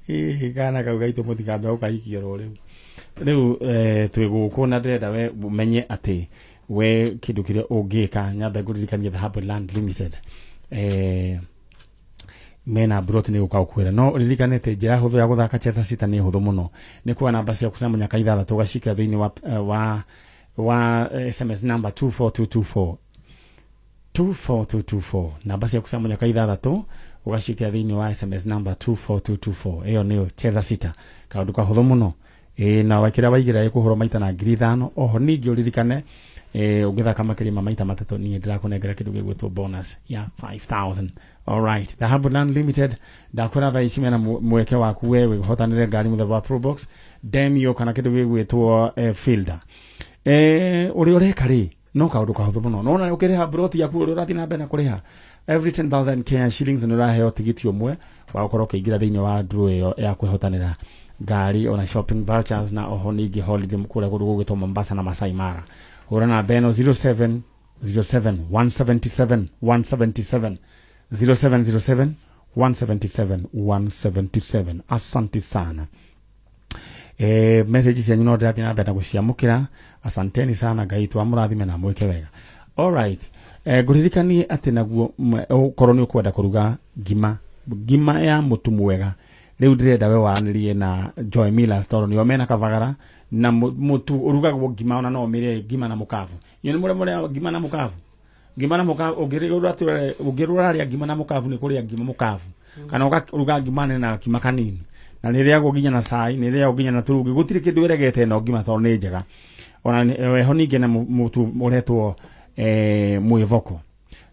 Ĩĩ, kana kau gaitũ mũtikambe gũkahikia oro rĩu. Rĩu twĩ gũkũ na ndĩrenda we ũmenye atĩ we kĩndũ kĩrĩa ũngĩka, nyambe ngũririkanie Dhahabu Land Limited mena broti nĩ gũka gũkwĩra, no ririkane atĩ njĩra hũthũ ya gũthaka Cheza Sita nĩ hũthũ mũno, nĩ kuoya namba ciaku cia mũnyaka ithathatũ ũgacikĩra thĩinĩ wa, wa SMS number 24224, 24224. Namba ciaku cia mũnyaka ithathatũ ũgaciĩkĩra thĩinĩ wa SMS number 24224. Ĩyo nĩyo Cheza Sita, kaũndũ kahũthũ mũno. Ĩĩ, na kĩrĩa waigĩra ĩkũhũrwo maita na 5,000. Oho ningĩ ũririkane ũngĩthaka makĩria ma maita matatũ, niĩ ndĩrakũnengera kĩndũ gĩgwĩtwo bonus ya 5000. Alright, Dhahabu Land Limited, ndakwĩra thaa ici mena mweke waku we wĩhotanĩre ngari mũthemba wa Probox, Demio kana kĩndũ gĩgwĩtwo Fielder. Ũrĩa ũreka rĩ, no kaũndũ kahũthũ mũno. Nona ũkĩrĩha broti yaku, ũrĩa ũrathiĩ na mbere na kũrĩha, every 10,000 Kenya shillings nĩ ũraheo tigiti ũmwe wa gũkorwo ũkĩingĩra thĩinĩ wa draw ĩyo ya kwĩhotanĩra ngari, ona shopping vouchers, na oho ningĩ holiday kũrĩa kũndũ gũgwĩtwo Mombasa na Masai Mara. Hũra namba ĩno 07 07 177 177, 0707 177 177. Asante sana. Message cianyu no ndĩrathiĩ na mbere na gũciamũkĩra. Asanteni sana, Ngai twamũrathime na mwĩke wega. Alright, ngũririkanie atĩ naguo ũkorwo nĩ ũkwenda kũruga ngima, ngima ya mũtu mwega, rĩu ndĩrenda we waranĩrie na Joy Millers tondũ nĩo mena kabagara na mũtu ũrugagwo ngima, ona no ũmĩrĩe ngima na mũkabu. Inyuĩ nĩ mũrĩ mũrĩa ngima na mũkabu? Ngima na mũkabu, ũngĩrũra ũrarĩa ngima na mũkabu, nĩ kũrĩa ngima mũkabu, kana ũkaruga ngima nene na gakima kanini, na nĩ ĩrĩagwo nginya na cai, nĩ ĩrĩagwo nginya na turungi. Gũtirĩ kĩndũ ĩregete ĩno ngima tondũ nĩ njega. Ona weho ningĩ na mũtu ũretwo mwĩvoko,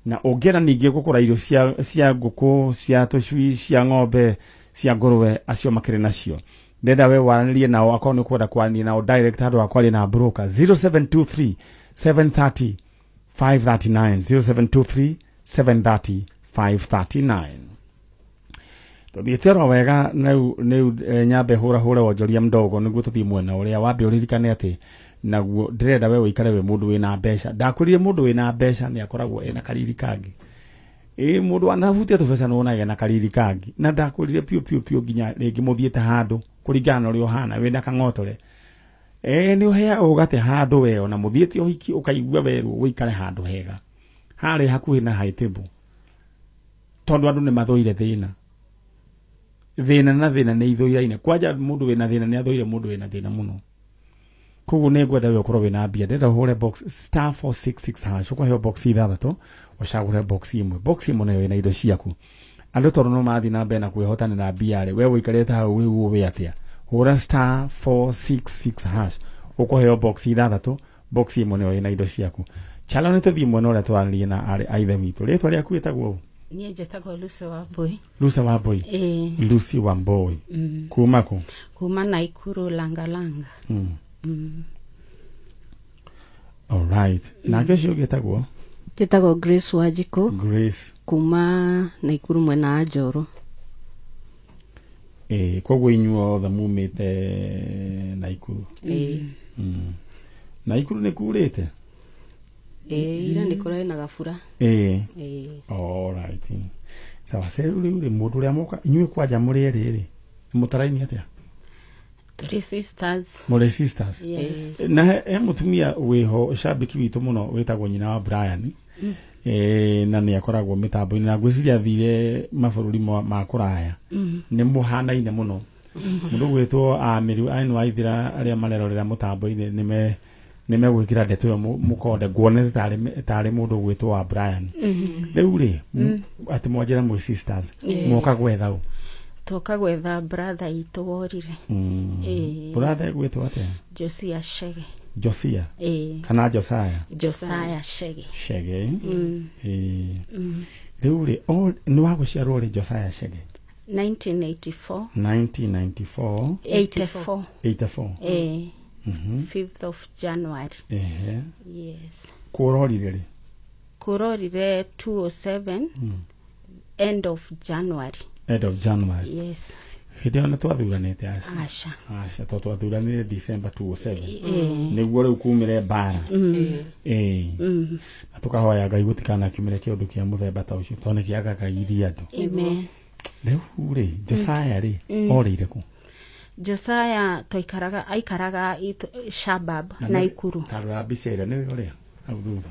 na ũngĩenda ningĩ gũkũra irio cia ngũkũ, cia tũcui, cia ng'ombe, cia ngũrwe, acio makĩrĩ nacio. Ndenda we waranĩrie nao, akorwo nĩ ũkwenda kwaranĩria nao direct handũ ha kwaria na broker, 0723 730 539, 0723 730 539. Tũthiĩte oro wega. Rĩu rĩu nyambe hũra hũre wonjoria mdogo nĩguo tũthiĩ mwena ũrĩa wambe. Ũririkane atĩ naguo ndĩrenda we ũikare wĩ mũndũ wĩna mbeca. Ndakwĩrire mũndũ wĩna mbeca nĩ akoragwo ena kariri kangĩ. Ĩ mũndũ wanahutia tũbeca nĩ wonaga ena kariri kangĩ, na ndakwĩrire piũ piũ piũ nginya rĩngĩ mũthiĩte handũ kũringana na ũrĩa ũhana wĩna kang'otore, nĩ ũheagwo ũgate handũ we ona mũthiĩte ũhiki, ũkaigua werwo ũikare handũ hega harĩa hakuhĩ na high table, tondũ andũ nĩ mathũire thĩna. Thĩna na thĩna nĩ ithũiraine. Kwanja mũndũ wĩna thĩna nĩ athũire mũndũ wĩna thĩna mũno. Koguo nĩ ngwenda we ũkorwo wĩna mbia. Ndĩrenda ũhũre box star 466 hash, ũkũheo box ithathatũ, ũcagũre box ĩmwe. Box ĩmwe nayo ĩna indo ciaku. Andũ tondũ no mathiĩ na mbere na kwĩhotanĩra mbia rĩ, we ũikarĩte hau rĩu ũĩ atĩa? Hũra star 466 hash, ũkũheo box ithathatũ, box ĩmwe nayo ĩna indo ciaku. Chalo, nĩ tũthiĩ mwena ũrĩa twaranĩrie na arĩ a ithe witũ. Rĩtwa rĩaku wĩtagwo ũ? Niĩ njĩtagwo Lucy Wambui. Lucy Wambui. Ĩĩ. Lucy Wambui. Kuma kũ? Kuma Naikuru, Langalanga. Alright, nake ũcio ũngĩ ĩtagwo? Njĩtagwo Grace Wanjikũ. Grace. Kuma Naikuru, mwena wa Njoro. Ĩĩ, koguo inyuothe mumĩte Naikuru? Ĩĩ. Naikuru nĩ kurĩte? Ĩĩ, ira nĩ kũrarĩ na gabura. Ĩĩ. Ĩĩ. Alright, sawa. Se rĩu rĩ, mũndũ ũrĩa moka, inyuĩ kwanja mũrĩ erĩ rĩ, mũtaraini atĩa? Three sisters. Mũrĩ sisters? Yes. Na he mũtumia wĩho cambĩki witũ mũno wĩtagwo nyina wa Brian, na nĩ akoragwo mĩtambo-inĩ, na ngwĩciria athire mabũrũri ma kũraya. Nĩ mũhanaine mũno. Mũndũ gwĩtwo Amĩru Ainu Waithira, arĩa marerorera mũtambo-inĩ nĩ nĩ megwĩkĩra ndeto ĩyo mũkonde nguonete tarĩ mũndũ ũgwĩtwo wa Brian. Rĩu rĩ, atĩ mwanjĩra mwĩ sisters, mwoka gwetha ũ? Twoka gwetha brother itũ worire. Ĩĩ. Brother egwĩtwo atĩa? Josia Shege. Josia? Ĩĩ. Kana Josiah? Josiah Shege. Shege. Ĩĩ. Rĩu rĩ, nĩ wa gũciarwo rĩ Josiah Shege? 1984. 1994? 84. 84. Ĩĩ. 5th of January. Yes. Kũrorire rĩ? Kũrorire 207, end of January. End of January. Yes. Hĩndĩ ĩyo nĩ twathuranĩte? Aca. Aca. Aca, to twathuranire December 207. Ĩĩ. Nĩguo rĩu kumĩre mbara. Ĩĩ. Na tũkahoya Ngai gũtikanakiumĩre kĩũndũ kĩa mũthemba ta ũcio, tondũ nĩ kĩagagairie andũ. Amen. Rĩu rĩ Josiah rĩ orĩire kũ? Josiah twaikaraga aikaraga Shabab Naikuru. Tarora mbica ĩrĩa nĩwe ũrĩa hau thutha.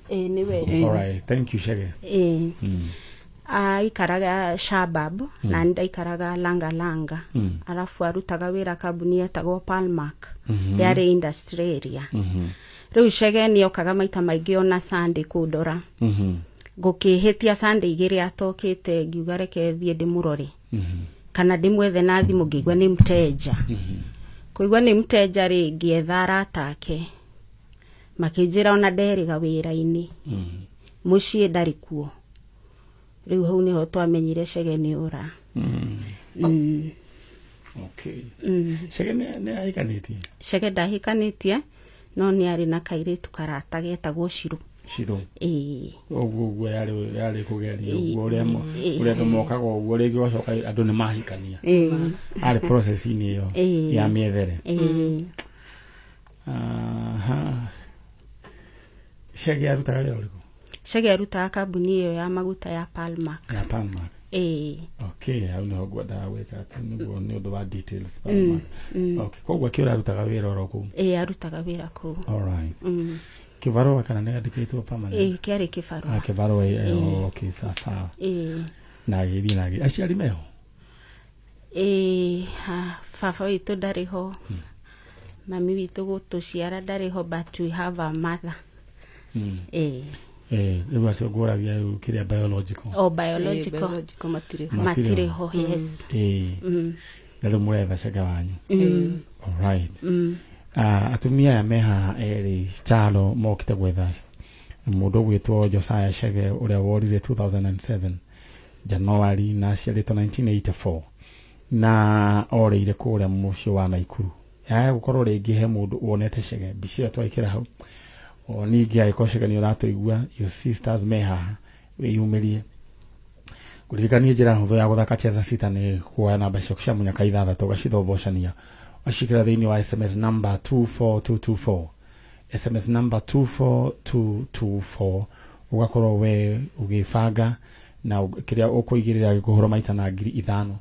Ĩĩ nĩwe. All right, thank you Chege. Ĩĩ. Aikaraga Shabab na ndaikaraga Langa Langa. Alafu arutaga wĩra kambuni yetagwo Palmark. Yarĩ industry area. Rĩu Chege nĩokaga maita maingĩ ona Sunday kũndora. Ngũkĩhĩtia Sunday igĩrĩ atokĩte ngiuga reke thiĩ ndĩmũrore. Kana ndĩmwethe na thimũ ngĩigua nĩ mteja. Kũigua nĩ mteja rĩ ngĩetha arata ake. Makĩnjĩra ona nderĩga wĩra-inĩ. Mũciĩ ndarĩ kuo. Rĩu hau nĩho twamenyire Chege nĩ ora. Okay. Chege nĩ ahikanĩtie? Chege ndahikanĩtie no nĩ arĩ na kairĩtu karata getagwo Shiro. Shiro. Ĩĩ. Ũguo yarĩ kũgeria ũguo ũrĩa andũ mokaga ũguo rĩngĩ ũgacoka andũ nĩ mahikania. Arĩ process-inĩ ĩyo ya mĩethere. Aha. Chege arutaga wĩra ũrĩkũ? Chege arutaga kambuni ĩyo ya maguta ya Palmark. Ya Palmark. Ĩĩ. Okay, hau nĩho ngwendaga gwĩka atĩ nĩguo nĩ ũndũ wa details Palmark. Okay, koguo akĩũra arutaga wĩra oro kũu? Ĩĩ arutaga wĩra kũu. All right. Kĩbarũa kana nĩ andĩkĩtwo permanent? Ĩĩ kĩarĩ kĩbarũa. Ah, kĩbarũa. Okay, sawa sawa. Ĩĩ. Na agĩthiĩ na agĩthiĩ. Aciari meho? Ĩĩ, baba witũ ndarĩ ho. Mami witũ gũtũciara ndarĩ ho, but we have a mother. Ĩĩ. Rĩu acio ngũragia rĩu kĩrĩa biological. Oh, biological. Biological matirĩ ho. Matirĩ ho, yes. Ĩĩ. Na rĩu mũretha Chege wanyu. All right. Atumia aya me haha erĩ Chalo mokĩte gwetha mũndũ ũgwĩtwo Josiah Chege ũrĩa worire 2007 January na aciarĩtwo 1984 na orĩire kũrĩa mũciĩ wa Naikuru. Yaya gũkorwo rĩngĩ he mũndũ wonete Chege mbica ĩyo twaĩkĩra hau. O ningĩ angĩkorwo Chege nĩ ũratũigua, your sisters me haha wĩyumĩrie. Kũririkania njĩra hũthũ ya gũthaka Cheza Sita nĩ kuoya namba ciaku cia mũnyaka ithathatũ ũgacithombocania ũgacikĩra thĩinĩ wa SMS number 24224. SMS number 24224 ũgakorwo we ũgĩbanga na kĩrĩa ũkũigĩrĩra gĩkũhũrwo maita na 5,000.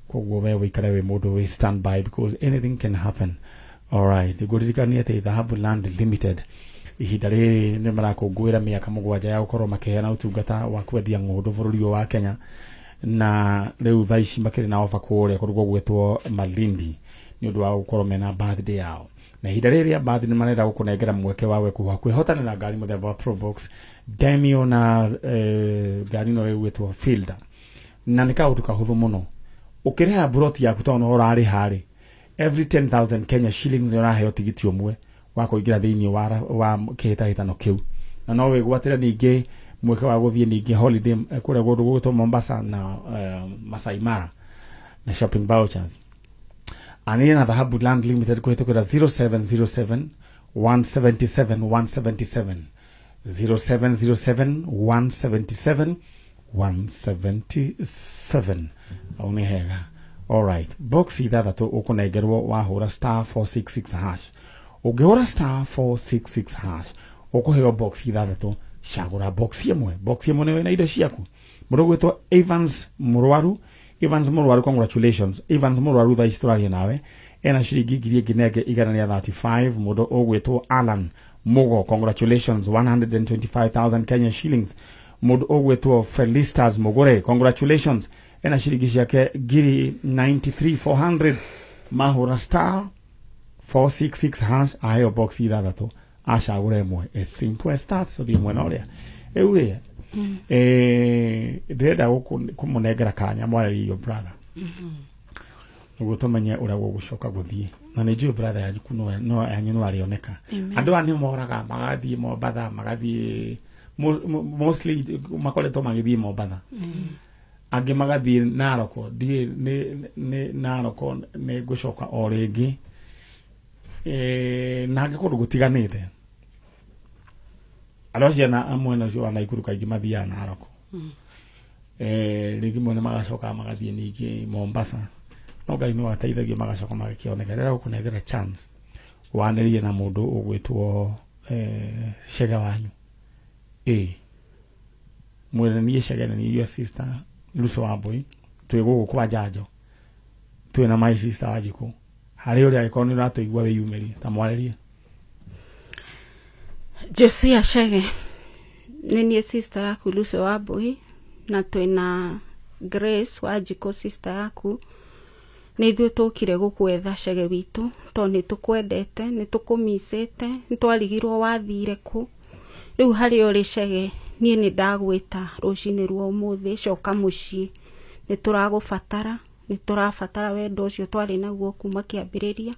Koguo we wĩikare wĩ mũndũ wĩ standby because anything can happen. All right, ngũririkanie atĩ Dhahabu Land Limited ihinda rĩrĩ nĩ marakũngũĩra mĩaka 7 ya gũkorwo makĩheana ũtungata wa kwendia ng'ũndũ bũrũri ũyũ wa Kenya, na rĩu thaa ici makĩrĩ na ofa kũrĩa kũndũ gũgwĩtwo Malindi nĩ ũndũ wa gũkorwo mena birthday yao. Na ihinda rĩrĩ rĩa birthday nĩ marenda gũkũnengera mweke wa we kwĩhotanĩra ngari mũthemba wa Probox Demio na ngari ĩno ĩgwĩtwo Fielder, na nĩ kaũndũ kahũthũ mũno. Ũkĩrĩha buroti yaku tondũ no ũrarĩha rĩ, every 10,000 Kenya shillings nĩ ũraheo tigiti ũmwe wa kũingĩra thĩinĩ wa kĩhĩtahĩtano kĩu, na no wĩgwatĩre ningĩ mweke wa gũthiĩ ningĩ holiday kũrĩa kũndũ gũgwĩtwo Mombasa na Masai Mara na shopping vouchers. Anĩrĩra na Dhahabu Land Limited kũhĩtũkĩra 0707 177 177 0707 177 177. Au nĩ hega. All right, box ithathatũ ũkũnengerwo wahũra star 466 hash. Ũngĩhũra star 466 hash ũkũheo box ithathatũ, cagũra box ĩmwe. Box ĩmwe nĩyo ĩna indo ciaku. Mũndũ ũgwĩtwo Evans Mũrwaru, Evans Mũrwaru, congratulations. Evans Mũrwaru thaa ici tũraria nawe ena ciringi 1,135. Mũndũ ũgwĩtwo Alan Mugo, congratulations, 125,000 Kenya shillings. Mũndũ ũgwĩtwo Felisters Mugure, congratulations, ena ciringi ciake 93,400. Mahũra star 466 hash aheo box ithathatũ acagũre ĩmwe. As simple as that. So thiĩ mwena ũrĩa rĩu rĩ, ndĩrenda kũmũnengera kanya mwarĩrie your brother nĩguo tũmenye ũrĩa gũgũcoka gũthiĩ, na nĩ njũĩ brother yanyu no yanyu no arĩoneka. Andũ aya nĩ moraga magathiĩ Mombatha, magathiĩ mostly makoretwo magĩthiĩ Mombatha, angĩ magathiĩ Naroko. Ndiĩ nĩ Naroko nĩ ngũcoka o rĩngĩ, na angĩ kũndũ gũtiganĩte. Andũ acio na mwena ũcio wa Naikuru kaingĩ mathiaga Naroko, rĩngĩ mwene magacoka magathiĩ ningĩ Mombasa, no Ngai no ateithagia magacoka magakĩoneka. Rĩrĩa gũkũnengera chance wanĩrĩrie na mũndũ ũgwĩtwo Chege wanyu, ĩĩ mwĩre niĩ Chege nĩ your sister Lucy Wambui, Twĩ gũkũ kwa Njanjo, twĩ na my sister Wanjikũ. Harĩ ũrĩa angĩkorwo nĩ ũratũigua wĩyumĩrie, ta mwarĩrie. Josia Chege, nĩ niĩ sister yaku Lucy Wambui, na twĩna Grace Wanjikũ sister yaku. Nĩ ithuĩ tũkire gũkwetha Chege witũ, tondũ nĩ tũkwendete, nĩ tũkũmicĩte, nĩ twarigirwo wathire kũ. Rĩu harĩa ũrĩ Chege, niĩ nĩ ndagwĩta rũcinĩ rwa ũmũthĩ, coka mũciĩ. Nĩ tũragũbatara, nĩ tũrabatara wendo ũcio twarĩ naguo kuma kĩambĩrĩria.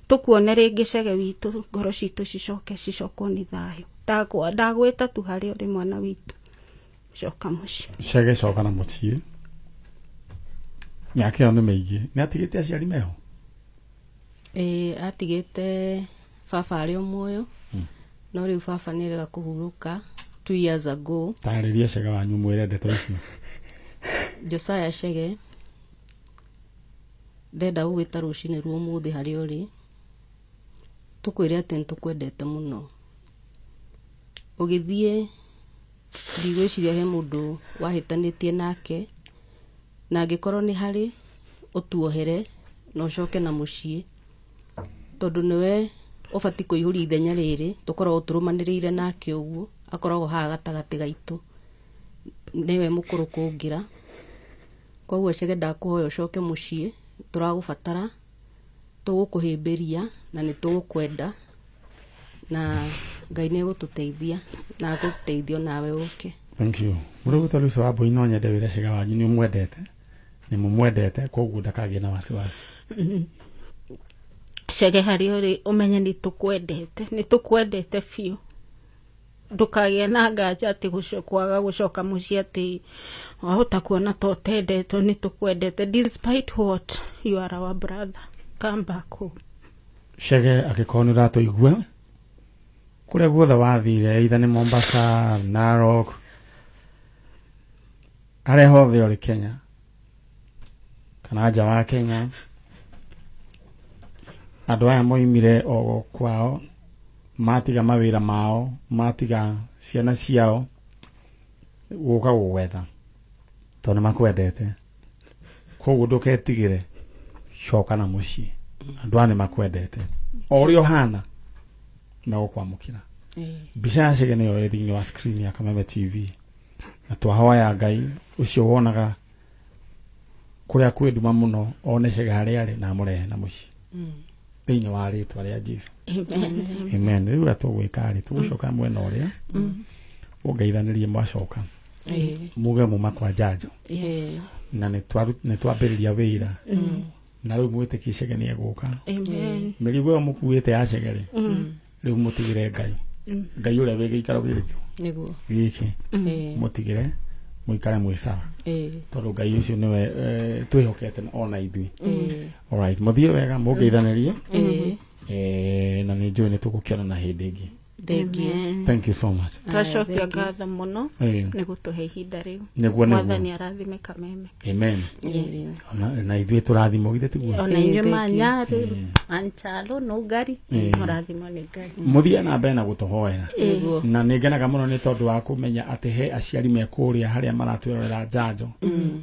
Tũkuone rĩngĩ Chege witũ, ngoro citũ cicoke cicokwo nĩ thayũ. Ndagwĩta tu harĩa ũrĩ mwana witũ, coka mũciĩ. Chege coka na mũciĩ. Mĩaka ĩyo nĩ mĩingĩ. Nĩ atigĩte aciari meho? Ĩĩ, atigĩte baba arĩ o muoyo, no rĩu baba nĩ arega kũhurũka 2 years ago. Tarĩria Chege wanyu mwĩre ndeto icio. Josiah Chege, ndenda gũgwĩta rũcinĩ rwa ũmũthĩ harĩa ũrĩ, tũkwĩre atĩ nĩ tũkwendete mũno. Ũgĩthiĩ ndigwĩciria he mũndũ wahĩtanĩtie nake, na angĩkorwo nĩ harĩ ũtuohere na ũcoke na mũciĩ, tondũ nĩwe ũbatiĩ kũihũria ithenya rĩrĩ tũkoragwo tũrũmanĩrĩire nake ũguo, akoragwo haha gatagatĩ gaitũ, nĩwe mũkũrũ kũngĩra. Koguo Chege ndakũhoya ũcoke mũciĩ, tũragũbatara, tũgũkũhĩmbĩria na nĩ tũgũkwenda, na Ngai nĩ egũtũteithia na agũteithio nawe ũke. Thank you. Mũrũgũta Lucy Wambui, no nyende wĩre Chege wanyu nĩ ũmwendete, nĩ mũmwendete, koguo ndakagĩe na wasiwasi. Chege harĩa ũrĩ ũmenye nĩ tũkwendete, nĩ tũkwendete biũ. Ndũkagĩe na nganja atĩ kwaga gũcoka mũciĩ atĩ wahota kuona ta ũtendetwo, nĩ tũkwendete. Despite what, you are our brother. Come back home. Chege, angĩkorwo nĩ ũratũigua, kũrĩa guothe wathire, either nĩ Mombasa, Narok, harĩa hothe ũrĩ Kenya kana nja wa Kenya, andũ aya moimire o kwao, matiga mawĩra mao, matiga ciana ciao, gũka gũgwetha tondũ nĩ makwendete. Koguo ndũketigĩre, coka na mũciĩ. Andũ aya nĩ makwendete o ũrĩa ũhana, megũkwamũkĩra. Mbica ya Chege nĩyo ĩ thĩinĩ wa screen ya Kameme TV, na twahoya Ngai ũcio wonaga kũrĩa kwĩ nduma mũno one Chege harĩa arĩ na amũrehe na mũciĩ thĩinĩ wa rĩtwa rĩa Jesu. Amen. Amen. Rĩu ũrĩa tũgwĩka rĩ, tũgũcoka mwena ũrĩa ũngeithanĩrie mwacoka, muge muma kwa Njanjo na nĩ twambĩrĩria wĩra, na rĩu mwĩtĩkie Chege nĩ egũka. Amen. Mĩrigo ĩyo mũkuĩte ya Chege rĩ, rĩu mũtigĩre Ngai, Ngai ũrĩa wĩ gĩikaro gĩkĩ nĩguo gĩkĩ, mũtigĩre mũikare mwĩ sawa, tondũ Ngai ũcio nĩwe twĩhokete ona ithuĩ. Alright, mũthiĩ wega, mũngeithanĩrie, na nĩ njũĩ nĩ tũgũkĩona na hĩndĩ ĩngĩ. Thank you. Thank you so much. Twacokia ngatho mũno nĩ gũtũhe ihinda rĩu. Nĩguo. Mwathani arathime Kameme. Amen. Ona na ithuĩ tũrathimwo, githĩ tiguo? Ona inyuĩ Thank you. manyarĩ anchalo nũngari, mũrathimwo nĩ Ngai. Mũthiĩ na mbere na gũtũhoera. Nĩguo. Na nĩ ngenaga mũno nĩ tondũ wa kũmenya atĩ he aciari me kũrĩa harĩa maratwĩrorera Njanjo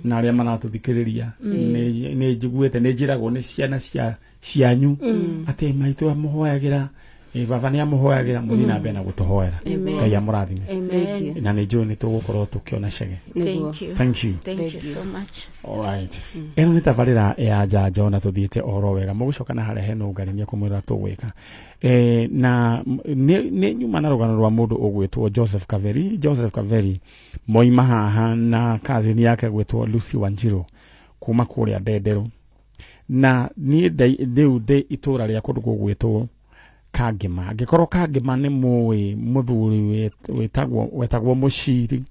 na arĩa maratũthikĩrĩria. Nĩ njiguĩte, nĩ njĩragwo nĩ ciana cia cianyu atĩ maitũ amũhoyagĩra, baba nĩ amũhoyagĩra. Mũthiĩ na mbere na gũtũhoera. Ngai amũrathime. Amen. Na nĩ njũĩ nĩ tũgũkorwo tũkĩona Chege. Nĩguo. Thank you. Thank you. Thank Thank you you. so much. Alright. Ĩno nĩ tabarĩra ya Njanjo na tũthiĩte oro wega. Mũgũcoka na harĩa hena ũngari nĩ ekũmwĩra tũgwĩka. Na nĩ nyuma na rũgano rwa mũndũ ũgwĩtwo Joseph Kaveri. Joseph Kaveri moima haha na cousin yake gwĩtwo Lucy Wanjiru kuma kũrĩa Ndenderũ. Na niĩ rĩu ndĩ itũra rĩa kũndũ gũgwĩtwo Kangĩma. Angĩkorwo Kangĩma nĩ mũĩ mũthuri wetagwo Mũciri,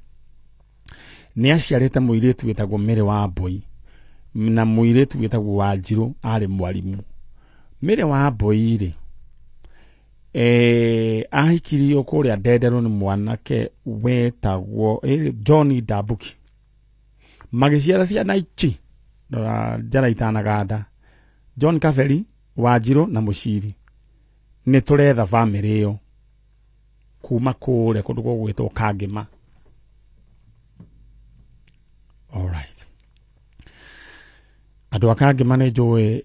nĩ aciarĩte mũirĩtu wĩtagwo Mary Wambui na mũirĩtu wĩtagwo Wanjirũ arĩ mwarimũ. Mary Wambui rĩ, ahikirio kũrĩa Ndenderũ nĩ mwanake wetagwo John Ndambuki, magĩciara ciana ici, rora njara itanaganda, John Kaberi, Wanjirũ na Mũciri. Nĩ tũretha bamĩrĩ ĩyo kuma kũrĩa kũndũ gũgwĩtwo Kangĩma. Alright. Andũ a Kangema nĩ njũĩ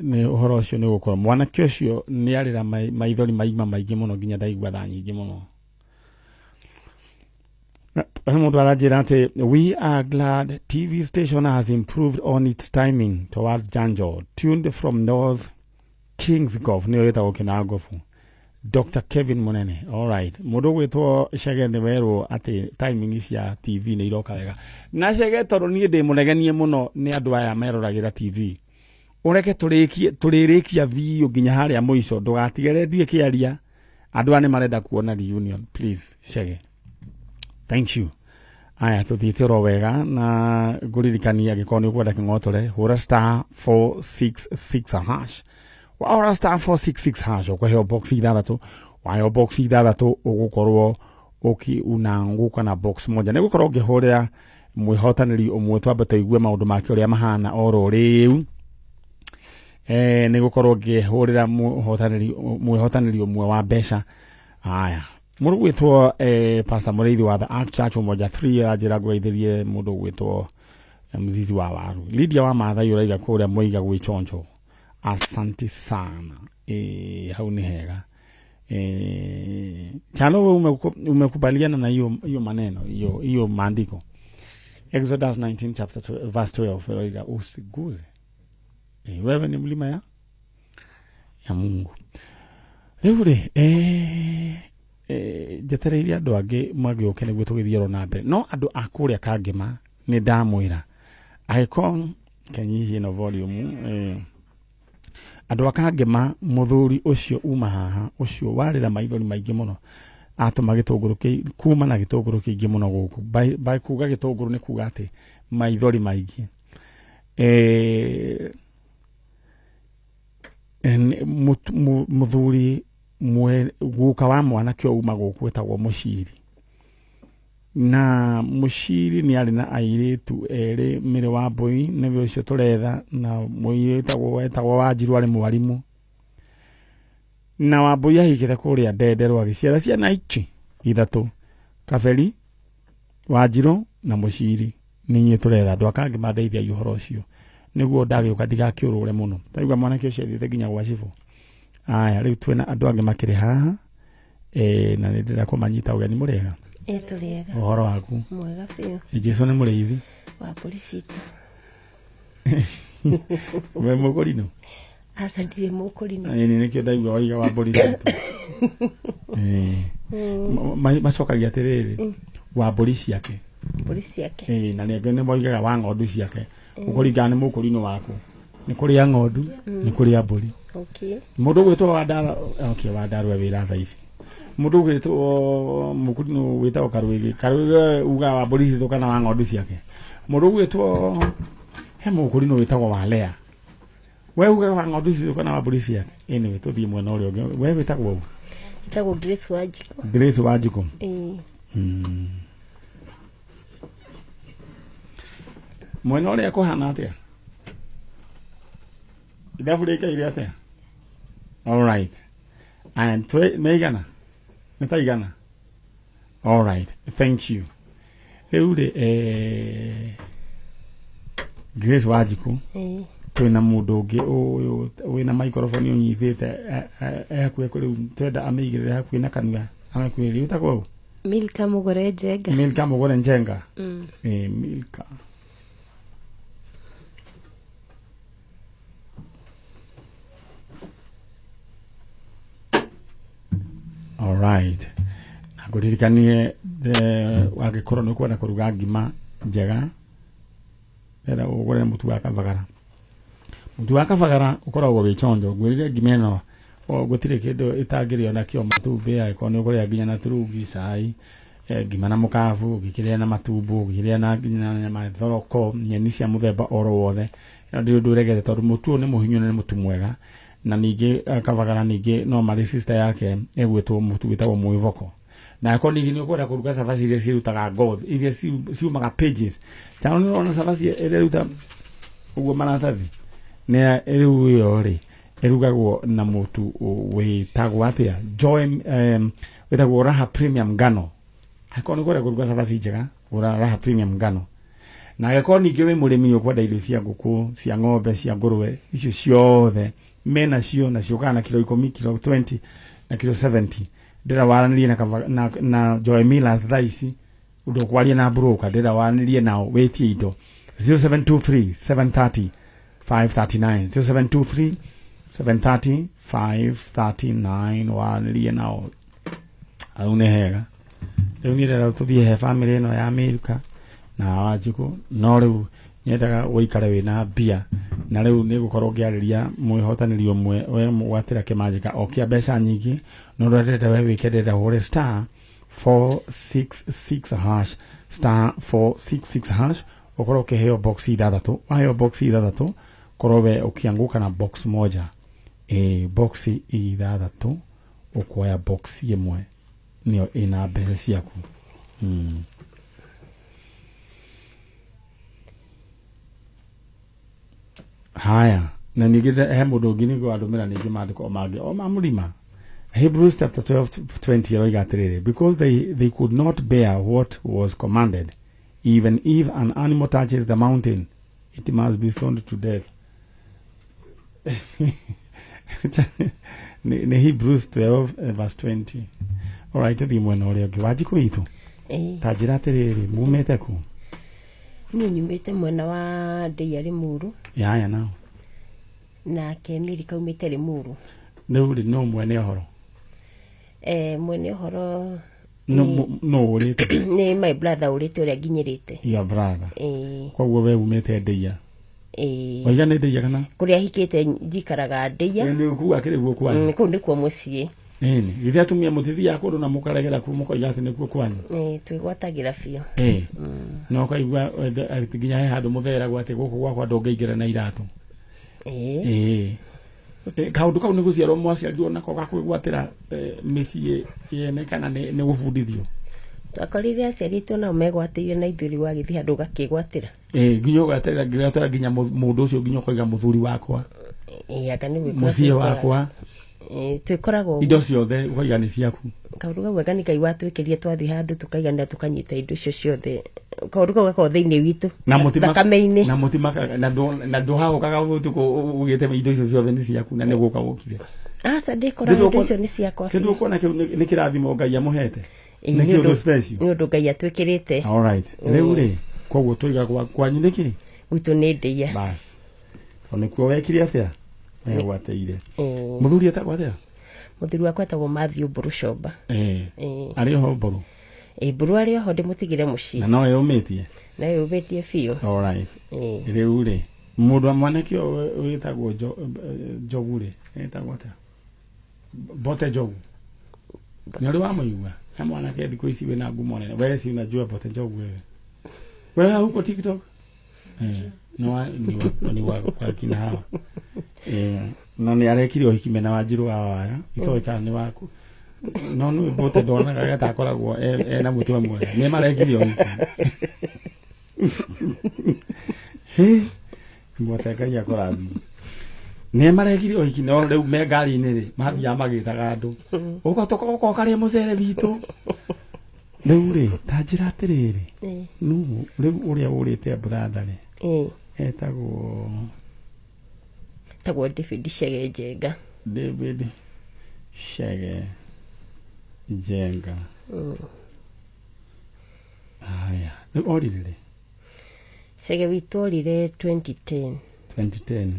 nĩ ũhoro ũcio nĩ ũgũkorwo mwanake ũcio nĩ arĩra maithori maima maingĩ mũno nginya ndaigua tha nyingĩ mũno. He mũndũ aranjĩra atĩ we are glad TV station has improved on its timing towards Janjo, tuned from North Kings Golf, nĩyo ĩtagwo Kinangofu. Dr. Kevin Munene. All right. Mũndũ ũgwĩtwo Chege nĩ werwo atĩ timing cia TV nĩ iroka wega. Na Chege tondũ niĩ ndĩ mũnegenie mũno nĩ andũ aya meroragĩra TV. Ũreke tũrĩrĩkia biũ nginya harĩa mũico, ndũgatige redio ĩkĩaria. Andũ aya nĩ marenda kuona reunion. Please, Chege. Thank you. Aya tũthiĩte oro wega na ngũririkania angĩkorwo nĩ ũkwenda kĩng'otore hũra star 466 hash. Wahũra star 466 hash ũkũheo box ithathatũ, waheo box ithathatũ ũgũkorwo unaanguka na box moja. Nĩ gũkorwo ngĩhũrĩra mwĩhotanĩri ũmwe twambe tũigue maũndũ make ũrĩa mahana oro rĩu. Nĩ gũkorwo ngĩhũrĩra mwĩhotanĩri ũmwe wa mbeca. Aya mũndũ gwĩtwo Pastor Mũrĩithi wa The Ark Church Umoja 3 aranjĩra ngũgeithĩrie mũndũ gwĩtwo Mzizi wa Waru. Lydia wa Maathai ũraiga kũrĩa Mũiga gwĩ Chonjo. Asante sana. Hau nĩ hega. Chano wewe umekubaliana na hiyo maneno, hiyo maandiko. Exodus 19 chapter 12, verse 12 ũraiga usiguze. Wewe ni mlima ya Mungu. Rĩu rĩ njetereire andũ angĩ magĩũke nĩguo tũgĩthiĩ oro na mbere. No andũ a kũrĩa Kangema nĩ ndamwĩra angĩkorwo kenyihie no volume andũ a Kangema mũthuri ũcio uma haha ũcio warĩra maithori maingĩ mũno atũma gĩtũngũrũ kuma na gĩtũngũrũ kĩingĩ mũno gũkũ. By kuga gĩtũngũrũ nĩ kuga atĩ maithori maingĩ. Mũthuri guka wa mwanake uma gũkũ wĩtagwo Mũciri. Na Mũciri nĩ arĩ na airĩtu erĩ, Mĩrĩ wa Mbũi nĩwe ũcio tũretha, na mũirĩtu wetagwo Wanjiru arĩ mwarimũ. Na Wambũi ahikĩte kũrĩa Ndenderũ agĩciara ciana ici ithatũ, Kaberi, Wanjiru na Mũciri. Nĩ inyuĩ tũretha andũ a Kangema ndeithiai ũhoro ũcio nĩguo ndagĩũka ndigakĩũrũre mũno. Taigua mwanake ũcio athiĩte nginya gwa cibũ. Aya rĩu twĩna andũ angĩ makĩrĩ haha na nĩ ndĩrenda kũmanyita ũgeni. Mũrĩega? Tũrĩega. Ũhoro waku? Mwega biũ. Jesũ nĩ mũrĩithi wa mbũri citũ. We mũkũrinũ? Aca ndirĩ mũkũrinũ. Ĩĩ nĩkĩo ndaigua waiga wa mbũri citũ. Macokagia atĩrĩrĩ, wa mbũri ciake. Mbũri ciake. Na rĩngĩ nĩ moigaga wa ng'ondu ciake. Ũkũringana nĩ mũkũrinũ waku. Nĩ kũrĩa ng'ondu, nĩ kũrĩa mbũri. Okay. Mũndũ ũgwĩtwo Wandara, okay, Wandara we wĩra thaa ici. Mũndũ ũgwĩtwo mũkũrinũ wĩtagwo Karũĩgĩ. Karũĩgĩ uga wa mbũri citũ kana wa ng'ondu ciake. Mũndũ ũgwĩtwo he mũkũrinũ wĩtagwo Walea. We uga wa ng'ondu citũ kana wa mbũri ciake. Anyway, tũthiĩ mwena ũrĩa ũngĩ. We wĩtagwo ũ? Wĩtagwo Grace Wanjikũ. Grace Wanjikũ. Mwena ũrĩa kũhana atĩa? Ithabu rĩikaire atĩa? All right. And nĩ igana? Nĩ ta igana? All right. Thank you. Rĩu rĩ Grace Wanjikũ twĩna mũndũ ũngĩ ũyũ wĩna microphone ũnyitĩte hakuhĩ rĩu twenda amĩigĩrĩre hakuhĩ na kanua amĩkuhĩrĩrie. Wĩtagwo ũ? Milka Mũgũre Njenga. Milka Mũgũre Njenga. Milka. All right. Na ngũririkanie wangĩkorwo nĩ ũkwenda kũruga ngima njega, enda ũgũre mũtu wa kabagara. Mũtu wa kabagara ũkoragwo wĩ chonjo. Ngwĩrire ngima ĩno gũtirĩ kĩndũ ĩtangĩrĩo nakĩo, matumbĩ, angĩkorwo nĩ ũkũrĩa nginya na turungi, cai, ngima na mũkabu, ũngĩkĩrĩa na matumbo, ũngĩkĩrĩa na nginya nyama thoroko, nyeni cia mũthemba oro wothe. Ĩno ndĩrĩ ũndũ ũregete tondũ mũtu ũyũ nĩ mũhinyu na nĩ mũtu mwega. Na ningĩ kabagara ningĩ no marĩ sister yake ĩgwĩtwo mũtu wĩtagwo mwĩvoko. Na akorwo ningĩ nĩ ũkwenda kũruga cabaci iria cirutaga ngothi, iria ciumaga pages. Tondũ nĩ ũrona cabaci ĩrĩa ĩruta ũguo maratathi, nĩ rĩu ĩyo rĩ ĩrugagwo na mũtu wĩtagwo atĩa? Joy, wĩtagwo Raha Premium Ngano. Akorwo nĩ ũkwenda kũruga cabaci njega, gũra Raha Premium Ngano. Na angĩkorwo ningĩ wĩ mũrĩmi ũkwenda irio cia ngũkũ, cia ng'ombe, cia ngũrwe, icio ciothe mena cio, na ciũkaga na kilo 10, kilo 20 na kilo 70. Ndĩra waranĩrie na Joy Millers thaa ici, ũndũ ũkwaria na broker, ndĩra waranĩrie nao wĩtie indo 0723 730 539, 0723 730 539, waranĩrie nao. Hau nĩ hega. Rĩu niĩ ndĩrenda tũthiĩ he bamĩrĩ ĩno ya Mĩruka na Wanjikũ, no rĩu nyendaga ũikare wĩna mbia, na rĩu nĩ ngũkorwo ngĩarĩria mwĩhotanĩri ũmwe we mũgwatĩra kĩmanjĩka o kĩa mbeca nyingĩ, no ndĩrenda we wĩke, ndĩrenda ũhũre star 466 hash, star 466 hash, ũkorwo ũkĩheo box ithathatũ. Waheo box ithathatũ, korwo we ũkĩanguka na box moja, box ithathatũ, ũkuoya box ĩmwe nĩyo ĩna mbeca ciaku. Haya, na ningĩ he mũndũ ũngĩ nĩguo andũmĩra ningĩ maandĩko mangĩ o ma mũrima. Hebrews chapter 12:20 aroiga atĩrĩrĩ, because they could not bear what was commanded, even if an animal touches the mountain, it must be stoned to death. Nĩ Hebrews 12 verse 20. Alright, tũthiĩ mwena ũrĩa ũngĩ. Wanjikũ witũ, ta njĩra atĩrĩrĩ, mumĩte kũ? Niĩ nyumĩte mwena wa Ndeia Limuru. Yaya nao. Nake Mĩrika umĩte Limuru. Rĩu rĩ, no mwene ũhoro? Mwene ũhoro no ũrĩte? Nĩ my brother ũrĩte ũrĩa nginyĩrĩte. Your brother. Koguo we umĩte Ndeia? Waiga nĩ Ndeia kana? Kũrĩa hikĩte njikaraga Ndeia. Nĩ kũu akĩrĩ guo kwanyu? Kũu nĩkuo mũciĩ. Ĩni, githĩ atumia mũtithiaga kũndũ na mũkaregera kũu mũkoiga atĩ nĩkuo kwanyu? Twĩgwatagĩra biũ. Na ũkaigua nginya he handũ mũtheragwo atĩ gũkũ gwakwa ndũngĩingĩra na iratũ. Kaũndũ kau nĩ gũciarwo mwaciarirwo nako gakwĩgwatĩra mĩciĩ yene kana nĩ gũbundithio? Twakorire aciari aitũ nao megwatĩire na ithuĩ rĩu wagĩthiĩ handũ ũgakĩgwatĩra. Nginya ũgatĩra nginya mũndũ ũcio nginya ũkoiga mũthuri wakwa. Anga nĩ gwĩkora Mũciĩ wakwa. Twĩkoragwo indo ciothe ũkoiga nĩ ciaku. Kaũndũ kau anga nĩ Ngai watwĩkĩria twathiĩ handũ tũkaiganĩra tũkanyita indo icio ciothe. Kaũndũ kau gakoragwo thĩinĩ witũ. Thakame-inĩ. Na mũtimakaga, na ndũhahũkaga ũtukũ ugĩte indo icio ciothe nĩ ciaku na nĩ gũka wũkire. Aca, ndĩkoraga indo icio nĩ ciakwa. Kĩndũ ũkuona kĩu nĩ kĩrathimo Ngai amũhete. Nĩ kĩũndũ special. Nĩ ũndũ Ngai atwĩkĩrĩte. All right. Rĩu rĩ, koguo tũiga kwanyu nĩkĩ? Gwitũ nĩ Ndeia. Bas. Tondũ nĩkuo wekire atĩa? Wegwatĩire. Mũthuri etagwo atĩa? Mũthuri wakwa etagwo Matthew Mbũrũ Comba. Arĩ oho Mbũrũ? Mbũrũ arĩ oho, ndĩmũtigire mũciĩ. Na no eyũmĩtie? Na eyũmĩtie biũ. All right. Rĩu rĩ, mũndũ wa mwanake ũyũ wĩtagwo Njogu rĩ, etagwo atĩa? Mbote Njogu. Nĩ ũrĩ wamũigua? He mwanake thikũ ici wĩna ngumo nene. Wewe si unajua Mbote Njogu wewe? Wewe huko TikTok? Ni wa kwa kina hawa. Na nĩ arekire ũhiki mena Wanjirũ wa Waya, itoĩ kana nĩ waku. No nĩ Mbote ndonaga gatakoragwo ena mũtwe mwega. Nĩ marekire ũhiki. Mbote Ngai akũrathime. Nĩ marekire ũhiki no rĩu me ngari-inĩ rĩ, mathiaga magĩtaga andũ. Ũka tũkoka ũkarĩe mũcere witũ. Rĩu rĩ, ta njĩra atĩrĩrĩ, nũ rĩu ũrĩa ũrĩte brother rĩ, etagwo Etagwo David Chege Njenga. David Chege Njenga. Haya, rĩu orire rĩ? Chege witũ orire 2010. 2010.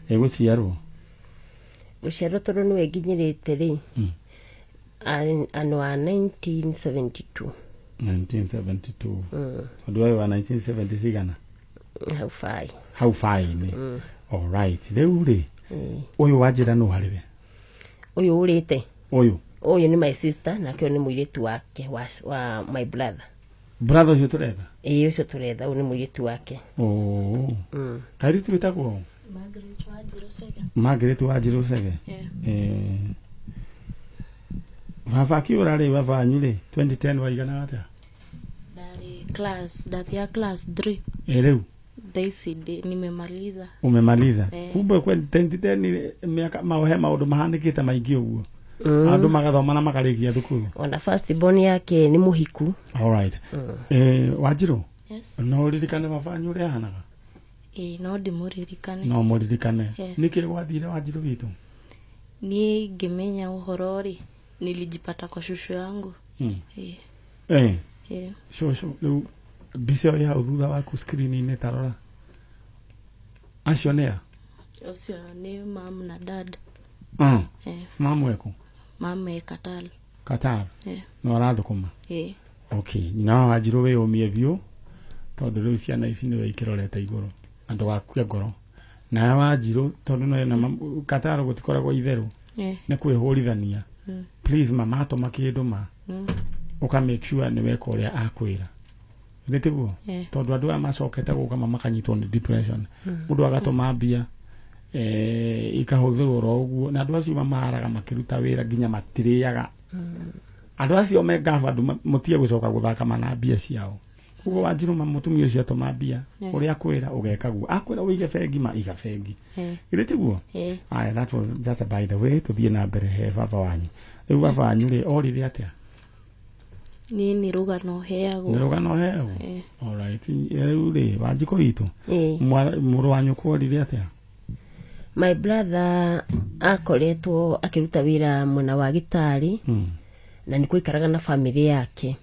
Ĩgũciarwo? Gũciarwo tondũ nĩwe nginyĩrĩte rĩ, ano wa 1972. 1972. Tondũ wewe wa 1970 cigana? Hau fai. Hau fai-inĩ. All right. Rĩu rĩ, ũyũ wanjĩra nũ harĩ we? Ũyũ ũrĩte? Ũyũ. Ũyũ nĩ my sister, nake ũyũ nĩ mũirĩtu wake wa my brother. Brother ũcio tũretha? Ĩĩ, ũcio tũretha, ũyũ nĩ mũirĩtu wake. Kairĩtu wĩtagwo? Margaret Wanjirũ Chege. Margaret Wanjirũ Chege? Baba akĩũra rĩ, baba wanyu rĩ, 2010 waiganaga atĩa? Ndarĩ class, ndathia class 3. Rĩu? Daisy nimemaliza. Umemaliza. Kumbe kwa 2010 miaka he maũndũ mahanĩkĩte maingĩ ũguo. Andũ magathoma na makarĩkia thukuru. Ona first born yake nĩ mũhiku. All right. Wanjirũ? Yes. No ũririkane baba wanyu ũrĩa ahanaga? Ĩĩ, no ndĩmũririkane. No mũririkane. Yeah. Nĩkĩ gwathire Wanjirũ witũ? Niĩ ngĩmenya ũhoro rĩ, nilijipata kwa shushu yangu. Ĩĩ. Ĩĩ. Cũcũ, rĩu mbica ĩyo ya hau thutha waku screen-inĩ ta rora. Acio nĩ a? Ũcio nĩ mam na dad. Mamu eku? Mam e Qatar. Qatar? No arathũkũma? Ĩĩ. Okay, nyina wa Wanjirũ wĩyũmie biũ tondũ rĩu ciana ici nĩwe ikĩrorete igũrũ na ndũgakue ngoro. Nawe Wanjirũ tondũ no na Qatar gũtikoragwo itherũ nĩ kwĩhũrithania. Please mama atũma kĩndũ ma ũka make sure nĩ weka ũrĩa akwĩra. Githĩ tiguo? Tondũ andũ aya macokete gũka makanyitwo nĩ depression. Mũndũ agatũma mbia ikahũthĩrwo oro ũguo na andũ acio mamaraga makĩruta wĩra nginya matirĩaga. Andũ acio me ngabandũ mũtige gũcoka gũthaka mana mbia ciao. Koguo Wanjirũ ma mũtumia ũcio atũma mbia ũrĩa akwĩra ũgeka guo. Akwĩra ũige bengi ma iga bengi. Githĩ tiguo? Aya, that was just by the way. Tũthiĩ na mbere he baba wanyu. Rĩu baba wanyu rĩ orire atĩa? Niĩ nĩ rũgano heagwo. Nĩ rũgano heagwo? Alright. Rĩu rĩ Wanjikũ witũ mũrũ wa nyũkwa orire atĩa? My brother akoretwo akĩruta wĩra mwena wa gĩtarĩ na nĩ kũikaraga na family yake.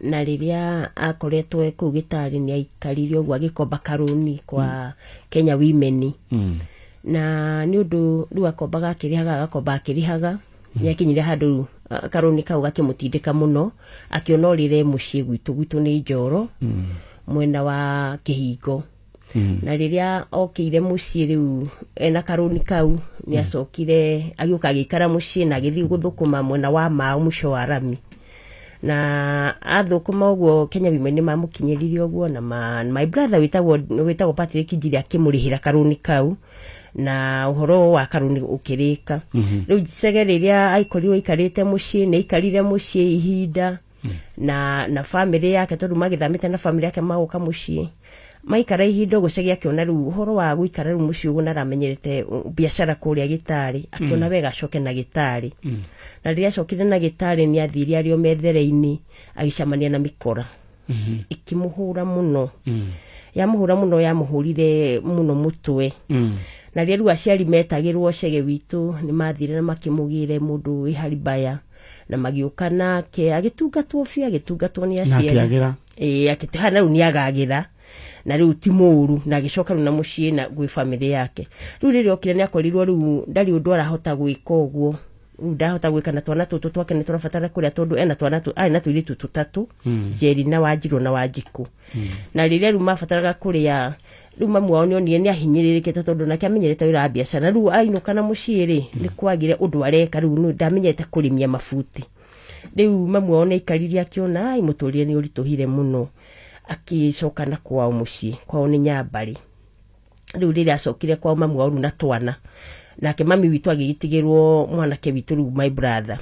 Na rĩrĩa akoretwo e kũu gĩtarĩ nĩ aikarire ũguo agĩkomba karũni kwa Kenya Women. Na nĩ ũndũ rĩu akombaga akĩrĩhaga agakomba akĩrĩhaga nĩ akinyire handũ karũni kau gakĩmũtindĩka mũno akĩona orĩre mũciĩ gwitũ nĩ Njoro mwena wa Kĩhingo. Na rĩrĩa okĩire mũciĩ rĩu ena karũni kau nĩ acokire agĩũka agĩikara mũciĩ na agĩthiĩ gũthũkũma mwena wa Mau mũico wa rami. Na athũkũma ũguo Kenya Women nĩ mamũkinyĩririe ũguo na my brother wĩtagwo Patrick Njiri akĩmũrĩhĩra karũni kau na ũhoro wa karũni ũkĩrĩka. Rĩu Chege rĩrĩa aikorirwo aikarĩte mũciĩ nĩ aikarire mũciĩ ihinda na family yake tondũ magĩthamĩte na family yake magoka mũciĩ maikara ihinda ũguo Chege akĩona rĩu ũhoro wa gũikara rĩu mũciĩ ũguo na aramenyerete biacara kũrĩa gĩtarĩ akĩona wega acoke na gĩtarĩ. Na rĩrĩa acokire na gĩtarĩ nĩ athire arĩ o methere-inĩ agĩcemania na mĩkora ĩkĩmũhũra mũno. Yamũhũra mũno yamũhũrire mũno mũtwe. Na rĩrĩa rĩu aciari metagĩrwo Chege witũ nĩ mathire na makĩmũgĩre mũndũ wĩ Haribaya na magĩũka nake agĩtungatwo biũ agĩtungatwo nĩ aciari. Ĩĩ akĩtihana rĩu nĩ agagĩra na rĩu ti mũũru na agĩcoka rĩu na mũciĩ na gwĩ family yake. Rĩu rĩrĩa okire nĩ akorirwo rĩu ndarĩ ũndũ arahota gwĩka ũguo. Rĩu ndahota gwĩka na twana tũtũ twake nĩ tũrabatara kũrĩa tondũ ena twana arĩ na tũirĩtu tũtatũ Njeri na Wanjirũ na Wanjikũ. Na rĩrĩa rĩu mabataraga kũrĩa rĩu mamu wao nĩonire nĩ ahinyĩrĩrĩkĩte tondũ nake amenyerete wĩra wa biacara. Rĩu ainũka na mũciĩ rĩ nĩ kwagire ũndũ areka rĩu ndamenyerete kũrĩmia mabuti. Rĩu mamu wao nĩ aikarire akĩona ai mũtũrĩre nĩ ũritũhire mũno akĩcoka na kwao mũciĩ kwao nĩ Nyambarĩ. Rĩu rĩrĩa acokire kwao mamu wao rĩu na twana nake mami witũ agĩgĩtigĩrwo mwanake witũ rĩu my brother.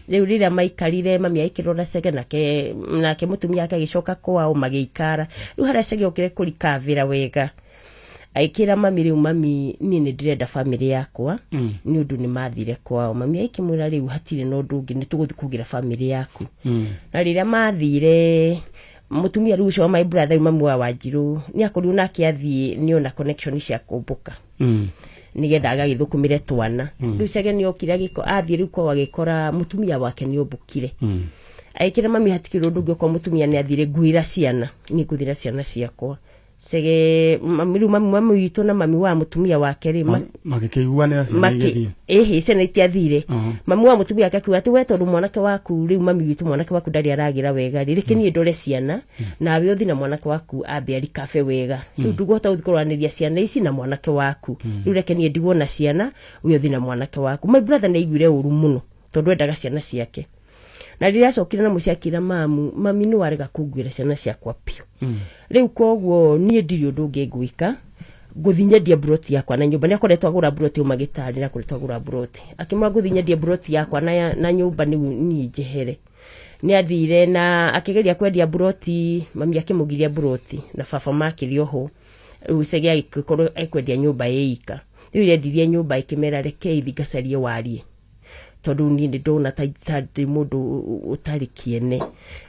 Rĩu rĩrĩa maikarire mami agĩkĩrora Chege nake mũtumia wake agĩcoka kwao magĩikara. Rĩu harĩa Chege okire kũrikavĩra wega agĩkĩra mami rĩu mami niĩ nĩ ndĩrenda family yakwa nĩ ũndũ nĩ mathire kwao. Mami agĩkĩmwĩra rĩu hatirĩ na ũndũ ũngĩ nĩ tũgũthiĩ kũgĩra family yaku. Na rĩrĩa mathire mũtumia rĩu ũcio wa my brother mamu wa Wanjirũ nĩ akorirwo nake athiĩ nĩona connection cia kũmbũka nĩgetha agagĩthũkũmĩre twana. Rĩu Chege nĩ okire athiĩ rĩu kwao agĩkora mũtumia wake nĩ ombũkire. Agĩkĩra mami hatikĩrĩ ũndũ ũngĩ okorwo mũtumia nĩ athire nguĩra ciana niĩ ngũthĩra ciana ciakwa. Chege mami rĩu mami witũ na mami wa mũtumia wake rĩ magĩkĩiguanĩra ciana igĩthiĩ. Ĩhĩ ciana itiathire. Mami wa mũtumia wake akiuga atĩ we tondũ mwanake waku rĩu mami witũ mwanake waku ndarĩ aragĩra wega rĩ reke niĩ ndore ciana nawe ũthiĩ na mwanake waku ambe arikabe wega. Rĩu ndũkũhota gũthiĩ kũrũanĩria ciana ici na mwanake waku. Rĩu reke niĩ ndigwo na ciana we ũthiĩ na mwanake waku. My brother nĩ aiguire ũru mũno tondũ endaga ciana ciake. Na rĩrĩa acokire na mũciĩ akĩra mamu mami nĩ warega kũnguĩra ciana ciakwa biũ. Rĩu koguo niĩ ndirĩ ũndũ ũngĩ ngwĩka ngũthiĩ nyendie mburoti yakwa na nyũmba. Nĩ akoretwo agũra mburoti uma gĩtarĩ nĩ akoretwo agũra mburoti akĩmwĩra ngũthiĩ nyendie mburoti yakwa na nyũmba niĩ njehere. Nĩ athire na akĩgeria kwendia mburoti mami akĩmũgiria mburoti na baba makĩrĩ oho. Rĩu Chege agĩkorwo ekwendia nyũmba ĩika. Rĩu yendirie nyũmba ĩkĩmera rekei thiĩ ngacarie warie. Tondũ niĩ nĩ ndona ta ndĩ mũndũ ũtarĩ kĩene.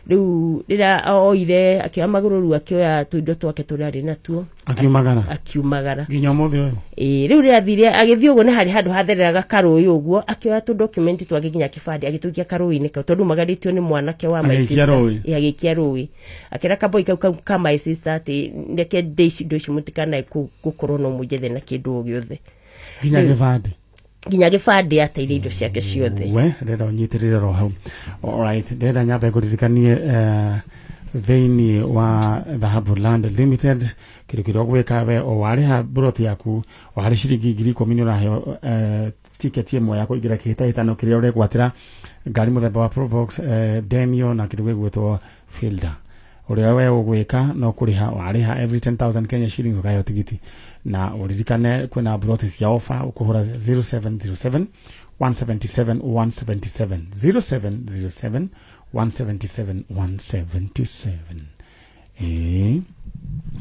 Rĩu rĩrĩa oire akĩoya magũrũ rĩu akĩoya tũindo twake tũrĩa arĩ natuo akiumagara nginya ũmũthĩ ũyũ. Ĩĩ, rĩu rĩrĩa athire agĩthiĩ ũguo nĩ harĩ handũ hathereraga karũĩ ũguo, akĩoya tũ document twake nginya kĩbandĩ agĩtũikia karũĩ-inĩ kau, tondũ magarĩtio nĩ mwanake wa my sister. Ĩĩ, agĩikia rũĩ, akĩra kaboi kau ka my sister atĩ reke ndĩ ici indo ici mũtikanae gũkorwo no mũnjethe na kĩndũ o gĩothe. Nginya gĩbandĩ. Nginya gĩbandĩ ateire indo ciake ciothe. We ndĩrenda ũnyitĩrĩre ro hau. Alright, ndĩrenda nyambe ngũririkanie thĩinĩ wa Dhahabu Land Limited kĩndũ kĩrĩa ũgwĩka we o warĩha mburoti yaku o harĩ ciringi 10,000 nĩ ũraheo tiketi ĩmwe ya kũingĩra kĩhĩtahĩtano kĩrĩa ũregwatĩra ngari mũthemba wa Probox, Demio na kĩndũ gĩgwĩtwo Fielder. Ũrĩa we ũgwĩka no kũrĩha warĩha every 10,000 Kenya shillings ũkaheo tigiti, na ũririkane kwĩna mburoti cia ofa ũkũhũra 0707 177 177 0707 177 177. Ĩĩ,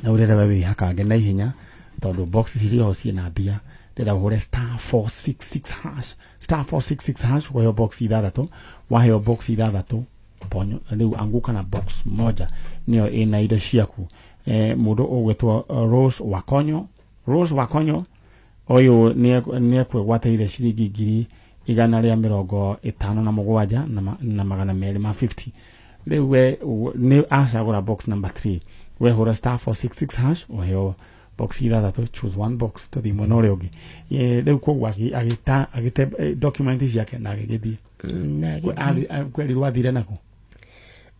na ũrĩa we wĩhakange na ihenya tondũ box iria ho ciĩna mbia. Ndĩrenda ũhũre star 466 hash, star 466 hash ũkaheo box ithathatũ, waheo box ithathatũ ponyo rĩu anguka na box moja nĩyo ĩna indo ciaku. Mũndũ ũgwĩtwo Rose Wakonyo, Rose Wakonyo ũyũ nĩ ekwĩgwatĩire ciringi 157,250 na 250. Rĩu we nĩ acagũra box number 3, we hũra star 466 hash ũheo box ithathatũ, choose one box tũthiĩ mwena ũrĩa ũngĩ. Rĩu koguo agĩte document ciake na agĩgĩthiĩ. Kwerirwo athire nako.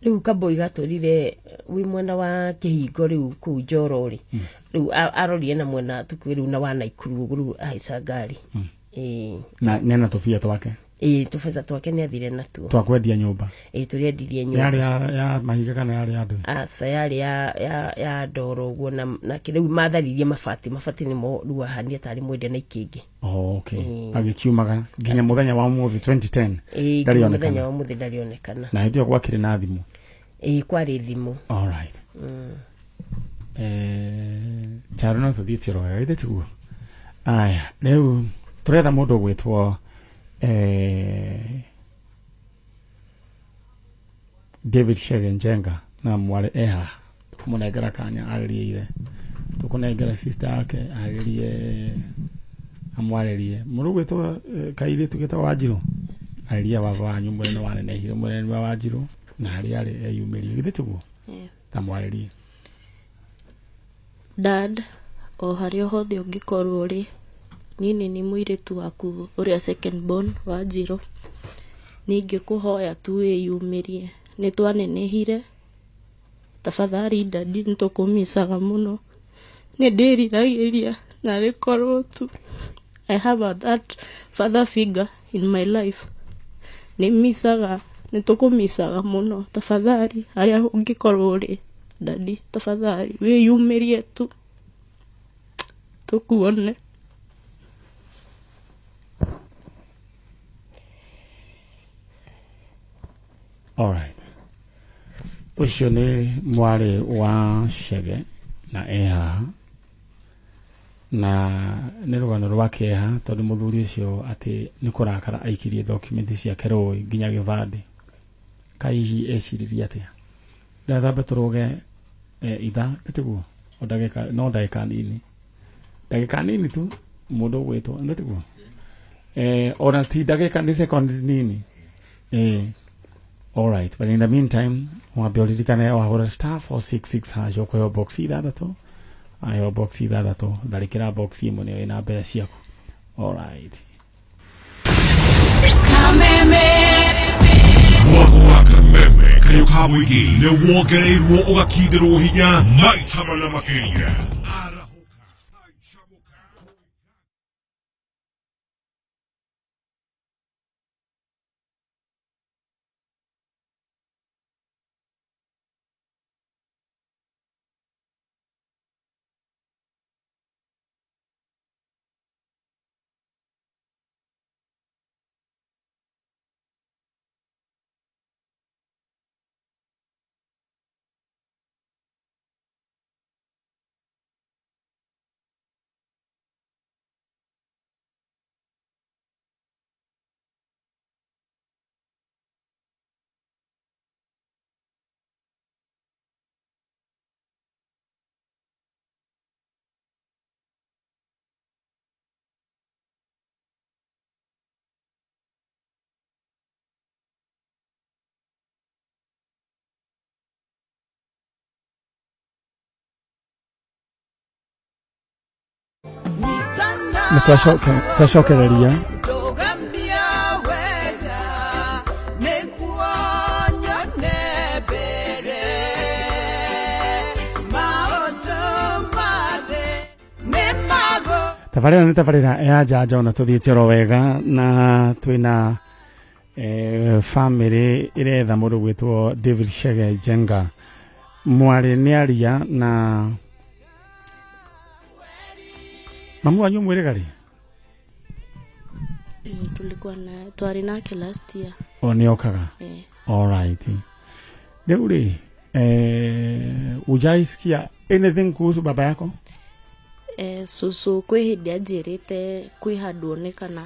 Rĩu kaboi gatũrire wĩ mwena wa kĩhingo rĩu kũu Njoro rĩ, rĩu arorire na mwena tukue rĩu na wa Naikuru ũguo rĩu ahaica ngari. Ĩĩ. Na nena tũbia twake. Ĩĩ, tũbeca twake nĩ athire natuo. Twa kwendia nyũmba. Ĩĩ, tũrĩa endirie nyũmba. Yarĩ ya mahiga kana yarĩ ya ndũĩ? Aca, yarĩ ya ndoro ũguo na rĩu matharirie mabati, mabati nĩmo rĩu ahanire tarĩ mwendia na ikĩngĩ. Oh, okay. Agĩkiumaga nginya mũthenya wa ũmũthĩ 2010. Ĩĩ, nginya mũthenya wa ũmũthĩ ndarĩonekana. Na hĩndĩ ĩyo gwakĩrĩ na thimũ. Ĩĩ, kwarĩ thimũ. All right. Charo no tũthiĩ tĩro wega githĩ tiguo? Aya, rĩu tũretha mũndũ ũgwĩtwo David Chege Njenga na mwarĩ eha, tũkũmũnengera kanya arĩrie ithe, tũkũnengera sister yake arĩrie amwarĩrie mũndũ ũgwĩtwo kairĩtu getagwo Wanjirũ arĩrie baba wanyu mwene wanenehire mwene wa Wanjirũ na harĩa arĩ eyumĩrie githĩ tiguo? Tamwarĩrie. Dad, o harĩa hothe ũngĩkorwo ũrĩ, niĩ nĩ mũirĩtu waku ũrĩa second born Wanjirũ. Ningĩkũhoya tu wĩyumĩrie, nĩ twanenehire, tafadhali dadi nĩ tũkũmicaga mũno, nĩ ndĩriragĩria narĩ korwo tu I have that father figure in my life. Nĩ micaga, nĩ tũkũmicaga mũno, tafadhali harĩa ũngĩkorwo ũrĩ dadi, tafadhali wĩyumĩrie tu tũkuone. All right. Ũcio nĩ mwarĩ wa Chege na e haha, na nĩ rũgano rwa kĩeha tondũ mũthuri ũcio atĩ nĩ kũrakara aikirie document ciake rũĩ nginya gĩbandĩ. Kaĩ hihi eciririe atĩa? Ndathambe tũrũge ithaa nĩ tiguo? O ndagĩka, no ndagĩka nini, ndagĩka nini tu mũndũ ũgwĩtwo nĩ tiguo? Ona ti ndagĩka, nĩ seconds nini. All right, but in the meantime, wambe ũririkane wahũra star 466 hash ũkũheo box ithathatũ, aheo box ithathatũ, tharĩkĩra box ĩmwe nĩyo ĩna mbeca ciaku. All right. Mwago wa Kameme kayo ka mũingĩ nĩ wongereirwo ũgakindĩrwo hinya maita mana makĩria. Nĩ twacokereria tabarĩra nĩ tabarĩra ya njanjo na tũthiĩte oro wega na twĩna family ĩretha mũndũ gwĩtwo David Chege Njenga. Mwarĩ nĩ aria na mamu wanyu mwĩrĩga rĩ? Tulikuwa na twarĩ nake last year. O nĩ okaga? All right. Rĩu rĩ, hujaisikia anything kuhusu baba yako? Susu kwĩ hĩndĩ anjĩrĩte kwĩ handũ onekana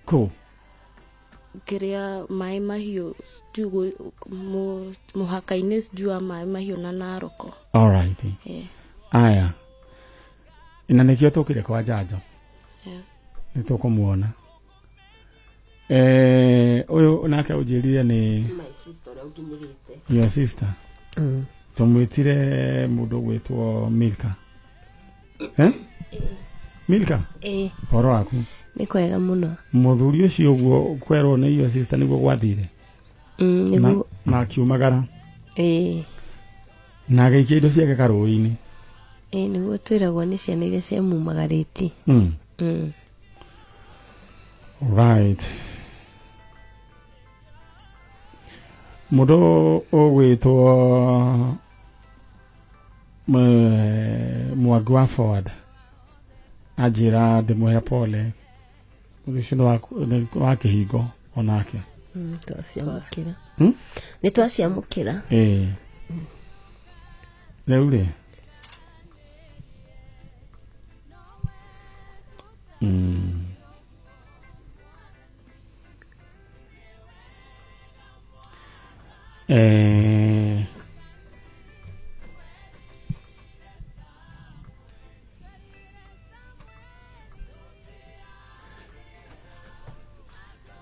kũ kĩrĩa maĩ mahiũ sijui mũhaka-inĩ sijui wa maĩ mahiũ na Naroko. All right. Aya, na nĩkĩo tũkire kwa njanjo. Nĩ tũkũmuona. Ũyũ nake ũnjĩrire nĩ my sister ũrĩa ũnginyĩrĩte. Your sister. Tũmwĩtire mũndũ ũgwĩtwo Milka. Milka? Ũhoro waku? Nĩ kwega mũno. Mũthuri ũcio ũguo kwerwo nĩ your sister nĩguo gwathire? Nĩguo. Na akiumagara? Na agĩikia indo ciake karũĩ-inĩ? Nĩguo twĩragwo nĩ ciana iria ciamumagarĩtie. Right. Mũndũ ũgwĩtwo Mwangi wa Forward anjĩra ndĩmũhe pole. Mũndũ ũcio nĩ wa kĩhingo onake. Twaciamũkĩra. Nĩ twaciamũkĩra. Rĩu rĩ,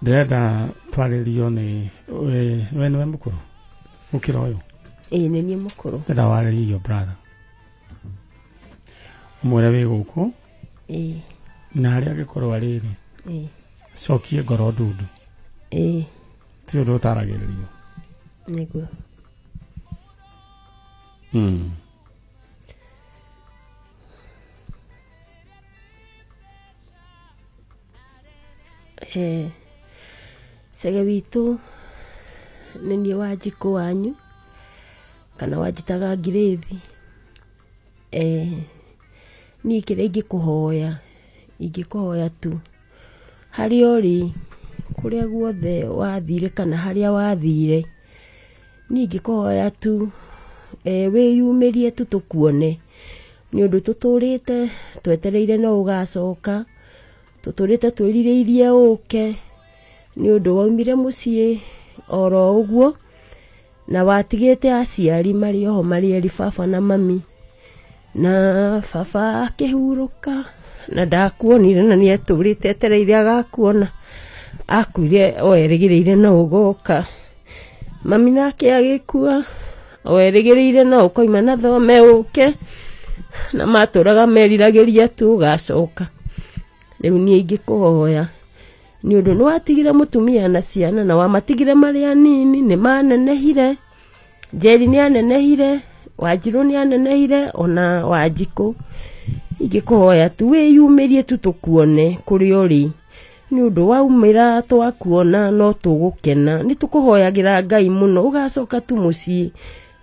ndĩrenda twarĩrio nĩ we nĩwe mũkũrũ gũkĩra ũyũ? Nĩ niĩ mũkũrũ. Ndĩrenda warĩrie your brother, ũmwĩre wĩ gũkũ na harĩa angĩkorwo arĩ rĩ, cokie ngoro ndundu. Ti ũndũ ũtaragĩrĩrio. Nĩguo. Chege witũ nĩ niĩ Wanjikũ wanyu kana wanjĩtaga Ngirĩthi. Niĩ kĩrĩa ingĩkũhoya tu harĩa ũrĩ, kũrĩa guothe wathire kana harĩa wathire, niĩ ingĩkũhoya tu wĩyumĩrie tu tũkuone, nĩ ũndũ tũtũrĩte twetereire no ũgacoka, tũtũrĩte twĩrirĩirie ũke, nĩ ũndũ waumire mũciĩ oro ũguo na watigĩte aciari marĩ oho marĩ erĩ, baba na mami, na baba akĩhurũka na ndakuonire na nĩ etũrĩte etereire agakuona, akuire o erĩgĩrĩire no ũgoka. Mami nake agĩkua o erĩgĩrĩire no ũkoima na thome ũke, na matũraga meriragĩria tu ũgacoka. Rĩu niĩ ingĩkũhoya nĩ ũndũ nĩ watigire mũtumia na ciana na wamatigire marĩ anini, nĩ manenehire, Njeri nĩ anenehire, Wanjirũ nĩ anenehire, ona Wanjikũ. Ingĩkũhoya tu wĩyumĩrie tu tũkuone kũrĩa ũrĩ, nĩ ũndũ waumĩra twakuona no tũgũkena. Nĩ tũkũhoyagĩra Ngai mũno ũgacoka tu mũciĩ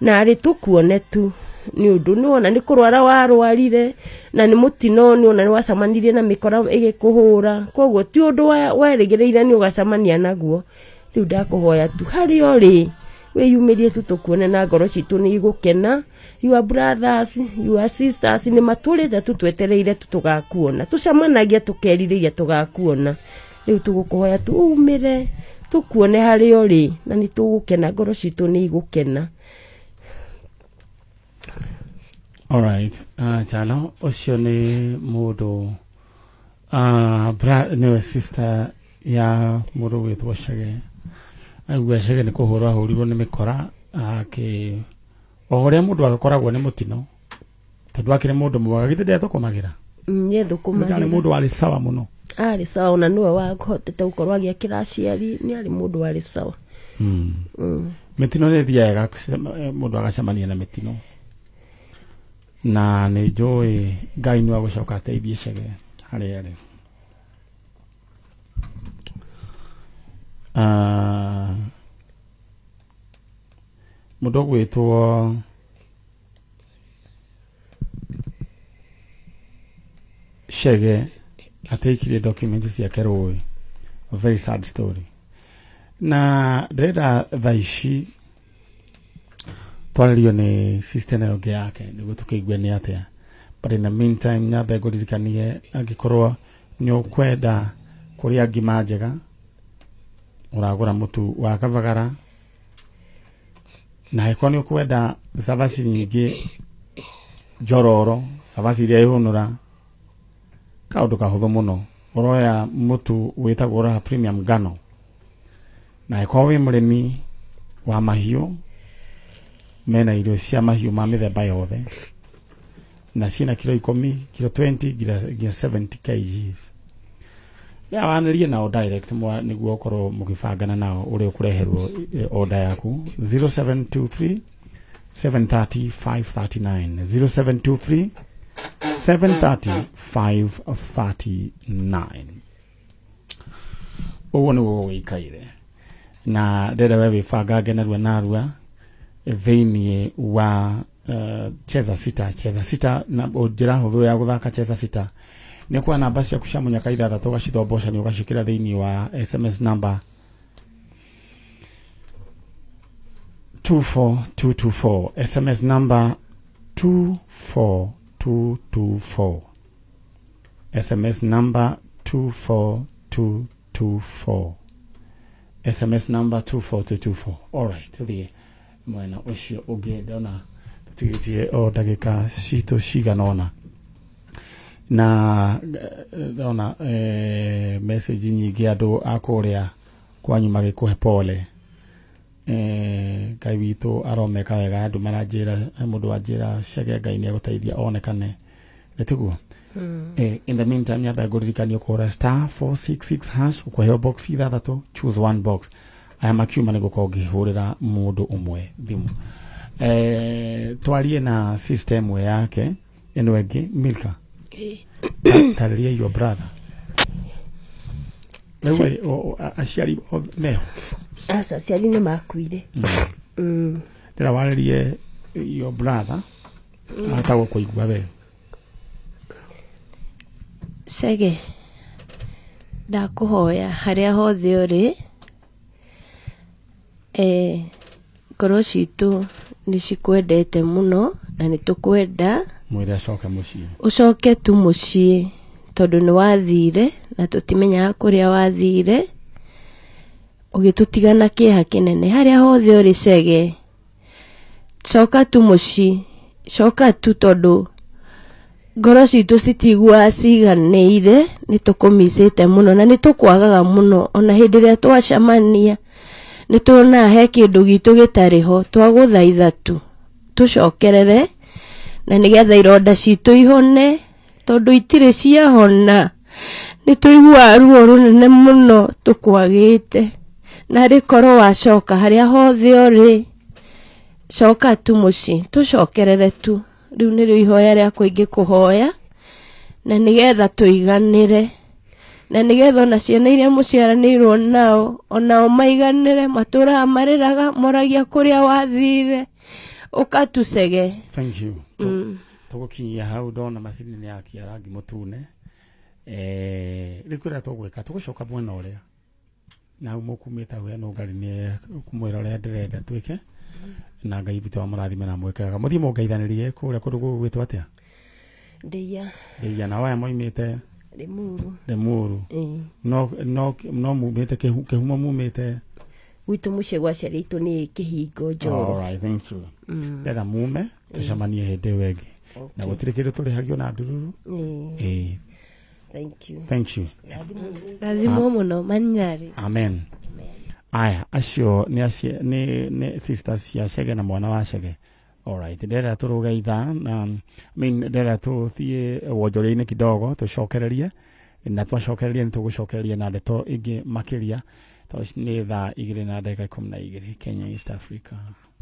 narĩ tũkuone tu, nĩ ũndũ nĩwona nĩ kũrwara warwarire na nĩ mũtino, nĩwona nĩ wacemanirie na mĩkora ĩgĩkũhũra, koguo ti ũndũ werĩgĩrĩire nĩ ũgacemania naguo. Rĩu ndakũhoya tu harĩa ũrĩ wĩyumĩrie tu tũkuone na ngoro citũ nĩ igũkena. Your brothers, your sisters nĩ matũrĩte tu twetereire tu tũgakuona, tũcemanagia tũkerirĩria tũgakuona. Rĩu tũgũkũhoya tu umĩre tũkuone harĩa ũrĩ na nĩ tũgũkena, ngoro citũ nĩ igũkena. All right. Chalo ũcio nĩ mũndũ nĩwe sister ya mũndũ gwĩtwo Chege. Aigua Chege nĩ kũhũrwo ahũrirwo nĩ mĩkora akĩ o ũrĩa mũndũ agĩkoragwo nĩ mũtino, tondũ akĩrĩ mũndũ mwega, githĩ ndethũkũmagĩra? Nĩ thũkũmagĩra. Nĩ mũndũ warĩ sawa mũno. Arĩ sawa, ona nĩwe wahotete gũkorwo agĩakĩra aciari, nĩ arĩ mũndũ warĩ sawa. Mĩtino nĩ ĩthiaga mũndũ agacemania na mĩtino, na nĩ njũĩ Ngai nĩwe agũcoka ateithie Chege harĩa arĩ. Mũndũ ũgwĩtwo Chege ateikire document ciake rũĩ. A very sad story. Na ndĩrenda thaa ici twarĩrio nĩ sister ĩno ĩngĩ yake nĩguo tũkĩigue nĩ atĩa. But in the meantime nyambe ngũririkanie angĩkorwo nĩ ũkwenda kũrĩa ngima njega, ũragũra mũtu wa Kabagara, na angĩkorwo nĩ ũkwenda cabaci nyingĩ njororo, cabaci iria ihũnũra, kaũndũ kahũthũ mũno, ũroya mũtu wĩtagwo Raha Premium Ngano. Na angĩkorwo wĩ mũrĩmi wa mahiũ, mena irio cia mahiũ ma mĩthemba yothe, na ciĩna kiro 10, kiro 20 nginya 70 kgs. Wanĩrie nao direct nĩguo ũkorwo mũgĩbangana nao ũrĩa ũkũreherwo order yaku. 0723 730 539, 0723 730 539. Ũguo nĩguo gũikaire, na ndĩrenda we wĩbangange narua narua thĩinĩ wa Cheza Sita. Cheza Sita na njĩra hũthũ ya gũthaka Cheza Sita nĩ kwa namba ciaku cia mũnyaka ithathatũ, ũgacithomboca ũgacikĩra thĩinĩ wa SMS number 24224, SMS number 24224, SMS number 24224, SMS number 24224. All right, tuthiĩ mwena ũcio ũngĩ. Ndona tũtigĩtie o ndagĩka citũ cigana ũna, na ndona message nyingĩ andũ a kũrĩa kwanyu magĩkũhe pole. Ngai witũ aromeka wega. Andũ maranjĩra, mũndũ wanjĩra Chege Ngai nĩ egũteithia onekane, nĩtiguo? In the meantime nyambe ngũririkanie kũhũra star 466 hash, ũkũheo box ithathatũ, choose one box. Aya makiuma nĩ gũkorwo ngĩhũrĩra mũndũ ũmwe thimũ. Twarie na system yake ĩno ĩngĩ. Milka, tarĩria your brother. Rĩu aciari meho? Aca, aciari nĩ makuire. Ndĩra warĩrie your brother atagwo kũigua wega. Chege, ndakũhoya harĩa hothe ũrĩ, ngoro citũ nĩ cikwendete mũno na nĩ tũkwenda. Mwĩre acoke mũciĩ. Ũcoke tu mũciĩ, tondũ nĩ wathire na tũtimenyaga kũrĩa wathire, ũgĩtũtiga na kĩeha kĩnene. Harĩa hothe ũrĩ Chege, coka tu mũciĩ, coka tu, tondũ ngoro citũ citiguaga ciganĩire, nĩ tũkũmicĩte mũno na nĩ tũkwagaga mũno. Ona hĩndĩ ĩrĩa twacemania nĩ tuonaga he kĩndũ gitũ gĩtarĩ ho. Twagũthaitha tu tũcokerere, na nĩgetha ironda citũ ihone, tondũ itirĩ ciahona. Nĩ tũiguaga ruo rũnene mũno tũkwagĩte, na rĩkorwo wacoka harĩa hothe ũrĩ, coka tu mũciĩ, tũcokerere tu. Rĩu nĩrĩo ihoya rĩakwa ingĩkũhoya, na nĩgetha tũiganĩre, na nĩgetha ona ciana iria mũciaranĩirwo nao onao maiganĩre. Matũraga marĩraga moragia kũrĩa wathire, ũkatũcege. Thank you. Tũgũkinyia hau. Ndona macini nĩ yakia rangi mũtune. Rĩu kũrĩa tũgwĩka, tũgũcoka mwena ũrĩa na hau mũkumĩte hau hena ũngari nĩ kũmwĩra ũrĩa ndĩrenda twĩke, na Ngai witũ amũrathime na mwĩke wega. Mũthiĩ mũngeithanĩrie kũrĩa kũndũ gũgwĩtwo atĩa? Ndĩia. Ndĩia. Nao aya moimĩte Limuru. Limuru. No no no mumĩte kĩhumo mumĩte Gwitũ mũciĩ gwa aciari aitũ nĩ Kĩhingo Njoro. All right, thank you. Ndĩrenda mume tũcemanie hĩndĩ ĩyo ĩngĩ, na gũtirĩ kĩndũ tũrĩhagio na ndururu. Ĩĩ. Thank you. Thank you. Rathimwo mũno manyarĩ. Amen. Aya acio nĩ sisters cia Chege na mwana wa Chege. Alright, ndĩrenda tũrũge ithaa na, I mean, ndĩrenda tũthiĩ wonjoria-inĩ kidogo tũcokererie, na twacokereria nĩ tũgũcokereria na ndeto ingĩ makĩria, tondũ nĩ 2:12 Kenya, East Africa.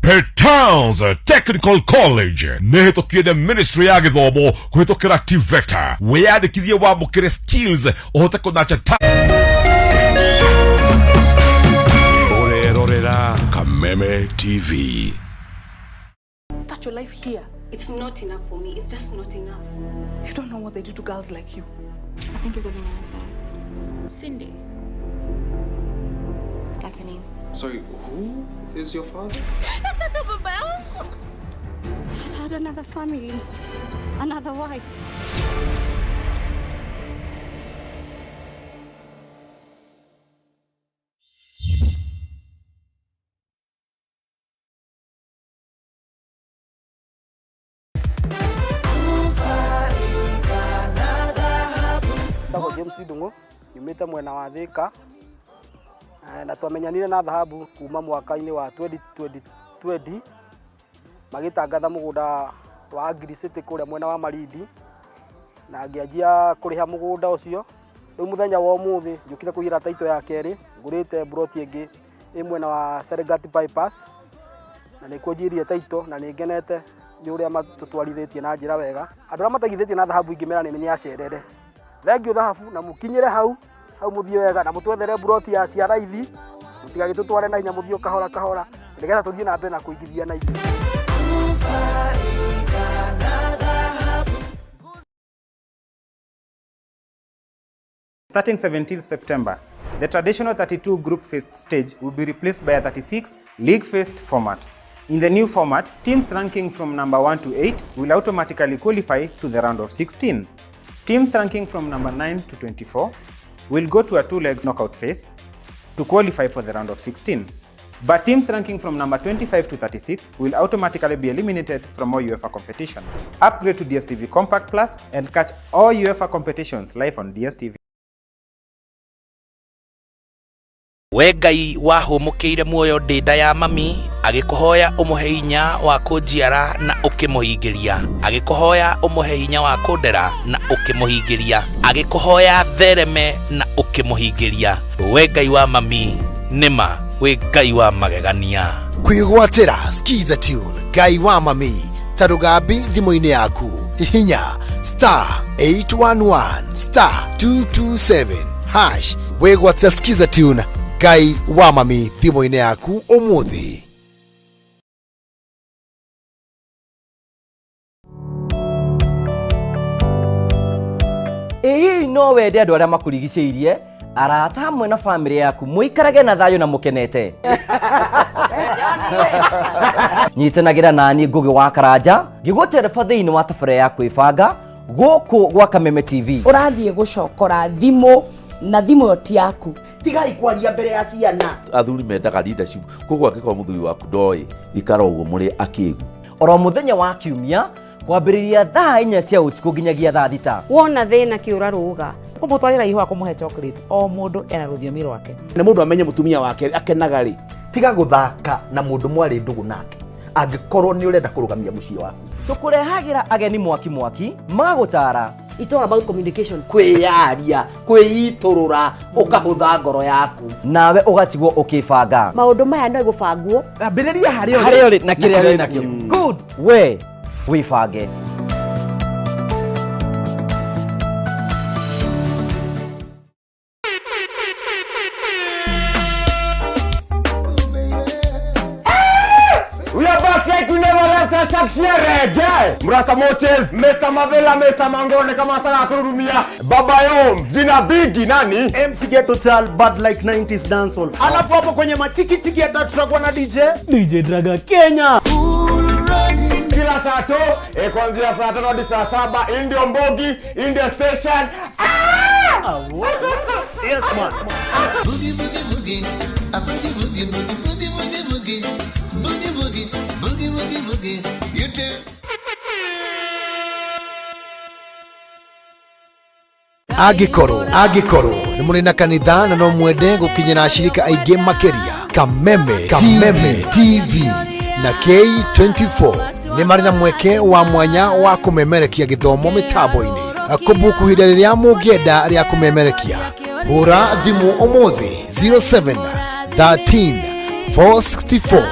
Petals Technical College nĩ hĩtũkie nĩ Ministry ya Gĩthomo kũhĩtũkĩra TVETA. Wĩyandĩkithie wamũkĩre skills ũhote kũnacha ta Ũrerorera Kameme TV. Start your life here. It's not enough for me. It's just not enough. You don't know what they do to girls like you. I think he's having an affair. Cindy. That's her name. Sorry, who is your father? That's a bell. I'd had another family, another wife. Ndagwo James Ndung'u, nyumĩte mwena wa Thika, na twamenyanire na Dhahabu kuma mwaka-inĩ wa 2020 magĩtangatha mũgũnda wa Agri City kũrĩa mwena wa Malindi, na ngĩanjia kũrĩha mũgũnda ũcio. Rĩu mũthenya wa ũmũthĩ njũkire kũiyĩra taito ya kerĩ, ngũrĩte mburoti ĩngĩ ĩ mwena wa Serengeti Bypass, na nĩkuo njiĩrire taito, na nĩ ngenete nĩ ũrĩa matũtwarithĩtie na njĩra wega. Andũ arĩa mataigithĩtie na Dhahabu ingĩmera nĩ acerere. Thengiũ Dhahabu, na mũkinyĩre hau hau mũthiĩ wega, na mũtwethere mburoti ya cia raithi, mũtigagĩtũtware na hinya, mũthiĩ o kahora kahora, nĩgetha tũthiĩ na mbere na kũigithia na ithuĩ. Starting 17th September, the traditional 32 group phase stage will be replaced by a 36 league phased format. In the new format, teams ranking from number 1 to 8 will automatically qualify to the round of 16. Teams ranking from number 9 to 24 will go to a two-leg knockout phase to qualify for the round of 16. But teams ranking from number 25 to 36 will automatically be eliminated from all UEFA competitions. Upgrade to DStv Compact Plus and catch all UEFA competitions live on DStv. We Ngai wahũmũkĩire muoyo ndĩ nda ya mami, agĩkũhoya ũmũhe hinya wa kũnjiara na ũkĩmũhingĩria, agĩkũhoya ũmũhe hinya wa kũndera na ũkĩmũhingĩria, agĩkũhoya thereme na ũkĩmũhingĩria. We Ngai wa mami, nĩma wĩ Ngai wa magegania. Kwĩgwatĩra Skiza Tune Ngai wa mami ta rũgambi thimũ-inĩ yaku, hihinya star 811 star 227 hash wĩgwatĩra Skiza Tune Ngai wa mami thimũ-inĩ yaku ũmũthĩ. Ĩ hihi no wende andũ arĩa makũrigicĩirie, arata hamwe na bamĩrĩ yaku mũikarage na thayũ na mũkenete? Nyitanagĩra nani Ngũgĩ wa Karanja ngĩgũtereba thĩinĩ wa tabarĩra ya kwĩbanga gũkũ gwa Kameme TV. Ũrathiĩ gũcokora thimũ na thimũ ĩyo ti yaku. Tigai kwaria mbere ya ciana. Athuri mendaga leadership, koguo angĩkorwo mũthuri waku ndoĩ, ikara ũguo mũrĩ akĩgu. Oro mũthenya wa kiumia kwambĩrĩria 4:00 cia ũtukũ nginyagia 6:00. Wona thĩna kĩũra rũga. Kũmũtwarĩra ihũa, kũmũhe chocolate, o mũndũ ena rũthiomi rwake. Nĩ mũndũ amenye mũtumia wake akenaga rĩ. Tiga gũthaka na mũndũ mwarĩ ndũgũ nake angĩkorwo nĩ ũrenda kũrũgamia mũciĩ waku. Tũkũrehagĩra ageni mwaki mwaki magũtara. It's all about communication. Kwĩyaria, kwĩitũrũra, ũkahũtha ngoro yaku. Nawe ũgatigwo ũkĩbanga. Maũndũ maya no gũbangwo. Ambĩrĩria harĩa ũrĩ. Harĩa ũrĩ na kĩrĩa wĩ nakĩo. Good. We wĩbange. We are back like we never left us. Reggae. Mrasta Moches, Mr. Mavela, Mr. Mangone kama sana kururumia. Baba Yom, jina bigi nani? MC Ghetto Child, bad like 90s dancehall. Alafu hapo kwenye machiki chiki hata tutakuwa na DJ DJ Draga Kenya. Kila saa to, kuanzia 5:00 hadi 7:00, Indio Mbogi, India Station. Ah! Yes man. Boogie boogie boogie, a boogie boogie boogie boogie boogie boogie, boogie boogie boogie boogie boogie. You too. Angĩkorwo nĩ mũrĩ na kanitha na no mwende gũkinyĩra ashirika aingĩ makĩria, Kameme, Kameme TV na K24. Nĩ marĩ na mweke wa mwanya wa kũmemerekia gĩthomo mĩtambo-inĩ. Kũbuku ihinda rĩrĩa mũngĩenda rĩa kũmemerekia. Hũra thimũ ũmũthĩ 07 13 464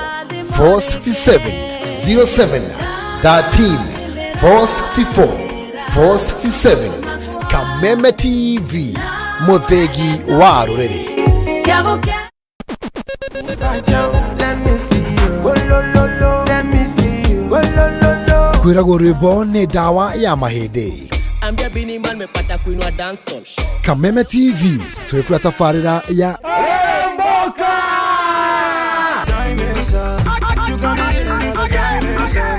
467 07 13 464 467. Kameme TV, mũthĩgi wa rũrĩrĩ. Kwĩragwo rwĩmbo nĩ ndawa ya mahĩndĩ. Kameme TV twĩkũra tabarĩra ya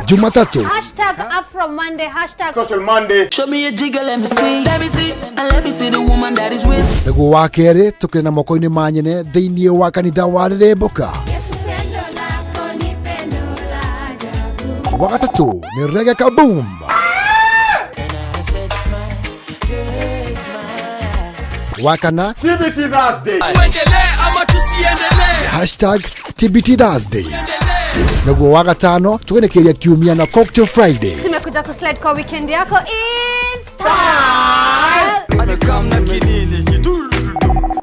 Jumatatu Hashtag Afro Monday, hashtag Social Monday. Show me a jigger, let me see. Let me see. And let me see the woman that is with. Nĩguo wa kerĩ tũkĩrĩ na moko-inĩ ma nyene thĩinĩ wa kanitha wa Rĩrĩmbũka. Wa gatatũ nĩ Reggae Kaboom. Wa kana TBT Thursday. Hashtag TBT Thursday. Nĩguo wa gatano tũgĩnĩkĩria kiumia na Cocktail Friday. Tumekuja kuslide kwa weekend yako is style.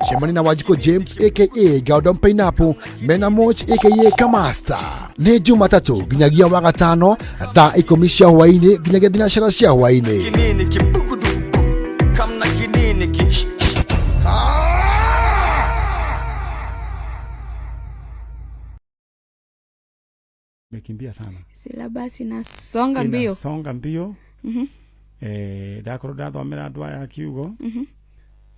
Cemani na Wanjikũ James aka Gordon Pineapple mena Moch aka Kamasta. Nĩ Jumatatũ nginyagia wa gatano thaa 10 cia hwaĩ-inĩ nginyagia 3 cia hwaĩ-inĩ. Mekimbia sana. Silabasi inasonga mbio. Inasonga mbio. Ndakorwo ndathomera andũ aya kiugo.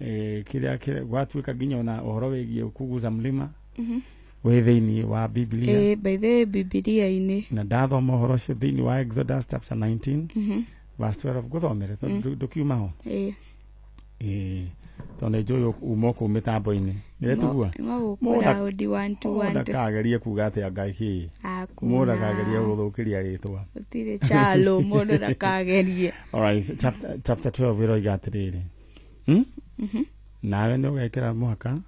Kĩrĩa gwatuĩka nginya ona ũhoro wĩgiĩ kuguza mlima wĩ thĩinĩ wa Biblia. By the way, Biblia-inĩ. Na ndathoma ũhoro ũcio thĩinĩ wa Exodus chapter 19 verse 12 ngũthomere tondũ ndũkiuma ho. Tondũ nĩ njũĩ uma kũu mĩtambo-inĩ. Nĩtugua. Magũkũraũndi 1 2 1 2. Ndakagerie kuga atĩa Ngai kĩ. Hakuna. Mũndũ ndakagerie gũthũkĩria rĩtwa. Gũtirĩ chalo mũndũ ndakagerie. All right, chapter 12 ĩroiga atĩrĩrĩ. Nawe nĩ ũgekĩra mũhaka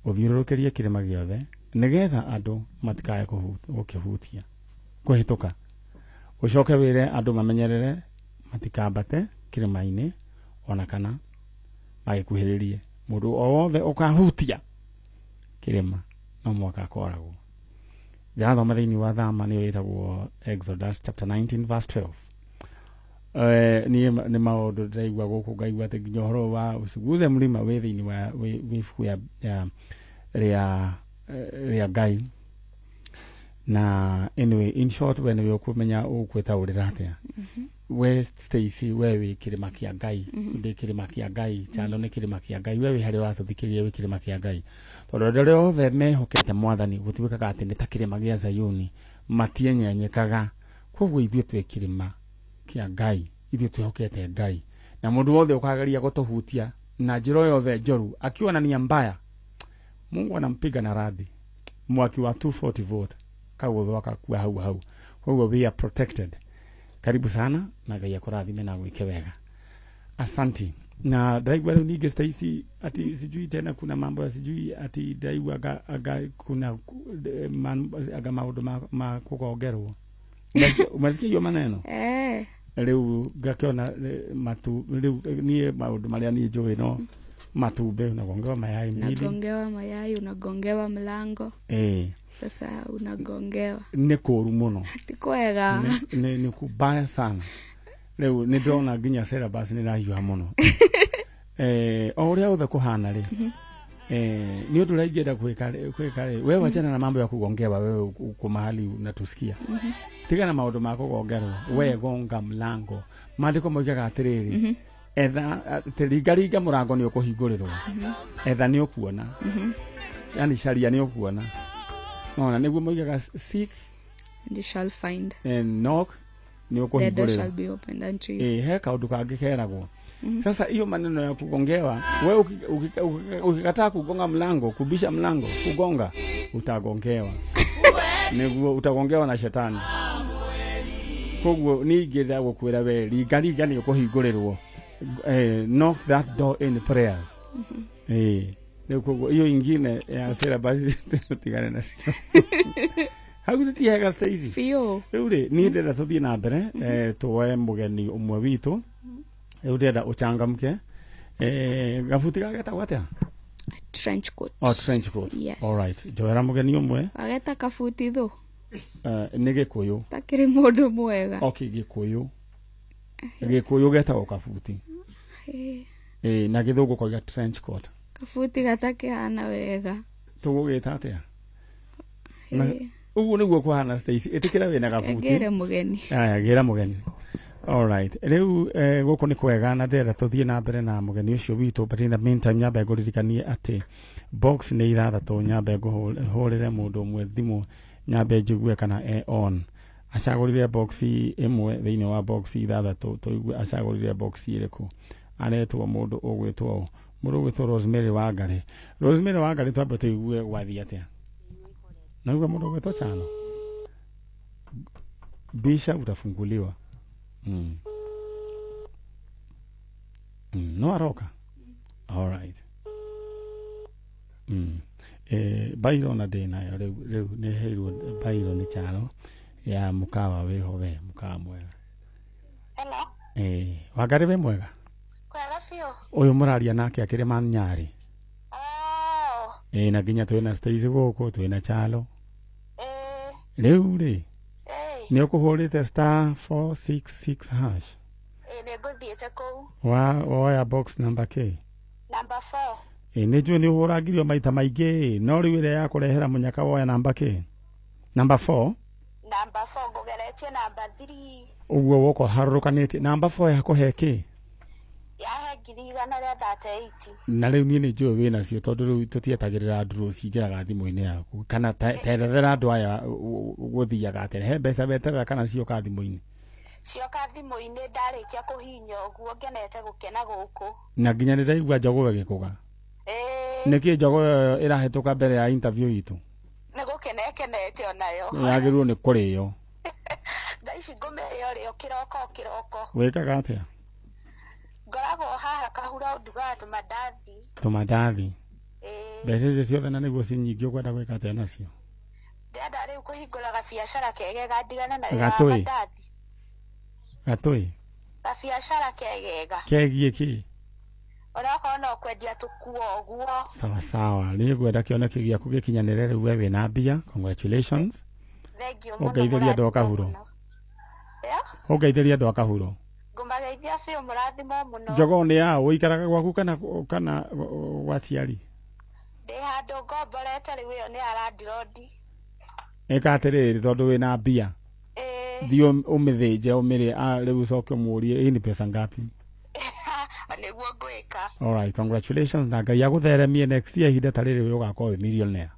ũthiũrũrũkĩrie kĩrĩma gĩothe nĩgetha andũ matikae gũkĩhutia kũhĩtũka. Ũcoke wĩre andũ mamenyerere matikambate kĩrĩma-inĩ ona kana magĩkuhĩrĩrie. Mũndũ o wothe ũkahutia kĩrĩma no mũhaka akoragwo. Ndĩrathoma thĩinĩ wa Thama nĩyo ĩtagwo Exodus chapter 19 verse 12. Niĩ nĩ maũndũ ndĩraigua gũkũ ngaigua atĩ nginya ũhoro wa uciguze mlima wĩ thĩinĩ wa wĩ ibuku rĩa Ngai. Na anyway, in short, we nĩwe ũkũmenya ũkwĩtaũrĩra atĩa. We Stacy, we wĩ kĩrĩma kĩa Ngai, ndĩ kĩrĩma kĩa Ngai, Chando nĩ kĩrĩma kĩa Ngai, we wĩ harĩa ũratũthikĩrĩria wĩ kĩrĩma kĩa Ngai. Tondũ andũ arĩa othe mehokete Mwathani gũtuĩkaga atĩ nĩ ta kĩrĩma gĩa Zayuni, matienyenyekaga. Koguo ithuĩ twĩ kĩrĩma kĩa Ngai, ithuĩ twĩhokete Ngai. Na mũndũ wothe ũkageria gũtũhutia na njĩra o yothe njoru akiwa na nia mbaya, Mungu anampiga na radi mwaki wa 240 volt kagũthwo akakua hau hau. Koguo we are protected. Karibu sana na Ngai akũrathime na gwĩke wega. Asanti. Na ndaigua rĩu ningĩ Stacy ati sijui tena kuna mambo ya sijui ati ndaigua aga kuna aga maũndũ ma kũgongerwo. Umesikia hiyo maneno? Rĩu ngakĩona matu rĩu niĩ maũndũ marĩa niĩ njũĩ no matumbĩ unagongewa mayai mbili. Unagongewa mayai, unagongewa mlango. Sasa unagongewa. Nĩ kũũru mũno. Ti kwega. Nĩ kubaya sana. Rĩu nĩ ndĩrona nginya syllabus nĩ ĩrahiũha mũno. O ũrĩa othe kũhana rĩ, nĩ ũndũ ũrĩa ingĩenda kwĩka rĩ, wewe wachana na mambo ya kugongewa, wewe uko mahali unatusikia. Tiga na maũndũ ma kũgongerwo, we gonga mlango. Maandĩko moigaga atĩrĩrĩ, etha ringaringa mũrango nĩ ũkũhingũrĩrwo. Etha nĩ ũkuona. Yani caria nĩ ũkuona. Ona nĩguo moigaga seek and you shall find, and knock nĩ the door shall ũkũhingũrĩrwo. be opened unto you. He kaũndũ kangĩ keragwo. Sasa hiyo maneno ya kugongewa, wewe ukikataa kugonga mlango, kubisha mlango, kugonga, utagongewa. Nĩguo utagongewa na shetani. Koguo niĩ ingĩenda gũkwĩra we ringaringa nĩ ũkũhingũrĩrwo. Knock that door in prayers. Rĩu koguo hiyo ingine ya syllabus tigane nacio. Hau githĩ ti hega, Stacy? Biũ. Rĩu rĩ, niĩ ndĩrenda tũthiĩ na mbere, tuoe mũgeni ũmwe witũ. Rĩu ndĩrenda ũchangamke. Gabuti gagetagwo atĩa? Trench coat. Oh, trench coat. Yes. All right, njoera mũgeni ũmwe. Wageta kabuti thũ. Nĩ Gĩkũyũ. Takĩrĩ mũndũ mwega. Okay, Gĩkũyũ. Gĩkũyũ getagwo kabuti. Ĩ na Gĩthũngũ koiga trench coat. Kabuti gatakĩhana wega. Tũgũgĩta atĩa? Ũguo nĩguo kũhana, Stacy. Ĩtĩkĩra wĩna gabuti. Ngĩre mũgeni. Aya, gĩra mũgeni. Alright, rĩu gũkũ nĩ kwega na ndĩrenda tũthiĩ na mbere na mũgeni ũcio witũ, but in the meantime nyambe ngũririkanie atĩ box nĩ ithathatũ. Nyambe ngũhũrĩre mũndũ ũmwe thimũ, nyambe njigue kana e on. Acagũrire box ĩmwe thĩinĩ wa box ithathatũ, tũigue acagũrire box ĩrĩkũ. Aretwo mũndũ ũgwĩtwo ũ? Mũndũ ũgwĩtwo Rosemary Wangari. Rosemary Wangari, twambe tũigue gwathiĩ atĩa. Naigua mũndũ ũgwĩtwo Chano, bisha utafunguliwa. No aroka. All right. Bairo na ndĩ nayo rĩu. Rĩu nĩ heirwo bairo nĩ Charo ya mũkawa wĩho. We mũkawa mwega. Hello. Wangari, wĩ mwega? Kwega biũ. Ũyũ mũraria nake akĩrĩ man Nyarĩ. Oh. Na nginya twĩna Stacy gũkũ, twĩna Chalo. Rĩu rĩ, nĩ ũkũhũrĩte *466#? Ĩ, nĩ ngũthiĩte kũu. Wa woya box number K? Number 4. Ĩ, nĩ njũĩ nĩ ũhũrangirio maita maingĩ, no rĩu ĩrĩa ya kũrehera mũnyaka woya namba K, number 4. Number 4, ngũgeretie number 3. Ũguo woka ũharũrũkanĩtie, namba 4 yakũhe kĩ? Yahe 138,000. Na rĩu niĩ nĩ njũĩ wĩ nacio, tondũ rĩu tũtietagĩrĩra ndurũ, cingĩraga thimũ-inĩ yaku. Kana terethera andũ aya gũthiaga atĩa, he mbeca weterera kana cioka thimũ-inĩ? Cioka thimũ-inĩ ndarĩkia kũhihinya ũguo, ngenete gũkena gũkũ. Na nginya nĩ ndaigua njogoo ĩgĩkũga. Nĩkĩ njogoo ĩyo ĩrahĩtũka mbere ya interview itũ? Nĩ gũkena ĩkenete onayo. Yagĩrĩirwo nĩ kũrĩo. Thaa ici ngũmĩrĩa ũrĩo kĩroko o kĩroko. Wĩkaga atĩa? Ngoragwo haha Kahura, ndugaga tũmandathi. Tũmandathi. Mbeca icio ciothe, na nĩguo ci nyingĩ, ũkwenda gwĩka atĩa nacio? Ndĩrenda rĩu kũhingũra gabiacara kegega, ndigane na wĩra wa Gatũĩ. mandathi. Gatũĩ. Gabiacara kegega. Kegiĩ kĩ? Onakorwo no kwendia tũkuo ũguo. Sawa sawa, nĩ ngwenda kĩoneki gĩaku gĩkinyanĩre. Rĩu we wĩna mbia, congratulations. Thengiũ mũno. Ũngeithĩria andũ a Mũrathimwo Kahuro. mũno. Yeah? Ũngeithĩria andũ a Kahuro. Ngũmageithia biũ, mũrathimwo mũno. Njogoo nĩ yaũ? Ũikaraga gwaku kana gwa ciari? Ndĩ handũ ngomborete rĩu, ĩyo nĩ ya landlord. Ĩka atĩrĩrĩ, tondũ wĩna mbia, thiĩ ũmĩthĩnje, ũmĩrĩe, rĩu ũcoke ũmũrie hii ni pesa ngapi. Nĩguo ngwĩka. Alright, congratulations, na Ngai agũtheremie. Next year ihinda ta rĩrĩ ũgakorwo wĩ millionaire.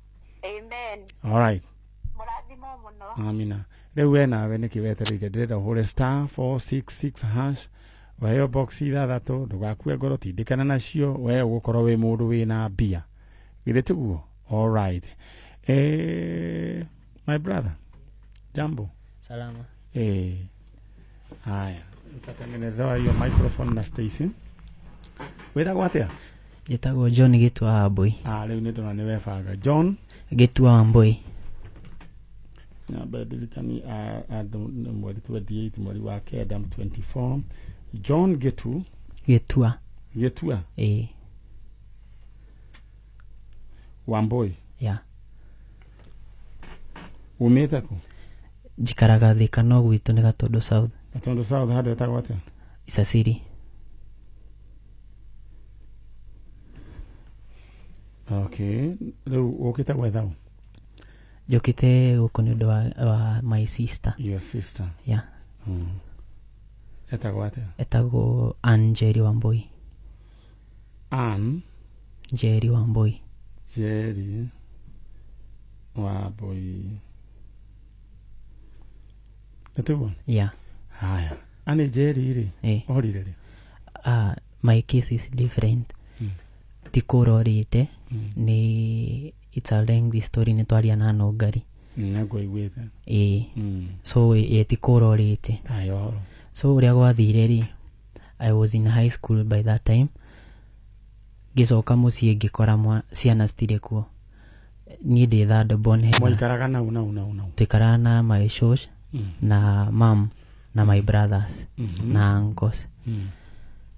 Amen. Alright. Mũrathimwo mũno. Amina. Rĩu we nawe nĩkĩ wetereire? Ndĩrenda ũhũre *466# waheo box ithathatũ. Ndũgakue ngoro, tindĩkana nacio, we ũgũkorwo wĩ mũndũ wĩna mbia, githĩ tiguo? Alright, my brother, jambo. Salama. Haya, utatengenezewa hiyo microphone na Stacy. Wĩtagwo atĩa? Njĩtagwo John Gĩtua Wambui. Ah, rĩu nĩ ndona nĩ webanga. John Gĩtua Wambui. Nyambe ndirikani andũ nĩ mweri 28 mweri wa kenda 24. John Gitu. Gĩtua. Gĩtua. Ĩĩ. Wambui. Yeah. Umĩte kũ? Njikaraga Thika no gwitũ nĩ Gatundu South. Gatundu South handũ hetagwo atĩa? Icaciri. Okay, rĩu ũkĩte gwetha ũ? Njũkĩte gũkũ nĩ ũndũ wa my sister. Your sister? Yeah. Etagwo atĩa? Etagwo Ann Njeri Wambui. Ann Njeri Wambui. Njeri Wambui. Nĩtiguo? Yeah. Haya. Ann Njeri rĩ, orire rĩ? My case is different. Ti kũrorĩte. Nĩ it's a lengthy story, nĩ twaria na nũngari. Nĩngũiguĩte. Ĩĩ. So ĩ ti kũrorĩte. Tahe ũhoro. So ũrĩa gwathire rĩ, I was in high school by that time. Ngĩcoka mũciĩ ngĩkora ciana citirĩ kuo. Niĩ ndĩ third born hena. Mwaikaraga nau nau nau nau? Tũikaraga na my shosh na mam na my brothers na uncles.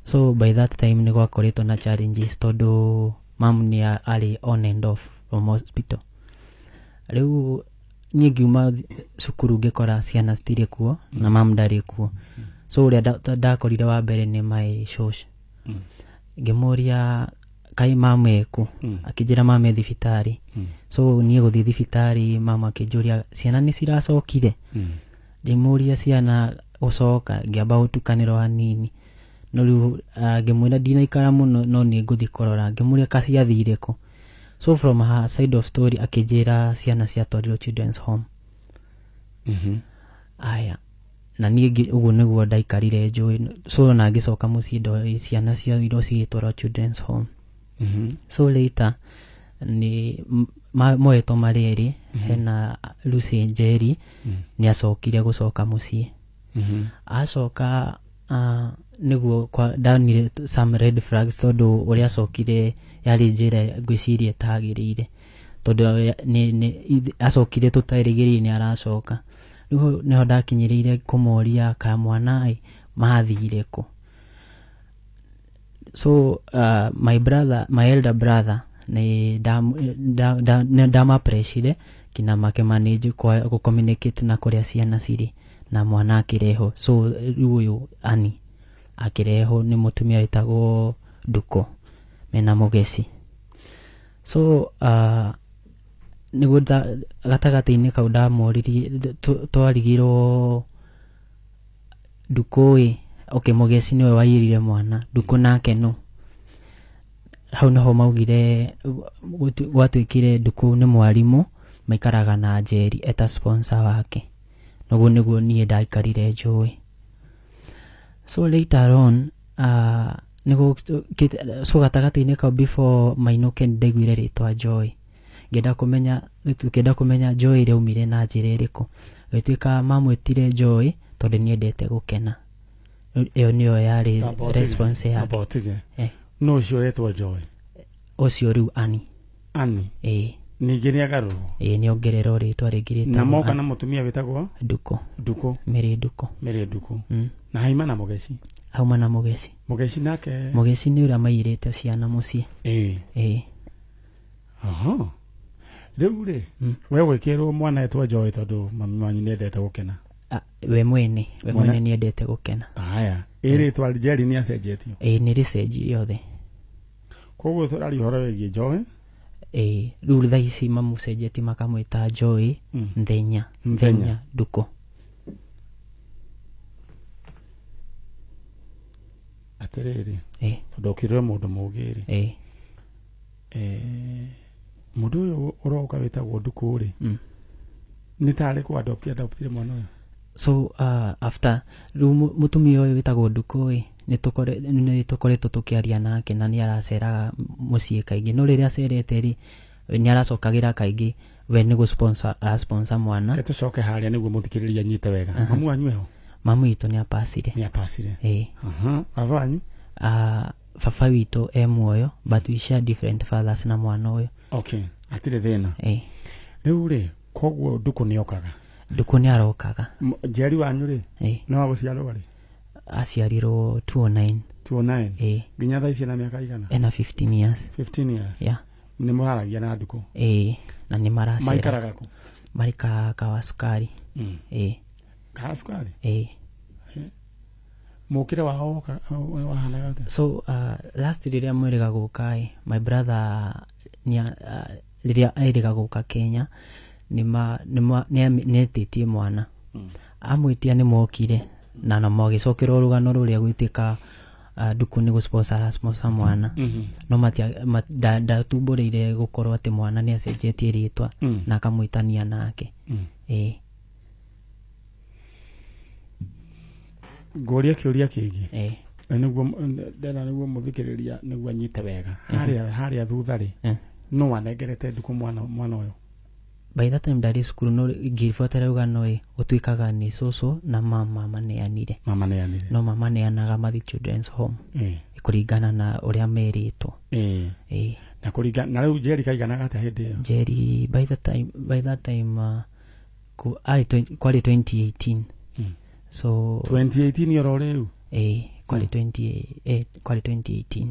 So by that time nĩ gwakoretwo na challenges tondũ mam nĩ arĩ on and off from hospital. Rĩu niĩ ngiuma cukuru ngĩkora ciana citirĩ kuo na mam ndarĩ kuo. So ũrĩa ndakorire wa mbere nĩ my shosh. Ngĩmũria kaĩ mama ekũ? Akĩnjĩra mama e thibitarĩ. So niĩ gũthiĩ thibitarĩ mama akĩnjũria ciana nĩ ciracokire? Ngĩmũria ciana gũcoka ngĩamba gũtukanĩrwo hanini. No rĩu ngĩmwĩra ndinaikara mũno no nĩ ngũthiĩ kũrora. Ngĩmũria ka ciathire kũ? So from her side of story akĩnjĩra ciana ciatwarirwo children's home. Aya, na niĩ ũguo nĩguo ndaikarire njũĩ. So ona ngĩcoka mũciĩ ndoĩ ciana cioirwo cigĩtwarwo children's home. So later nĩ moetwo marĩ erĩ, hena Lucy Njeri nĩ acokire gũcoka mũciĩ. Acoka nĩguo ndonire some red flags tondũ ũrĩa acokire yarĩ njĩra ngwĩciria ĩtagĩrĩire tondũ acokire tũterĩgĩrĩire nĩ aracoka. Rĩu nĩho ndakinyĩrĩire kũmoria ka mwana ĩ mathire kũ. So my brother, my elder brother nĩ ndamapreshire nginya makĩmanage gũ communicate na kũrĩa ciana cirĩ na mwana akĩrehwo. So rĩu ũyũ Annie akĩrehwo nĩ mũtumia wĩtagwo Nduko mena Mũgeci. So nĩguo gatagatĩ-inĩ kau ndamoririe twarigirwo Nduko ĩ okay Mũgeci nĩwe waiyĩrire mwana, Nduko nake nũ? Hau nĩho maugire gwatuĩkire Nduko nĩ mwarimũ maikaraga na Njeri eta sponsor wake. Noguo nĩguo niĩ ndaikarire njũĩ. So later on so gatagatĩ-inĩ kau before mainũke nĩndaiguire rĩtwa Joy. Ngĩenda kũmenya Joy rĩaumire na njĩra ĩrĩkũ. Gũgĩtuĩka mamwĩtire Joy tondũ nĩendete gũkena. Ĩyo nĩyo yarĩ response yake. Amba ũtige. No ũcio ũretwo Joy? Ũcio rĩu Annie. Annie? Ĩĩ. Ningĩ nĩagarũrwo? Ĩĩ, nĩongererwo rĩtwa rĩngĩ rĩtagwo Na moka na mũtumia wĩtagwo? Nduko. Nduko. Mary Nduko. Mary Nduko. Na haima na Mũgeci? Hauma na Mũgeci. Mũgeci nake? Mũgeci nĩ ũrĩa maiyĩrĩte ciana mũciĩ. Ĩĩ. Ĩĩ. Aha. Rĩu rĩ, we gwĩkĩrwo mwana etwo Joy tondũ mami wanyu nĩendete gũkena? We mwene, we mwene nĩendete gũkena. Haya, ĩ rĩtwa Njeri nĩ acenjetio? Ĩĩ, nĩ rĩcenjirio rĩothe. Koguo tũraria ũhoro wĩgiĩ Joy? Ĩĩ, rĩu thaa ici mamũcenjetie makamwĩta Joy Nthenya. Nthenya Nduko. Atĩrĩrĩ, tondũ ũkĩrĩ mũndũ mũũgĩ rĩ, mũndũ ũyũ ũroka wĩtagwo Nduko rĩ, nĩ tarĩ kũ adopt adoptire mwana ũyũ? So after rĩu mũtumia ũyũ wĩtagwo Nduko ĩ nĩ tũkoretwo tũkĩaria nake na nĩ araceraga mũciĩ kaingĩ, no rĩrĩa acerete rĩ nĩ aracokagĩra kaingĩ we nĩ gũ sponsor arasponsor mwana. Tũcoke harĩa nĩguo mũthikĩrĩria anyite wega. Mamu wanyu eho? Mamu witũ nĩ apacire. Nĩ apacire. Ĩĩ. Baba wanyu? Baba witũ e muoyo but we share different fathers na mwana ũyũ. Okay, hatirĩ thĩna. Ĩĩ. Rĩu rĩ, koguo Nduko nĩ okaga? Nduko nĩ arokaga. Njeri wanyu rĩ, nĩ wa gũciarwo rĩ? Aciarirwo 2009. 2009? Ĩĩ. Nginya thaa ici ena mĩaka igana? Ena 15 years. 15 years? Yeah. Nĩ mũraragia na Nduko? Ĩĩ, na nĩ maracera. Maikaraga kũ? Maikaraga Kawasukari. Ĩĩ. Kawasukari? Ĩĩ. Mũkĩre wao wahanaga atĩa? So last rĩrĩa mwĩrĩga gũka ĩ, my brother rĩrĩa erĩga gũka Kenya nĩetĩtie mwana. Amwĩtia nĩ mokire na magĩcokerwo rũgano rũrĩa gwĩtĩka Nduko nĩ gũ-sponsor arasponsor mwana. No ndatumbũrĩire gũkorwo atĩ mwana nĩ acenjetie rĩtwa na akamwĩtania nake. Ĩĩ. Ngũria kĩũria kĩngĩ. Nĩguo ndĩrenda nĩguo mũthikĩrĩria nĩguo anyite wega. Harĩa thutha rĩ, no wanengerete Nduko mwana ũyũ? By that time ndarĩ cukuru no ngĩbuatĩrĩra rũgano ĩ gũtuĩkaga nĩ cũcũ na mama maneanire. Mamaneanire. No mamaneanaga mathiĩ children's home. Kũringana na ũrĩa merĩtwo. Ĩĩ. Na kũringa na rĩu Jerry kaiganaga atĩa hĩndĩ ĩyo? Jerry by that time arĩ kwarĩ 2018. So 2018 oro rĩu? Ĩĩ, kwarĩ 20 kwarĩ 2018.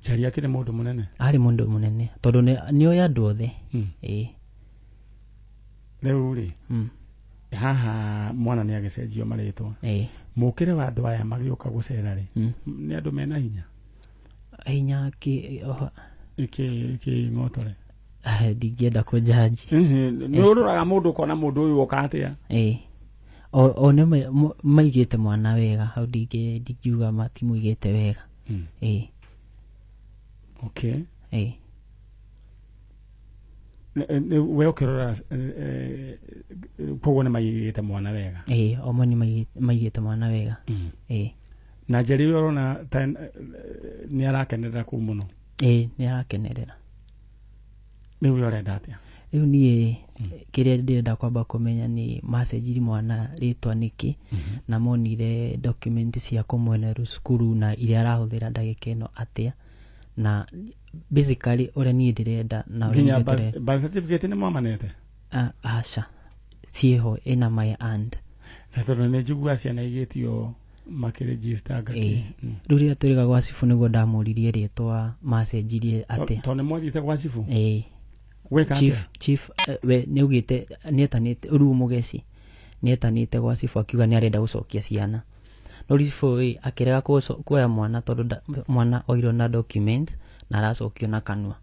Jerry akĩrĩ mũndũ mũnene? Arĩ mũndũ mũnene tondũ nĩoĩ andũ othe. Ĩĩ. Rĩu rĩ, haha mwana nĩ agĩcenjio marĩtwa. Ĩĩ. Mũkĩre wa andũ aya magĩũka gũcera rĩ, nĩ andũ mena hinya? Hinya kĩ oho? Kĩ ng'otore? Ndingĩenda kũnjanji. Nĩ ũroraga mũndũ ũkona mũndũ ũyũ oka atĩa? Ĩĩ. O nĩ maigĩte mwana wega hau, ndingiuga matimũigĩte wega. Ĩĩ. Okay. Ĩĩ. We ũkĩrora koguo nĩ maigĩte mwana wega? Ĩĩ, o nĩ maigĩte mwana wega. Ĩĩ. Na Jerry we ũrona ta nĩ arakenerera kũu mũno? Ĩĩ, nĩ arakenerera. Rĩu we ũrenda atĩa? Rĩu niĩ kĩrĩa ndĩrenda kwamba kũmenya nĩ macenjirie mwana rĩtwa nĩkĩ, na monire document cia kũmweneru cukuru na iria arahũthĩra ndagĩka ĩno atĩa, na basically ũrĩa niĩ ndĩrenda na ũrĩa Nginya ithuĩ tũrenda. Birth certificate nĩ mwamanete? Aca, ciĩho, ĩna my aunt. Na tondũ nĩ njiguaga ciana igĩtio makĩregister ngakĩ. Ĩĩ. Rĩu rĩrĩa twĩrĩga gwa cibũ nĩguo ndamũririe rĩtwa macenjirie atĩa. Tondũ nĩ mwathiĩte gwa cibũ? Ĩĩ. Gwĩka Chief, atĩa? Chief we nĩaugĩte nĩetanĩte rĩu mũgeci nĩetanĩte gwa cibũ akiuga nĩarenda gũcokia ciana, no cibũ ĩ akĩrega kuoya mwana tondũ mwana oirwo na document na aracokio na kanua,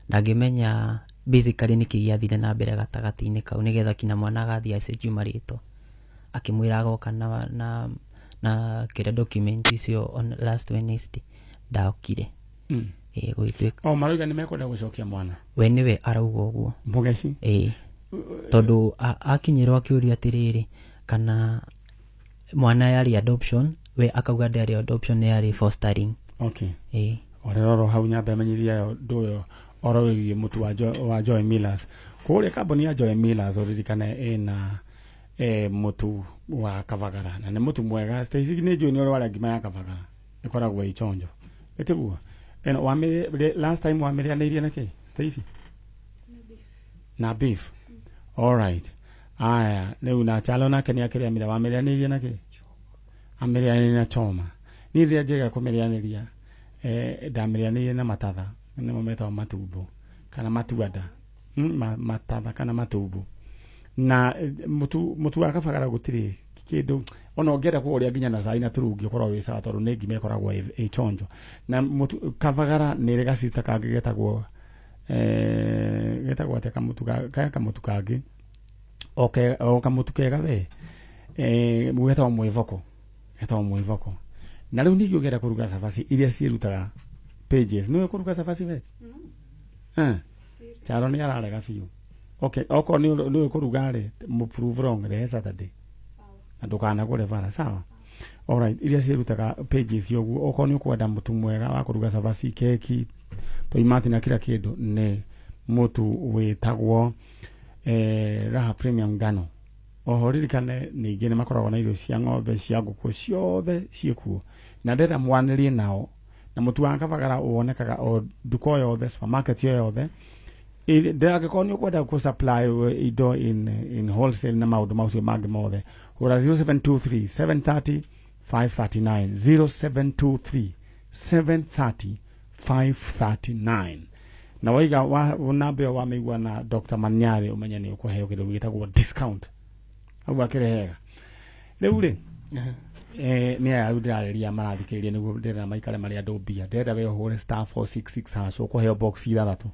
ndangĩmenya basically nĩkĩ gĩathire na mbere gatagatĩ-inĩ kau nĩgetha kinya mwana agathiĩ acenjio marĩtwa. Akĩmwĩra agoka na kĩrĩa document icio on last Wednesday ndokire. Ĩĩ, gũgĩtuĩka O marauga nĩ mekwenda gũcokia mwana? We nĩwe arauga ũguo. Mũgeci? Ĩĩ, tondũ akinyĩrwo akĩũrio atĩrĩrĩ kana mwana yarĩ adoption, we akauga ndĩarĩ adoption, yarĩ fostering. Okay. Ĩĩ. Orero oro hau nyambe menyithia ũndũ ũyũ oro wĩgiĩ mũtu wa Joy Millers. Kũrĩa kambuni ya Joy Millers ũririkane ĩna mũtu wa Kabagara na nĩ mũtu mwega. Stacy nĩ njũĩ nĩ ũrĩ warĩa ngima ya Kabagara, ĩkoragwo ĩ chonjo, ĩtiguo? Ĩno last time wamĩrĩanĩirie na kĩ, Stacy? Na beef. All right. Aya, rĩu na Chalo nake nĩ akĩrĩamĩra, wamĩrĩanĩirie na kĩ? Amĩrĩanĩirie na choma. Niĩ rĩrĩa njĩga kũmĩrĩanĩria, ndamĩrĩanĩirie na matatha, nĩmo metagwo matumbo kana matuanda. Matatha kana matumbo. Na mũtu wa Kabagara gũtirĩ kĩndũ ona ũngĩenda kũũrĩa nginya na cai na turungi ũkoragwo wĩ sawa tondũ nĩ ngima ĩkoragwo ĩ chonjo. Na mũtu Kabagara nĩ ĩrĩ gacita kangĩ getagwo getagwo atĩa kamũtu kamũtu kangĩ o kamũtu kega we getagwo mwĩvoko, getagwo mwĩvoko. Na rĩu ningĩ ũngĩenda kũruga cabaci iria ciĩrutaga pages, nĩũĩ kũruga cabaci we? Charo nĩ ararega biũ. Okay, okorwo nĩũĩ kũruga rĩ, prove wrong, rehe Saturday na ndũkanagũre bara, sawa? Alright, iria ciĩrutaga pages ũguo, okorwo nĩ ũkwenda mũtu mwega wa kũruga cabaci, keki, toimati na kila kĩndũ, nĩ mũtu wĩtagwo Raha Premium Ngano. Oho ririkane ningĩ nĩ makoragwo na irio cia ng'ombe, cia ngũkũ, ciothe ciĩkuo. Na ndĩrenda mwanĩrie nao, na mũtu wa Kabagara wonekaga o nduka o yothe, supermarket o yothe. Angĩkorwo nĩ ũkwenda kũ supply indo in wholesale na maũndũ macio mangĩ mothe, hũra 0723 730 539, 0723 730 539. Na waiga namba ĩyo wamĩigua na Dr. Manyari ũmenye nĩ ũkũheo kĩndũ gĩtagwo discount. Hau akĩrĩ hega. Rĩu rĩ, nĩ aya rĩu ndĩrarĩria marathikĩrĩria nĩguo ndĩrenda maikare marĩ andũ mbia. Ndĩrenda we ũhũre *466# ũkũheo box ithathatũ.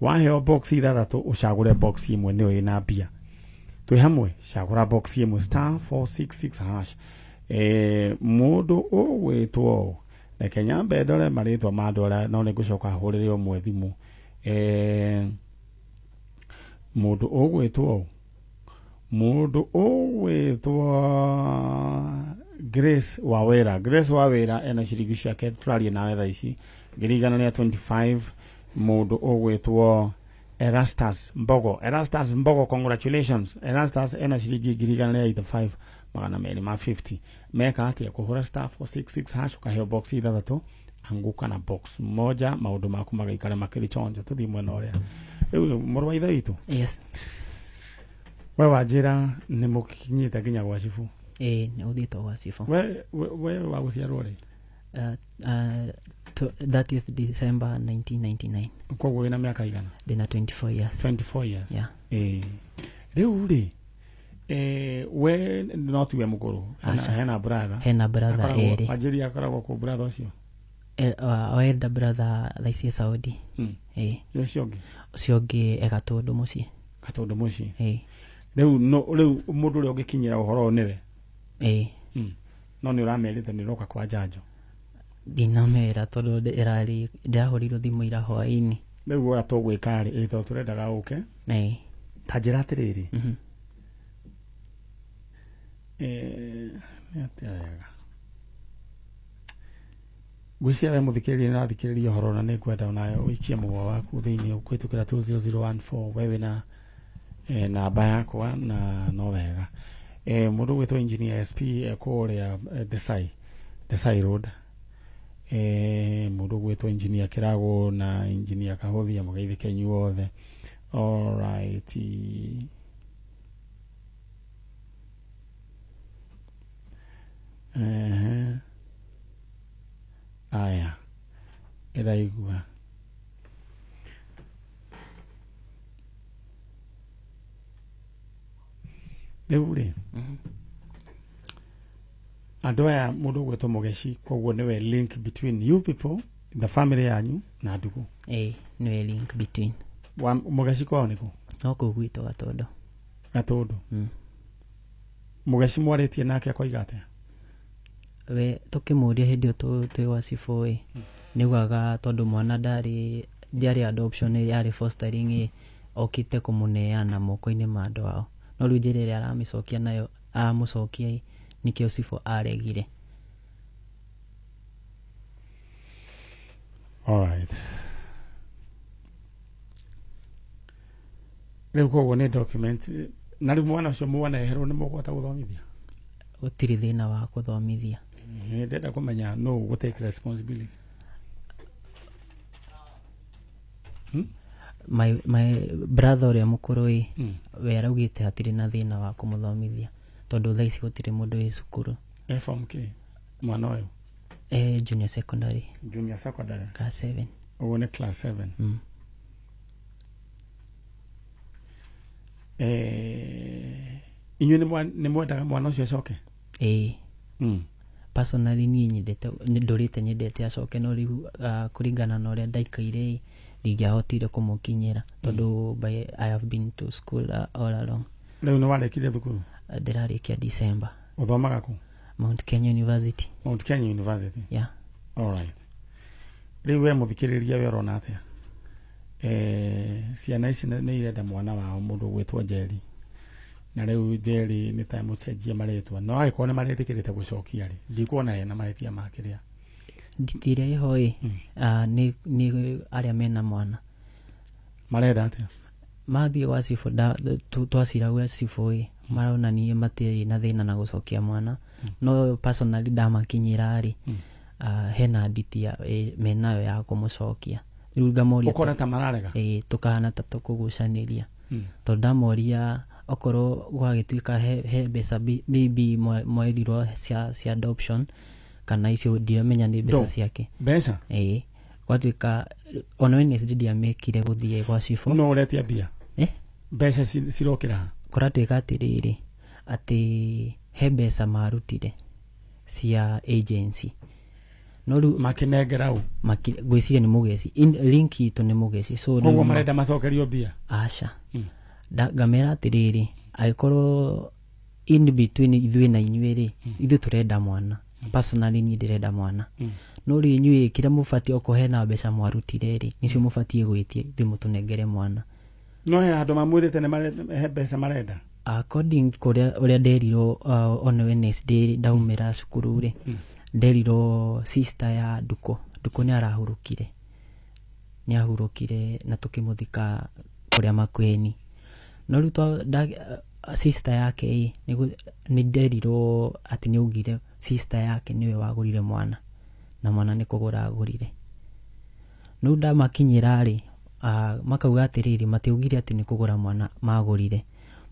Waheo box ithathatũ ũcagũre box ĩmwe nĩyo ĩna mbia. Twĩ hamwe, cagũra box ĩmwe *466#. Mũndũ ũgwĩtwo, reke nyambe ndore marĩtwa ma andũ arĩa, no nĩngũcoka hũrĩre ũmwe thimũ. Mũndũ ũgwĩtwo Grace Wawera. Grace Wawera ena ciringi ciake tũraria nawe thaa ici 125,000. Mũndũ ũgwĩtwo Erastus Mbogo. Erastus Mbogo, congratulations. Erastus ena ciringi 185,250. Meka atĩa? Kũhũra *466# ũkaheo box ithathatũ. Anguka na box moja maũndũ maku magaikara makĩrĩ chonjo. Tũthiĩ mwena ũrĩa rĩu, mũrũ wa ithe witũ. Yes. We wanjĩra nĩ mũkinyĩte nginya gwa cibũ? Ĩĩ, nĩ ũthiĩte gwa cibũ. We wa gũciarwo rĩ? That is December 1999. Koguo wĩna mĩaka igana? Ndĩna 24 years. 24 years. Yeah. Ĩĩ, rĩu rĩ, we no tiwe mũkũrũ? Aca. Hena brother? Hena brother. Erĩ. Wanjĩria akoragwo kũ brother ũcio? Our elder brother thaa ici e Saudi. Ĩĩ. Nĩ ũcio ũngĩ? Ũcio ũngĩ e Gatũndũ mũciĩ. Gatũndũ mũciĩ. Ĩĩ. Rĩu no rĩu mũndũ ũrĩa ũngĩkinyĩra ũhoro ũyũ nĩwe? Ĩĩ. No nĩ ũramerĩte nĩ ũroka kwa njanjo? Ndinamera tondũ ĩrarĩ ndĩrahũrirwo thimũ ira hwaĩ-inĩ. Rĩu ũrĩa tũgwĩka rĩ, ĩ tondũ tũrendaga ũke. Ĩĩ. Ta njĩra atĩrĩrĩ, nĩ atĩa wega ngwĩciria we mũthikĩrĩria nĩ ũrathikĩrĩria ũhoro na nĩ ngwenda onawe ũikie mũgwa waku thĩinĩ kũhĩtũkĩra 20014. We wĩna namba yakwa na no wega. Mũndũ ũgwĩtwo engineer SP kũrĩa Desai Road, mũndũ ũgwĩtwo engineer Kĩrago na engineer Kahũthia, mũgeithĩke inyuothe. Alright. Ehe. Aya, ĩraigua rĩu rĩ, andũ aya, mũndũ ũgwĩtwo Mũgeci koguo nĩwe link between you people, the family yanyu na Ndukũ? Ĩĩ, nĩwe link between. Wa Mũgeci kwao nĩkũ? No kũu gwitũ Gatũndũ. Gatũndũ. Mũgeci mwarĩtie nake akoiga atĩa? We tũkĩmũria hĩndĩ ĩyo twĩ gwa cibũ ĩ, nĩaugaga tondũ mwana ndarĩ ndiarĩ adoption yarĩ fostering ĩ, okĩte kũmũneana moko-inĩ ma andũ ao, no rĩu njĩra ĩrĩa aramĩcokia nayo, aramũcokia ĩ, nĩkĩo cibũ aregire. Alright. Rĩu koguo nĩ document na rĩu mwana ũcio mwaneherwo nĩ mũkũhota gũthomithia? Gũtirĩ thĩna wa kũthomithia. Ndĩrenda kũmenya no ũgũ take responsibility. My brother ũrĩa mũkũrũ ĩ, we araugĩte hatirĩ na thĩna wa kũmũthomithia tondũ thaa ici gũtirĩ mũndũ wĩ cukuru. E form K mwana ũyũ? E junior secondary. Junior secondary. Class 7. Ũguo nĩ class 7. Inyuĩ nĩ mwendaga mwana ũcio acoke? Ĩĩ. Personally niĩ nyendete, ndũrĩte nyendete acoke, no rĩu kũringana na ũrĩa ndaikaire ĩ, ndingĩahotire kũmũkinyĩra tondũ I have been to school all along. Rĩu nĩ warĩkirie thukuru? Ndĩrarĩkia December. Ũthomaga kũ? Mount Kenya University. Mount Kenya University. Yeah. Alright. Rĩu we mũthikĩrĩria, we ũrona atĩa? Ciana ici nĩ irenda mwana wao mũndũ ũgwĩtwo Njeri, na rĩu Njeri nĩ ta mũcenjie marĩtwa, no angĩkorwo nĩ maretĩkĩrĩte gũcokia rĩ, ndikuona hena mahĩtia ma kĩrĩa. Nditi ĩrĩa ĩho ĩ, nĩ arĩa mena mwana. Marenda atĩa? Mathiĩ gwa cibũ, twacira gwa cibũ ĩ, maronania matirĩ na thĩna na gũcokia mwana, no personally ndamakinyĩra rĩ, hena nditi menayo ya kũmũcokia. Rĩu ngamoria Ũkona ta mararega? Ĩĩ, tũkahana ta tũkũgucanĩria tondũ ndamoria okorwo gwagĩtuĩka he mbeca maybe mwerirwo cia adoption kana icio ndiramenya nĩ mbeca Ndo. ciake. Mbeca? Ĩĩ, gwatuĩka ona Wednesday ndiamĩkire gũthiĩ gwa cibũ. No ũretia mbia? Eh? Mbeca cirokĩra ha? Kũratuĩka atĩrĩrĩ, atĩ he mbeca marutire cia agency, no rĩu makĩnengera ũ? Ngwĩciria nĩ Mũgeci. Link itũ nĩ Mũgeci, so rĩu Koguo marenda macokerio mbia? Aca. Ngamera atĩrĩrĩ, angĩkorwo in between ithuĩ na inyuĩ rĩ, ithuĩ tũrenda mwana. Personally niĩ ndĩrenda mwana, no rĩu inyuĩ kĩrĩa mũbatiĩ, okorwo hena mbeca mwarutire rĩ, nĩcio mũbatiĩ gwĩtia ithuĩ mũtũnengere mwana. No he handũ mamwĩrĩte nĩ he mbeca marenda? According kũrĩa ũrĩa nderirwo, on Wednesday ndaumĩra cukuru rĩ, nderirwo sister ya Ndukũ, Ndukũ nĩ arahurũkire, nĩ ahurũkire na tũkĩmũthika kũrĩa Makueni, no rĩu sister yake ĩ, nĩ nderirwo atĩ nĩ augire sister yake nĩwe wagũrire mwana Na mwana nĩ kũgũra agũrire. Rĩu ndamakinyĩra rĩ, makauga atĩrĩrĩ, matiaugire atĩ nĩ kũgũra mwana magũrire,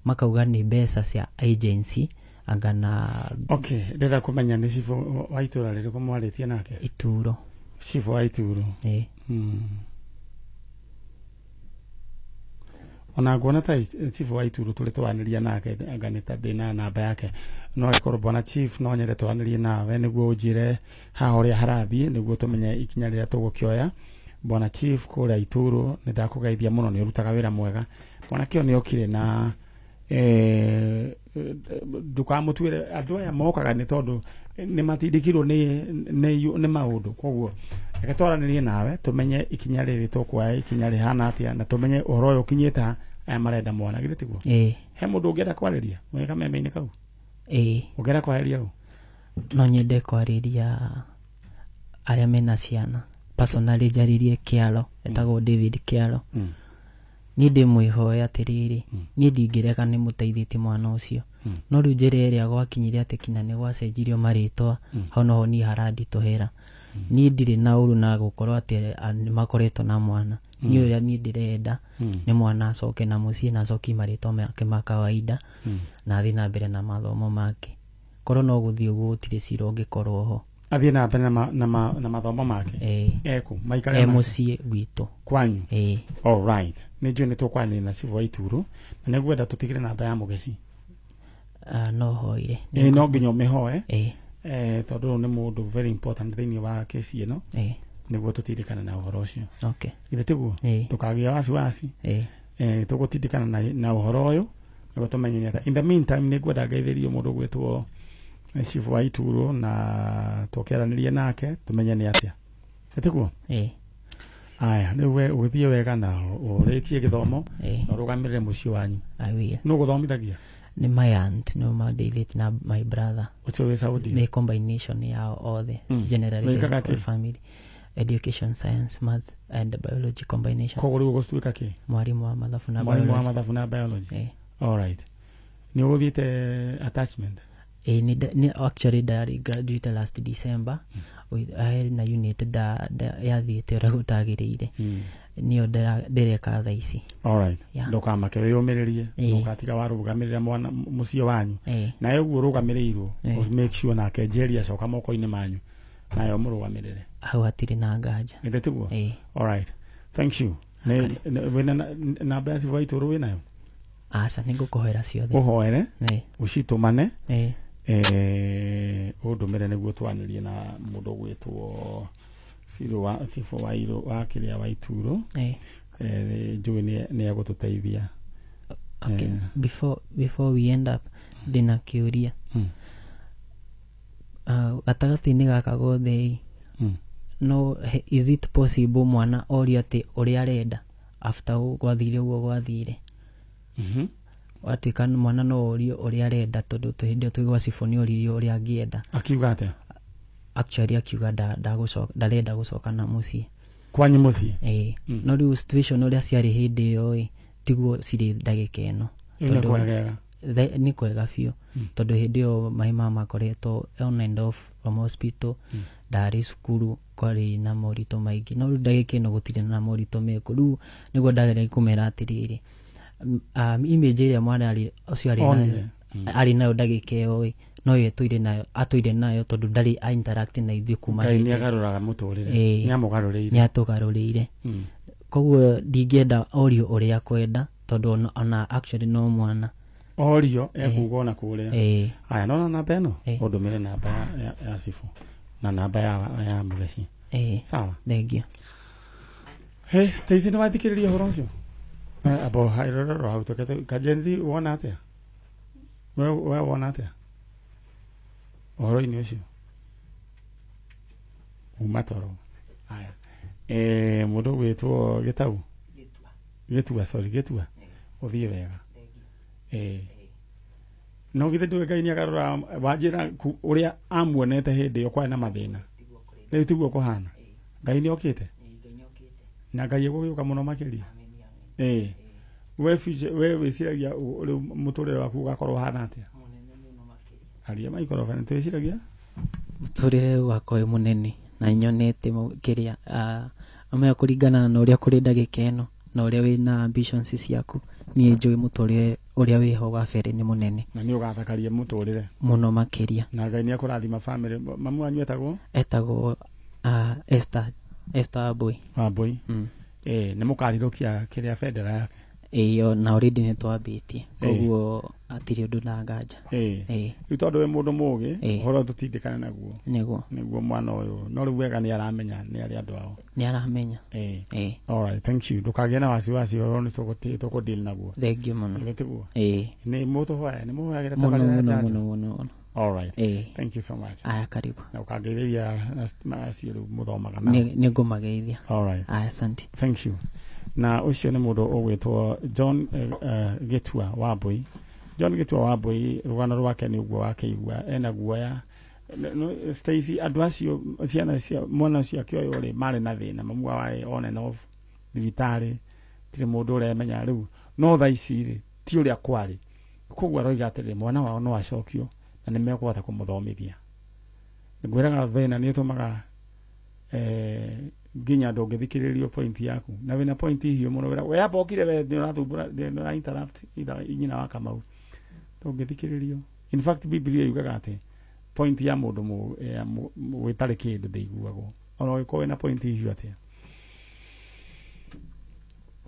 makauga nĩ mbeca cia agency anga na. Okay, ndĩrenda kũmenya nĩ cibũ wa itũra rĩrĩkũ mwarĩtie nake? Ituro. Cibũ wa Ituro. Ĩĩ. Ona nguona ta cibũ wa Ituro tũrĩ twaranĩria nake, anga nĩ ta ndĩna namba yake. No ĩkorwo bwana chief no nyende twaranĩrie nawe nĩguo ũnjĩre haha ũrĩa harathiĩ, nĩguo tũmenye ikinya rĩrĩa tũgũkĩoya. Bwana chief kũrĩa Ituro, nĩ ndakũgeithia mũno, nĩ ũrutaga wĩra mwega. Mwanake ũyũ nĩ okire na ndũkamũtuĩre, andũ aya mokaga nĩ tondũ nĩ matindĩkirwo nĩ maũndũ. Koguo reke twaranĩrie nawe tũmenye ikinya rĩrĩ tũkuoya, ikinya rĩhana atĩa, na tũmenye ũhoro ũyũ ũkinyĩte ha. Aya marenda mwana, githĩ tiguo? Ĩĩ. He mũndũ ũngĩenda kwarĩria mwĩ kameme-inĩ kau? Ĩĩ. Ũngĩenda kwarĩria ũ? No nyende kwarĩria arĩa mena ciana. Personally njarĩrie Kĩaro, etagwo David Kĩaro. Niĩ ndĩmwĩhoe atĩrĩrĩ, niĩ ndingĩrega nĩ mũteithĩtie mwana ũcio, no rĩu njĩra ĩrĩa gwakinyire atĩ kinya nĩ gwacenjirio marĩtwa, hau noho niĩ haranditũhĩra. Niĩ ndirĩ na ũru na gũkorwo atĩ nĩ makoretwo na mwana. Niĩ ũrĩa niĩ ndĩrenda nĩ mwana acoke na mũciĩ na acokie marĩtwa make ma kawaida na athiĩ na mbere na mathomo make. Korwo no gũthiĩ ũguo, gũtirĩ cira ũngĩkorwo ho. Athiĩ na mbere na mathomo make. Ĩĩ. Ekũ maikare E nake? Mũciĩ gwitũ. Kwanyu? Ĩĩ. All right, nĩ njũĩ nĩ tũkwaranĩria na cibũ wa Ituro, na nĩngwenda tũtigĩre namba ya mũgeci. No hoire. Ĩĩ, no nginya ũmĩhoe. Ĩĩ. Tondũ ũyũ nĩ mũndũ very important thĩinĩ wa kesi ĩno, Ĩĩ. nĩguo tũtindĩkane na ũhoro ũcio. Okay. Githĩ tiguo? Ĩĩ. Ndũkagĩe wasiwasi. Ĩĩ. Tũgũtindĩkana na ũhoro ũyũ nĩguo tũmenye nĩ atĩa. In the meantime, nĩ ngwenda ngeithĩrio mũndũ ũgwĩtwo cibũ wa Ituro na tũkĩaranĩrie nake tũmenye nĩ atĩa. Tiguo? Ĩĩ. Aya, rĩu we ũgĩthiĩ wega na ũrĩkie gĩthomo Ĩĩ. na ũrũgamĩrĩre mũciĩ wanyu. I will. Nũ gũthomithagia? Nĩ my aunt nĩo mandeithĩtie na my brother. Ũcio wĩ Saudi? Nĩ combination yao othe. Generally the Wĩkaga whole kĩ? family. Education, science, maths and biology combination. Koguo rĩu ũgũtuĩka kĩ? Mwarimũ wa mathabu na Mwarimũ wa biology. mathabu na biology. Ĩĩ. All right, nĩ ũgũthiĩte attachment? Ĩĩ, nĩ actually ndarĩ graduate last December. He na unit yathiĩte ũrĩa gũtagĩrĩire, nĩyo ndĩreka thaa ici. All right. Yeah. Ndũkamake, wĩyũmĩrĩrie. Ĩĩ. Ndũgatiga warũgamĩrĩra mwana mũciĩ wanyu. Ĩĩ. Nawe ũguo ũrũgamĩrĩirwo, Ĩĩ. make sure nake Njeri acoka moko-inĩ manyu, nawe ũmũrũgamĩrĩre. Hau hatirĩ na nganja. Githĩ tiguo? Ĩĩ. All right, thank you. Wĩna namba ya cibũ wa Itũũrũ wĩnayo? Aca, nĩngũkũhoera ciothe. Ũhoere. Ĩĩ. Ũcitũmane. Ĩĩ. Ũndũmĩre nĩguo twanĩrie na mũndũ ũgwĩtwo Ciro wa cibũ wa Irũ wa kĩrĩa wa Ituro. Ĩĩ. Njũĩ nĩ egũtũteithia. Okay. Before we end up, ndĩna kĩũria. Gatagatĩ-inĩ gaka gothe ĩ, no is it possible mwana orio atĩ ũrĩa arenda after gwathire ũguo gwathire? Watuĩka mwana no orio ũrĩa arenda, tondũ hĩndĩ ĩyo twĩ gwa cibũ nĩ oririo ũrĩa angĩenda. Akiuga atĩa? Actually akiuga ndarenda gũcoka na mũciĩ. Kwanyu mũciĩ? Ĩĩ. No rĩu situation ũrĩa ciarĩ hĩndĩ ĩyo ĩ, tiguo cirĩ ndagĩka ĩno. Rĩu nĩ Tondũ kwegega. Nĩ kwega biũ, tondũ hĩndĩ ĩyo my mama akoretwo on and off from hospital, ndarĩ cukuru, kwarĩ na moritũ maingĩ. No rĩu ndagĩka ĩno gũtirĩ na moritũ mekũ. Rĩu nĩguo ndageria kũmera atĩrĩrĩ, image ĩrĩa mwana arĩ ũcio arĩ nayo, Onire. Arĩ nayo ndagĩka ĩyo ĩ, noyo ĩtũire nayo, atũire nayo, tondũ ndarĩ a interact na ithuĩ kuma Ngai hĩndĩ nĩ ĩyo. agarũraga mũtũrĩre. Ĩĩ. Nĩ amũgarũrĩire. Nĩ atũgarũrĩire. Koguo ndingĩenda orio ũrĩa akwenda, tondũ ona actually no mwana. Orio ekuga ona kũrĩa. Ĩĩ. Aya, nona namba ĩno, ũndũmĩre namba ya cibũ na namba ya mũgeci. Ĩĩ. Sawa. Thengiũ. Hey, Stacy, nĩ wathikĩrĩria ũhoro ũcio? Abo hairororo hau tũkete kajenzi, wona atĩa? We wona atĩa ũhoro-inĩ ũcio? Uma toro. Aya. Mũndũ ũgwĩtwo Gĩtau? Gĩtua, sorry, Gĩtua. Ũthiĩ wega. No githĩ ndũĩ Ngai nĩagarũra wanjĩra ũrĩa amuonete hĩndĩ ĩyo kwarĩ na mathĩna. Rĩu tiguo kũhana. Ngai nĩokĩte? Na Ngai egũgĩũka mũno makĩria. We future, we wĩciragia rĩu mũtũrĩre waku ũgakorwo ũhana atĩa? Aria maikorobani, twĩciragia? Mũtũrĩre wakwa wĩ mũnene na Na nyonete kĩrĩa amenya kũringana na ũrĩa kũrĩ ndagĩka ĩno na ũrĩa wĩna ambitions ciaku, niĩ njũĩ mũtũrĩre ũrĩa wĩho wa bere nĩ mũnene. Na nĩ ũgathakaria mũtũrĩre mũno makĩria. Na Ngai nĩ akũrathima family. Mamu wanyu etagwo? Etagwo Esther Wambui. Wambui. Nĩ mũkarirũkia kĩrĩa bendera yake? Ĩĩ, na already nĩ twambĩtie, koguo hatirĩ ũndũ na nganja. Rĩu tondũ wĩ mũndũ mũgĩ, ũhoro tũtindĩkane naguo. Nĩguo. Mwana ũyũ no rĩu wega nĩ aramenya nĩ arĩ andũ ao. Nĩ aramenya. All right, thank you. Ndũkagĩe na wasiwasi, ũhoro nĩ tũkũ deal naguo. Thank you mũno. Githĩ tiguo? Ĩĩ. Nĩ mũtũhoya, nĩ mũhoyagĩra Mũno tabarĩra ya mũno. njanjo? Mũno mũno mũno. All right. Ĩĩ. Thank you so much. Aya, karibu. Na ũkangeithĩria acio rĩu mũthomaga nao. Nĩ ngũmageithia. All right. Aya, asante. Thank you. Na ũcio nĩ mũndũ ũgwĩtwo John Gĩtua Wambui. John Gĩtua Wambui, rũgano rwake nĩ ũguo wakĩigua, ena guoya. Stacy, andũ acio, ciana cia mwana ũcio akĩoywo rĩ, marĩ na thĩna, mamu wao arĩ on and off thibitarĩ, tirĩ mũndũ ũremenya rĩu, no thaa ici rĩ ti ũrĩa kwarĩ. Koguo aroiga atĩrĩrĩ, mwana wao no acokio na nĩ mekũhota kũmũthomithia. Ngwĩraga thĩna nĩ ũtũmaga nginya ndũngĩthikĩrĩrio point yaku, na wĩna point hiũ mũno, wĩra we amba ũkire, we nĩ ũrathumbũra, nĩ ũra interrupt nyina wa Kamau, ndũngĩthikĩrĩrio. In fact, Biblia yugaga atĩ point ya mũndũ wĩtarĩ kĩndũ ndĩiguagwo, ona ũngĩkorwo wĩna point hiũ atĩa.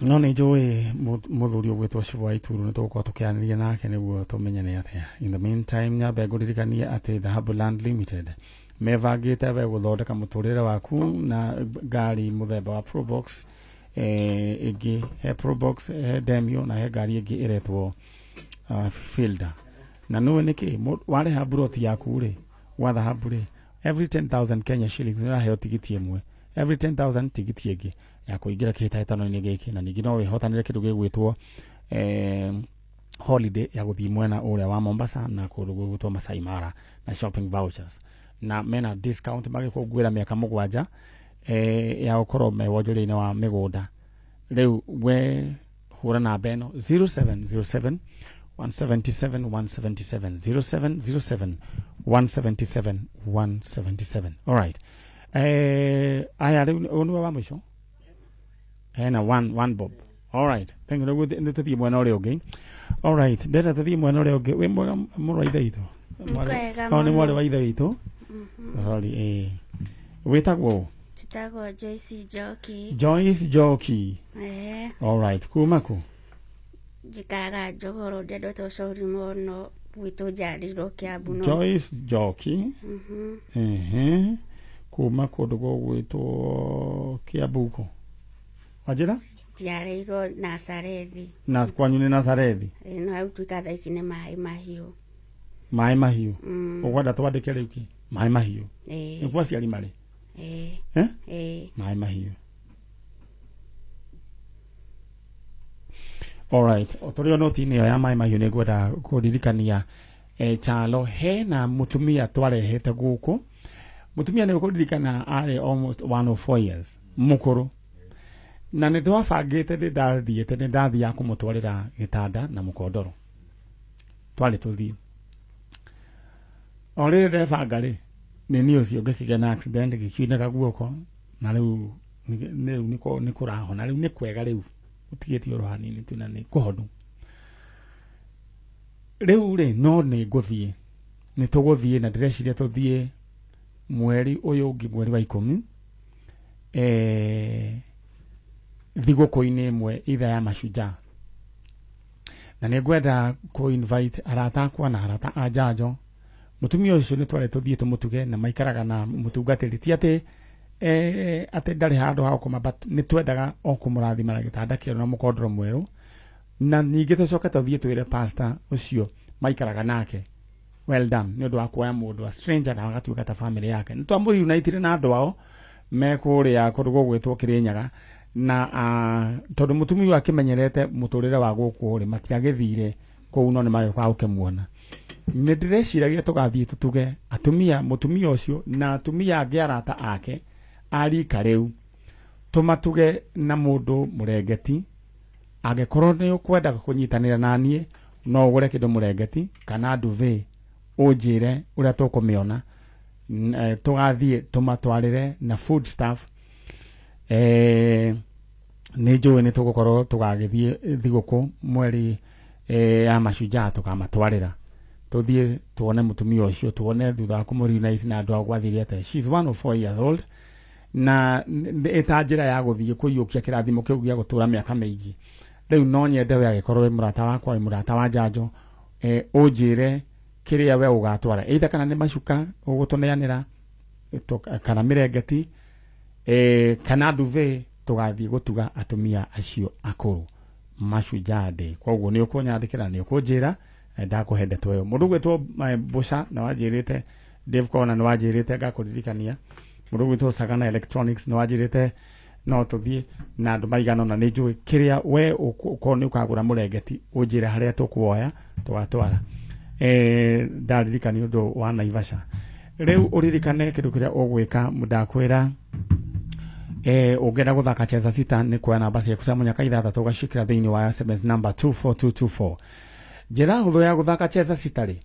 No nĩ njũĩ mũthuri ũgwĩtwo Cibũ wa Ituru nĩ tũgũkorwo tũkĩaranĩria nake nĩguo tũmenye nĩ atĩa. In the meantime, nyambe ngũririkanie atĩ Dhahabu Land Limited mebangĩte we gũthondeka mũtũrĩre waku na ngari mũthemba wa Probox, ĩngĩ he Probox, he Demio, na he ngari ĩngĩ ĩretwo Fielder. Na nĩũĩ nĩkĩ warĩha mburoti yaku rĩ gwa Dhahabu rĩ, every 10,000 Kenya shillings nĩ ũraheo tigiti ĩmwe, every 10,000 tigiti ĩngĩ ya kũingĩra kĩhĩtahĩtano-inĩ gĩkĩ. Na ningĩ no wĩhotanĩre kĩndũ gĩgwĩtwo holiday ya gũthiĩ mwena ũrĩa wa Mombasa na kũndũ gũgwĩtwo Masai Mara na shopping vouchers, na mena discount magĩkũngũĩra mĩaka 7 ya gũkorwo me wonjoria-inĩ wa mĩgũnda. Rĩu we hũra namba ĩno 0707 177 177, 0707 177 177. Alright, aya, rĩu ũyũ nĩwe wa mũico, hena one one bob. Alright, thank you. Nĩguo nĩ tũthiĩ mwena ũrĩa ũngĩ. Alright, ndĩrenda tũthiĩ mwena ũrĩa ũngĩ. Wĩ mwega, mũrũ wa ithe witũ? Mwega. Oh, nĩ Mũno. mwarĩ wa ithe witũ. Sorry, wĩtagwo ũ? Njĩtagwo Joyce Njoki. Joyce Njoki. Eh, Alright, kuma kũ? Njikaraga Njogoro, ndendete ũcori mũno, gwitũ njiarĩirwo Kiambu no. Joyce Njoki. Ehe, kuma kũndũ gũgwĩtwo Kiambu kũ, wanjĩra? Njiarĩirwo Nasarethi. Na kwanyu nĩ Nasarethi? Ĩ, no rĩu tuĩka thaa ici nĩ Maĩ Mahiũ. Maĩ Mahiũ. Mm. Ũkwenda twandĩke rĩu kĩ Maĩ Mahiũ? Ĩĩ. Nĩkuo aciari marĩ? Ĩĩ. Eh? Ĩĩ. Maĩ Mahiũ. Alright, o tũrĩ o noti-inĩ ĩyo ya Maĩ Mahiũ, nĩ ngwenda kũririkania Chalo hena mũtumia twarehete gũkũ. Mũtumia nĩ ũkũririkana arĩ almost 104 years mũkũrũ, na nĩ twabangĩte, nĩ ndathiĩte, nĩ ndathiaga kũmũtwarĩra gĩtanda na mũkondoro, twarĩ tũthiĩ. O rĩrĩ ndebanga rĩ, nĩ niĩ ũcio ngĩkĩgĩa na accident, ngĩkiunĩka guoko, na rĩu rĩu nĩ kũrahona, rĩu nĩ kwega, rĩu gũtigĩtie oro hanini tu na nĩ kũhonu rĩu rĩ. No nĩ ngũthiĩ, nĩ tũgũthiĩ, na ndĩreciria tũthiĩ mweri ũyũ ũngĩ, mweri wa 10, thigũkũ-inĩ ĩmwe itha ya Mashujaa. Na nĩ ngwenda kũ invite arata akwa na arata a njanjo. Mũtumia ũcio nĩ twarĩ tũthiĩ tũmũtuge, na maikaraga na mũtungatĩri, ti atĩ atĩ ndarĩ handũ ha gũkoma, but nĩ twendaga o kũmũrathima na gĩtanda kĩerũ na mũkondoro mwerũ. Na ningĩ tũcoke tũthiĩ twĩre pastor ũcio maikaraga nake well done nĩ ũndũ wa kuoya mũndũ a stranger na agatuĩka ta family yake. Nĩ twamũreunitire na andũ ao me kũrĩa kũndũ gũgwĩtwo Kĩrĩnyaga, na tondũ mũtumia ũyũ akĩmenyerete mũtũrĩre wa gũkũ rĩ, matiagĩthire kũu, no nĩ magĩũkaga gũkĩmuona. Nĩ ndĩreciragia tũgathiĩ tũtuge atumia, mũtumia ũcio na atumia angĩ arata ake a rika rĩu, tũmatuge na mũndũ mũrengeti. Angĩkorwo nĩ ũkwenda kũnyitanĩra na niĩ, no ũgũre kĩndũ mũrengeti kana duvet, ũnjĩre ũrĩa tũkũmĩona. Tũgathiĩ tũmatwarĩre na food stuff. Nĩ njũĩ nĩ tũgũkorwo tũgagĩthiĩ thigũkũ mweri ya mashujaa, tũkamatwarĩra, tũthiĩ tuone mũtumia ũcio, tuone thutha wa kũmũ na andũ ao gwathire atĩa. She is 104 years old na ĩta njĩra ya gũthiĩ kũiyũkia kĩrathimo kĩu gĩa gũtũra mĩaka mĩingĩ. Rĩu no nyende we agĩkorwo wĩ mũrata wakwa, wĩ mũrata wa njanjo, ũnjĩre kĩrĩa we ũgatwara, either kana nĩ macuka ũgũtũneanĩra, kana mĩrengeti, kana duvet, tũgathiĩ gũtuga atumia acio akũrũ Mashujaa Day. Koguo nĩ ũkũnyandĩkĩra, nĩ ũkũnjĩra, ndakũhe ndeto ĩyo. Mũndũ ũgwĩtwo Mbũca nĩ wanjĩrĩte, Dave Kona nĩ wanjĩrĩte, ngakũririkania. Mũndũ ũgwĩtwo Sagana Electronics nĩ wanjĩrĩte no tũthiĩ na andũ maigana ũna. Nĩ njũĩ kĩrĩa we ũkorwo nĩ ũkagũra mũrengeti, ũnjĩre harĩa tũkuoya tũgatwara. Ndaririkania ũndũ wa Naivasha. Rĩu ũririkane kĩndũ kĩrĩa ũgwĩka, ndakwĩra ũngĩenda gũthaka Cheza Sita nĩ kuoya namba ciaku cia mũnyaka ithathatũ ũgaciĩkĩra thĩinĩ wa SMS number 24224. Njĩra hũthũ ya gũthaka Cheza Sita rĩ,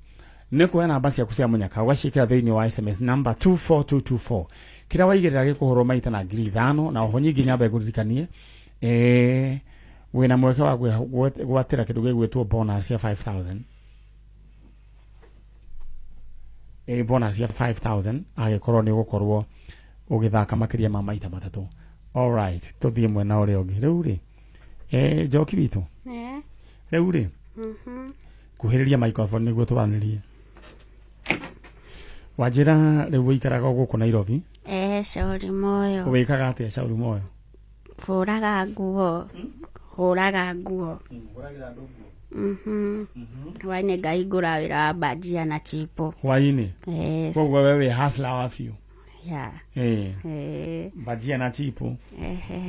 nĩ kuoya namba ciaku cia mũnyaka ũgaciĩkĩra thĩinĩ wa SMS number 24224. Kĩrĩa waigĩrĩra gĩkũhũrwo maita na 5,000. Na oho nyingĩ nyambe ngũririkanie, wĩna mweke wa gwatĩra kĩndũ gĩgwĩtwo bonus ya 5000, bonus ya 5000 angĩkorwo nĩ ũgũkorwo ũgĩthaka makĩria ma maita matatũ. Alright, tũthiĩ mwena ũrĩa ũngĩ. Rĩu rĩ, Njoki witũ, rĩu rĩ, kuhĩrĩria microphone nĩguo twaranĩrie. Wanjĩra rĩu ũikaraga o gũkũ Nairobi? Shauri Moyo. Wĩkaga atĩa Shauri Moyo? Hũraga nguo. Hũraga nguo. Hwainĩ ngahingũra wĩra wa bajia na chipo. Hwainĩ? Yes. Koguo we wĩ hustler wa biũ. Yeah. Bajia na chipo.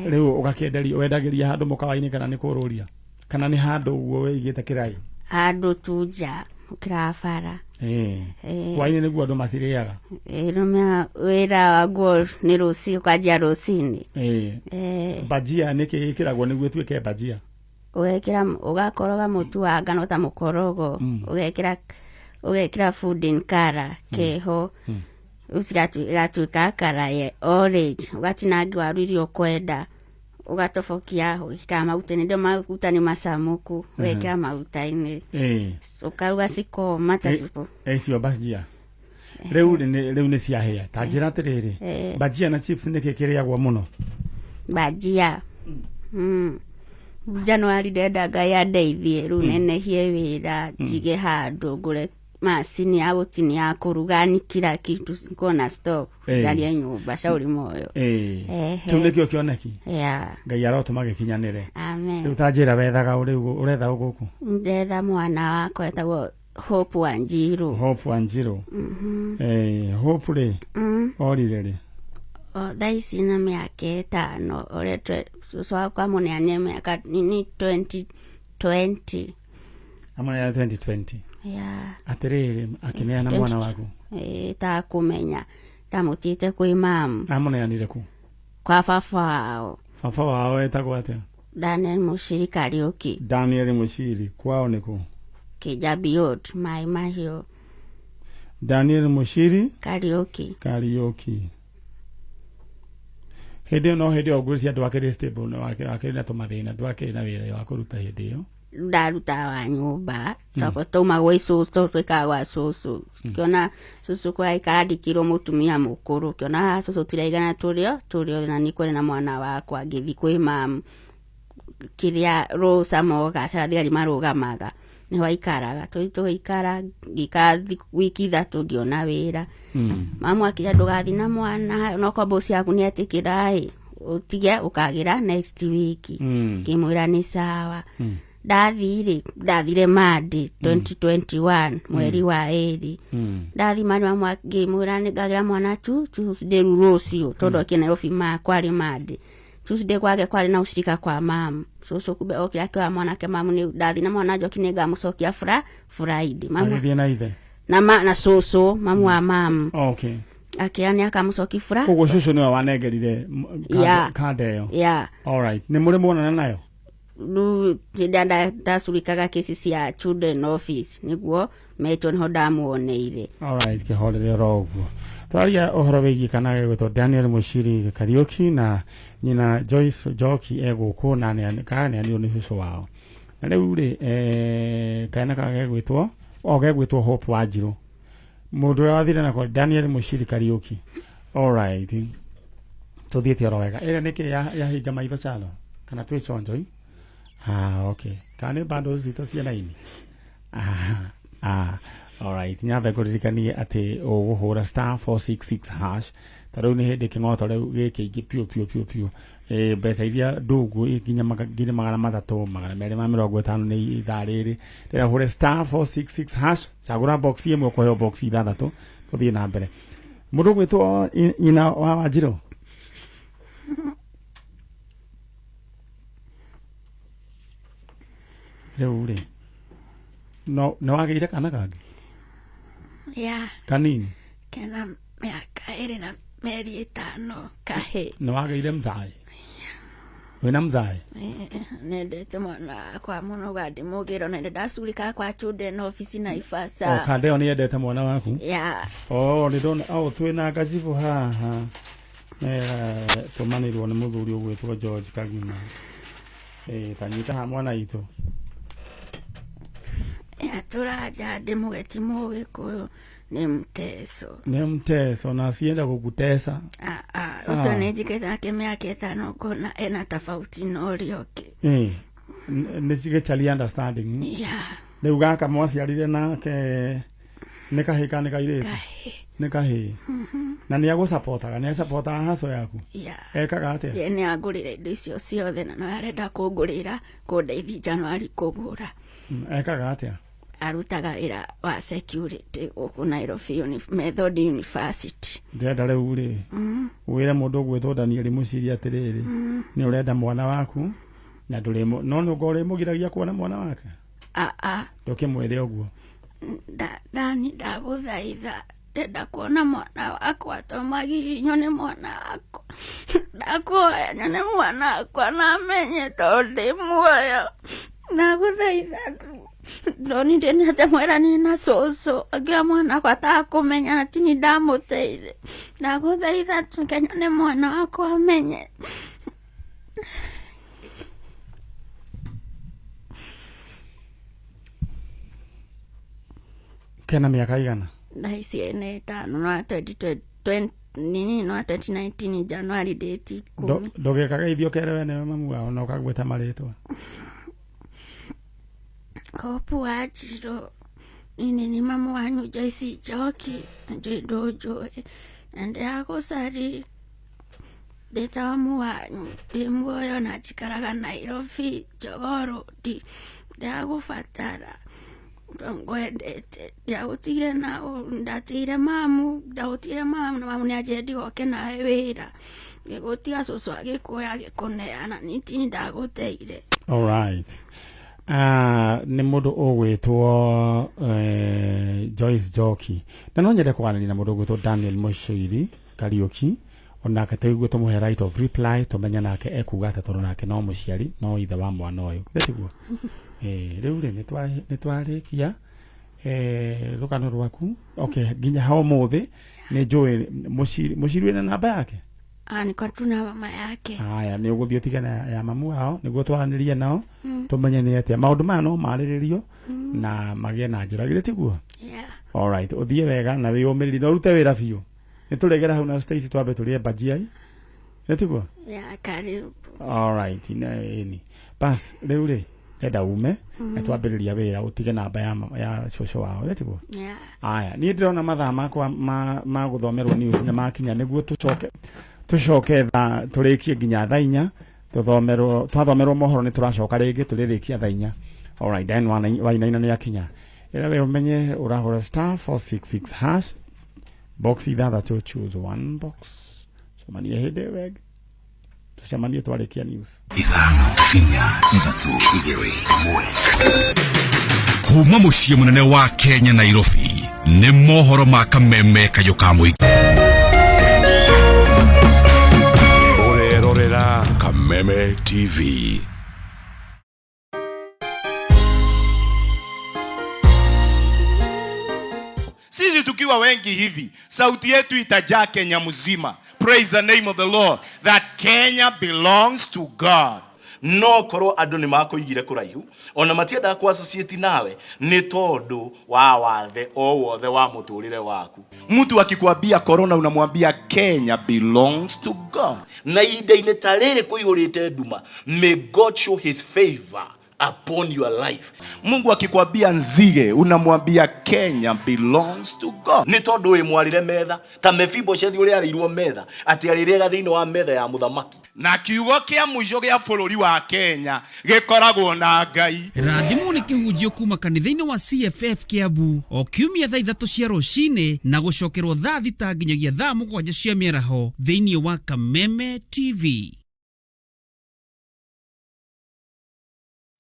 Rĩu ũgakĩenderia, wendagĩria handũ mũkawa-inĩ kana nĩ kũrũria? Kana nĩ handũ ũguo wĩigĩte kĩrai? Handũ tu nja gũkĩra bara. Hwainĩ nĩguo andũ macirĩaga? Rũmia wĩra wa nguo nĩ rũcinĩ, ũkanjia rũcinĩ. Bajia nĩkĩ ĩkĩragwo nĩguo ĩtuĩke bajia? Ũgekĩra, ũgakoroga mũtu wa ngano ta mũkorogo, ũgekĩra food color keho, rĩu ĩgatuĩka color ya orange, ũgatinangia waru iria ũkwenda, ũgatobokia, ũgekĩra maguta-inĩ, ndio maguta nĩ macamũku, ũgekĩra maguta-inĩ, ũkaruga cikoma ta chipo. Icio bajia rĩu rĩu nĩ ciahĩa. Ta njĩra atĩrĩrĩ, bajia na chips nĩkĩ kĩrĩagwo mũno? Bajia. Januari ndenda Ngai andeithie rĩu nenehie wĩra, njige handũ ngũre macini ya gũtinia, ya kũruga, ni kila kitu niko na stock, njarie nyũmba Shauri Moyo. Kĩu nĩkĩo kĩoneki? Yeah. Ngai arotũma gĩkinyanĩre. Amen. Rĩu ta njĩra wethaga rĩu ũretha ũ gũkũ? Ndetha mwana wakwa etagwo Hope Wanjiru. Hope Wanjiru. Hope rĩ, orire rĩ? Thaa ici na mĩaka 5, ũrĩa cũcũ wakwa amũneanire mĩaka nini 2020. Amũneanire 2020? Yeah. Atĩrĩrĩ, akĩneana mwana waku? Ta kũmenya ndamũtigĩte kwĩ mamu. Amũneanire kũ? Kwa baba wao. Baba wao etagwo atĩa? Daniel Mũciri Kariũki. Daniel Mũciri, kwao nĩ kũ? Kijabi Road, Mai Mahiũ. Daniel Mũciri Kariũki. Kariũki. Hĩndĩ ĩyo no hĩndĩ ĩyo ngwĩciria ndwakĩrĩ stable, no wakĩrĩ na tũmathĩna, ndwakĩrĩ na wĩra wa kũruta hĩndĩ ĩyo. Ndarutaga wa nyũmba, twauma gwĩ cũcũ, twĩkaga gwa cũcũ. Kĩona cũcũ kũraikara ndikĩrwo mũtumia mũkũrũ, kĩona cũcũ tiraigana tũrĩo na niĩ kwarĩ na mwana wakwa, ngĩthiĩ kwĩ mamu kĩrĩa Rosa Moga, thigari marũgamaga, nĩho aikaraga. Tũgĩikara, ngĩikara wiki 3 ngĩona wĩra. Mamu akĩra ndũgathiĩ na mwana, onokorwo boss yaku nĩetĩkĩra ĩ, ũtige ũkagĩra next week. Ngĩmwĩra nĩ sawa. Ndathire Monday 2021 mweri wa 2. Ndathi Monday mamu ngĩmwĩra nĩngagĩra mwana Tuesday rũciũ, tondũ okire Nairobi kwarĩ Monday. Tuesday kwake kwarĩ na ũcirika kwa mamu. Cũcũ kumbe okire akĩoya mwanake mamu nĩ ndathi na mwana Njoki nĩngamũcokia Friday. Mamu agĩthiĩ na ithe? Na cũcũ, mamu wa mamu. Okay. Akĩra nĩakamũcokia Koguo cũcũ nĩwe wanengerire kanda ĩyo? Yeah. Alright. Nĩ mũrĩ muonana nayo? Rĩu hĩndĩ ĩrĩa ndacurikaga kesi cia children office nĩguo metwo, nĩho ndamuoneire. Alright, kĩhorere oro ũguo. Twaria ũhoro wĩgiĩ kana gegwĩtwo Daniel Muciri Kariuki na nyina Joyce Njoki egũkũ na kaneanirwo nĩ cũcũ wao. Na rĩu rĩ kana gegwĩtwo o gegwĩtwo Hope Wanjirũ. Mũndũ ũrĩa wathire nako Daniel Muciri Kariuki. All right. Tuthiĩte oro wega. Ĩrĩa nĩkĩ yahinga maitho Chalo? Kana twĩ chonjo i? Ah, okay. Kana nĩ bundles citũ cia raini? Ah, all right. Nyambe ngũririkanie atĩ ũgũhũra star 466 hash. Ta rĩu nĩ hĩndĩ kĩng'oto rĩu gĩkĩ ingĩ piũ piũ piũ piũ. Mbeca iria ndungu nginya 300, 250 nĩ ithaa rĩrĩ. Rĩrĩa ũhũre star 466 hash, cagũra box ĩmwe ũkũheo box ithathatũ, tũthiĩ na mbere. Mũndũ ũgwĩtwo nyina wa Wanjirũ? Rĩu rĩ, no nĩ wagĩire kana kangĩ? Ya. Kanini? Kena mĩaka 2 na mĩeri 5 kahĩ. Nĩ wagĩire mzae? Wĩna mzae? Nendete mwana wakwa mũno ga ndĩmũgĩra na ndacurika kwa children office Naivasha. O kande ĩyo nĩyendete mwana waku? Ya. Oh, nĩ ndona, oh, twĩna ngacibũ haha. Tũmanĩirwo nĩ mũthuri ũgwĩtwo George Kagima. Ta nyita haha mwana witũ. Ya tũraja ndĩmũgeti mũgĩkũyũ nĩ mteso. Nĩ mteso na sienda gũgũtesa. Ũcio nĩ njikĩte nake mĩaka 5 ngona ena tofauti na ũrĩa ũngĩ. Nĩ gĩchali understanding. Yeah. Rĩu gaka mwaciarire nake nĩ kahĩĩ kana nĩ kairĩtu? Kahĩĩ. Nĩ kahĩĩ. Na nĩ agũcapotaga, nĩ acapotaga haco yaku? Yeah. Ekaga atĩa? Ye nĩ angũrĩra indo icio ciothe na no arenda kũngũrĩra kũndeithia Januari kũgũra. Ekaga atĩa? Arutaga wĩra wa security gũkũ Nairobi Method University. Ndĩrenda rĩu rĩ, wĩre mũndũ ũgwĩtwo Daniel Muciri atĩrĩrĩ, nĩ ũrenda mwana waku na ndũrĩ no nĩ ũrĩmũgiragia kuona mwana wake? Ndũkĩmwĩre ũguo. Dani ndagũthaitha ndĩrenda kuona mwana wakwa to magiri nyone mwana wakwa. Ndakuhoya nyone mwana wakwa na amenye tondũ ndĩ muoyo. Ndagũthaitha ndonire nĩ ndamwĩra nĩ na cũcũ angĩoya mwana wakwa atakũmenya na tini ndamũteire. Ndagũthaitha reke nyone mwana wakwa amenye. Kena mĩaka igana? Thaa ici ena 5 no 2020 nini no 2019 January date 10. Ndũgĩkaga ithio kere we nĩwe mamu wao na ũkagweta marĩtwa. Hope Wanjirũ nini ni mamu wanyu Joyce Njoki njũĩ ndũnjũĩ na ndĩragũcari ndĩ ta mamu wanyu ndĩ muoyo na njikaraga Nairobi Jogoo Road. Ndĩragũbatara ngwendete ndagũtigire na ndatigire mamu ndagũtigire mamu na mamu nĩanjĩrire ndigoke nawe wĩra ngĩgũtiga cũcũ agĩkuoya agĩkũneana nĩ ndagũteire. All right. Nĩ mũndũ ũgwĩtwo Joyce Njoki na no nyende kwaranĩria na mũndũ ũgwĩtwo Daniel Muciri Kariuki onake tũigue tũmũhe right of reply tũmenye nake ekuga atĩa tondũ nake no mũciari no ithe wa mwana ũyũ githĩ tiguo? Rĩu rĩ nĩ twarĩkia rũgano rwaku. Okay, nginya ha ũmũthĩ nĩ njũĩ Muciri wĩna namba yake? Niko tu na mama yake. Haya, nĩ ũgũthiĩ ũtige na ya mamu wao nĩguo twaranĩrie nao tũmenye nĩ atĩa maũndũ maya no marĩrĩrio na magĩe na njĩra githĩ tiguo? Yeah. All right, ũthiĩ wega na wĩyũmĩrĩrie na ũrute wĩra biũ. Nĩ tũregera hau na Stacy twambe tũrĩe bhajia nĩ tiguo? Yeah, karibu. All right, ĩni bas rĩu rĩ enda ume na twambĩrĩria wĩra ũtige namba ya cũcũ wao nĩ tiguo? Yeah. Aya, niĩ ndĩrona mathaa makwa ma gũthomerwo news nĩ makinya nĩguo tũcoke thaa tũrĩkie nginya thaa 4 tũthomerwo twathomerwo mohoro nĩ tũracoka rĩngĩ tũrĩrĩkia thaa 4. All right, then wainaina nĩ akinya. Ĩra we ũmenye ũrahũra star 466 hash box ithathatũ choose one box. Cemanie hĩndĩ ĩyo ĩngĩ. Tũcemanie twarĩkia news. 5 4 3 2 1 Kuma mũciĩ mũnene wa Kenya Nairobi nĩ mohoro ma kameme kayũ ka mũingĩ. Ũrerorera Kameme TV. Sisi tukiwa wengi hivi, sauti yetu itajaa Kenya mzima. Praise the name of the Lord that Kenya belongs to God. No korwo andå nä makåigire kå raihu ona matiendaga kå associate nawe nä tondå wa wathe o wothe wa må tå rä re waku. Mtu akikwambia corona unamwambia Kenya belongs to God. Na ihinda-inĩ ta rĩrĩ kũihũrĩte nduma, may God show his favor upon your life. Mungu akikwambia nzige unamwambia Kenya belongs to God. Nĩ tondũ wĩ mwarĩre metha ta Mefiboshethi ũrĩa arĩirwo metha atĩ arĩrĩaga thĩinĩ wa metha ya mũthamaki. Na kiugo kĩa mũico gĩa bũrũri wa Kenya gĩkoragwo na Ngai. Rathimwo nĩ kĩhunjio kuma kanitha-inĩ wa CFF Kiambu o kiumia thaa 3 cia rũcinĩ na gũcokerwo thaa 6 nginyagia thaa 7 cia mĩaraho thĩinĩ wa Kameme TV.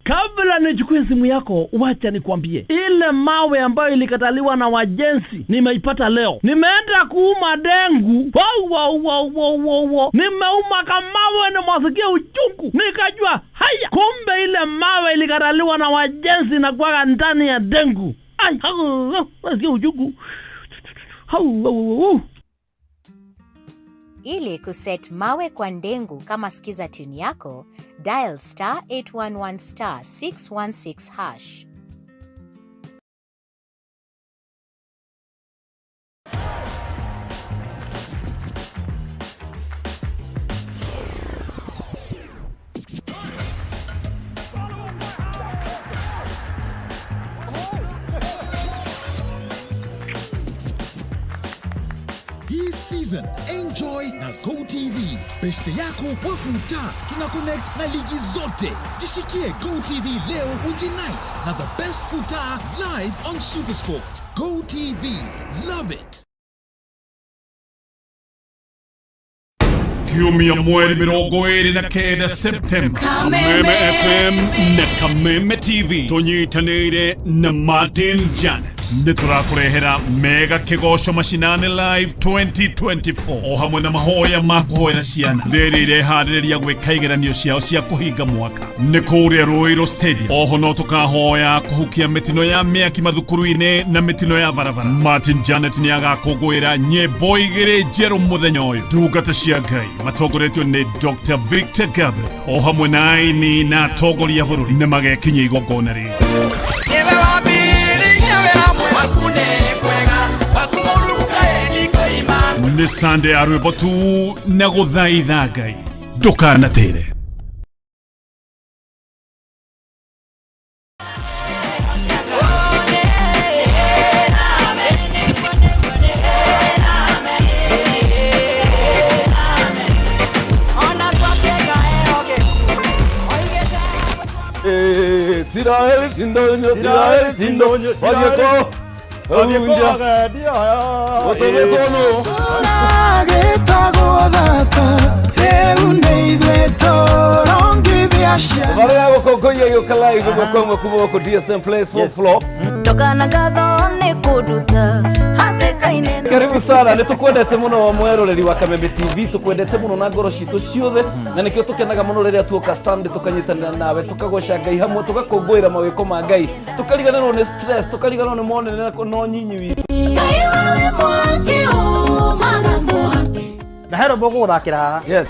Kabla nichukue simu yako, wacha nikwambie, ile mawe ambayo ilikataliwa na wajenzi nimeipata leo. Nimeenda kuuma dengu, wow, wow, wow, wow, wow, wow. Nimeuma kamawe, nimwasikia uchungu, nikajua haya, kumbe ile mawe ilikataliwa na wajenzi na kwaga ndani ya dengu. Ai, hau, hau, nasikia uchungu. Hau, hau, hau. Ili kuset mawe kwa ndengu kama skiza tune yako, dial star 811 star 616 hash. Hii season enjoy na GoTV. Beste yako wafuta, tuna connect na ligi zote. Jishikie GoTV leo ujinice na the best futa live on Supersport. GoTV, love it. Kiumia mweri 29 Septemba, Kameme FM na Kameme TV tunyitanĩire na Martin Janet nĩ tũrakũrehera mega kĩgoco macinani live 2024 o hamwe na mahoya ma kũhoera ciana rĩrĩ ireharĩrĩria gwĩka igeranio ciao cia kũhinga mwaka nĩ kũrĩa Ruiru Stadium. Oho no tũkahoya kũhukia mĩtino ya mĩaki mathukuru-inĩ na mĩtino ya barabara. Martin Janet nĩ agakũngũĩra nyĩmbo 2 njerũ mũthenya ũyũ. Ndungata cia Ngai matongoretio nĩ Dr. Victor Gabriel o hamwe na aini na atongoria a bũrũri nĩ magekinyia igongona rĩrĩ. Nĩ Sunday ya rwĩmbo tu na gũthaitha Ngai, ndũkanatĩre. Siraeli sindonyo, Siraeli sindonyo, Wadieko, Unja, Otometonu. Barĩa gũkũngũiya gĩũka live ĩmwe kwa ĩmwe kuma gũkũ DSM Place fourth floor. Ndogana ngatho nĩ kũnduta hatĩka-inĩ. Karibu sana, nĩ tũkwendete mũno mweroreri wa Kameme TV, tũkwendete mũno na ngoro citũ ciothe, na nĩkĩo tũkenaga mũno rĩrĩa tuoka Sunday tũkanyitanĩra nawe, tũkagoca Ngai hamwe, tũgakũngũĩra mawĩko ma Ngai, tũkariganĩrwo nĩ stress, tũkariganĩrwo nĩ monene na nyinyi witũ. Na hero mbũgũthakĩra haha. Yes.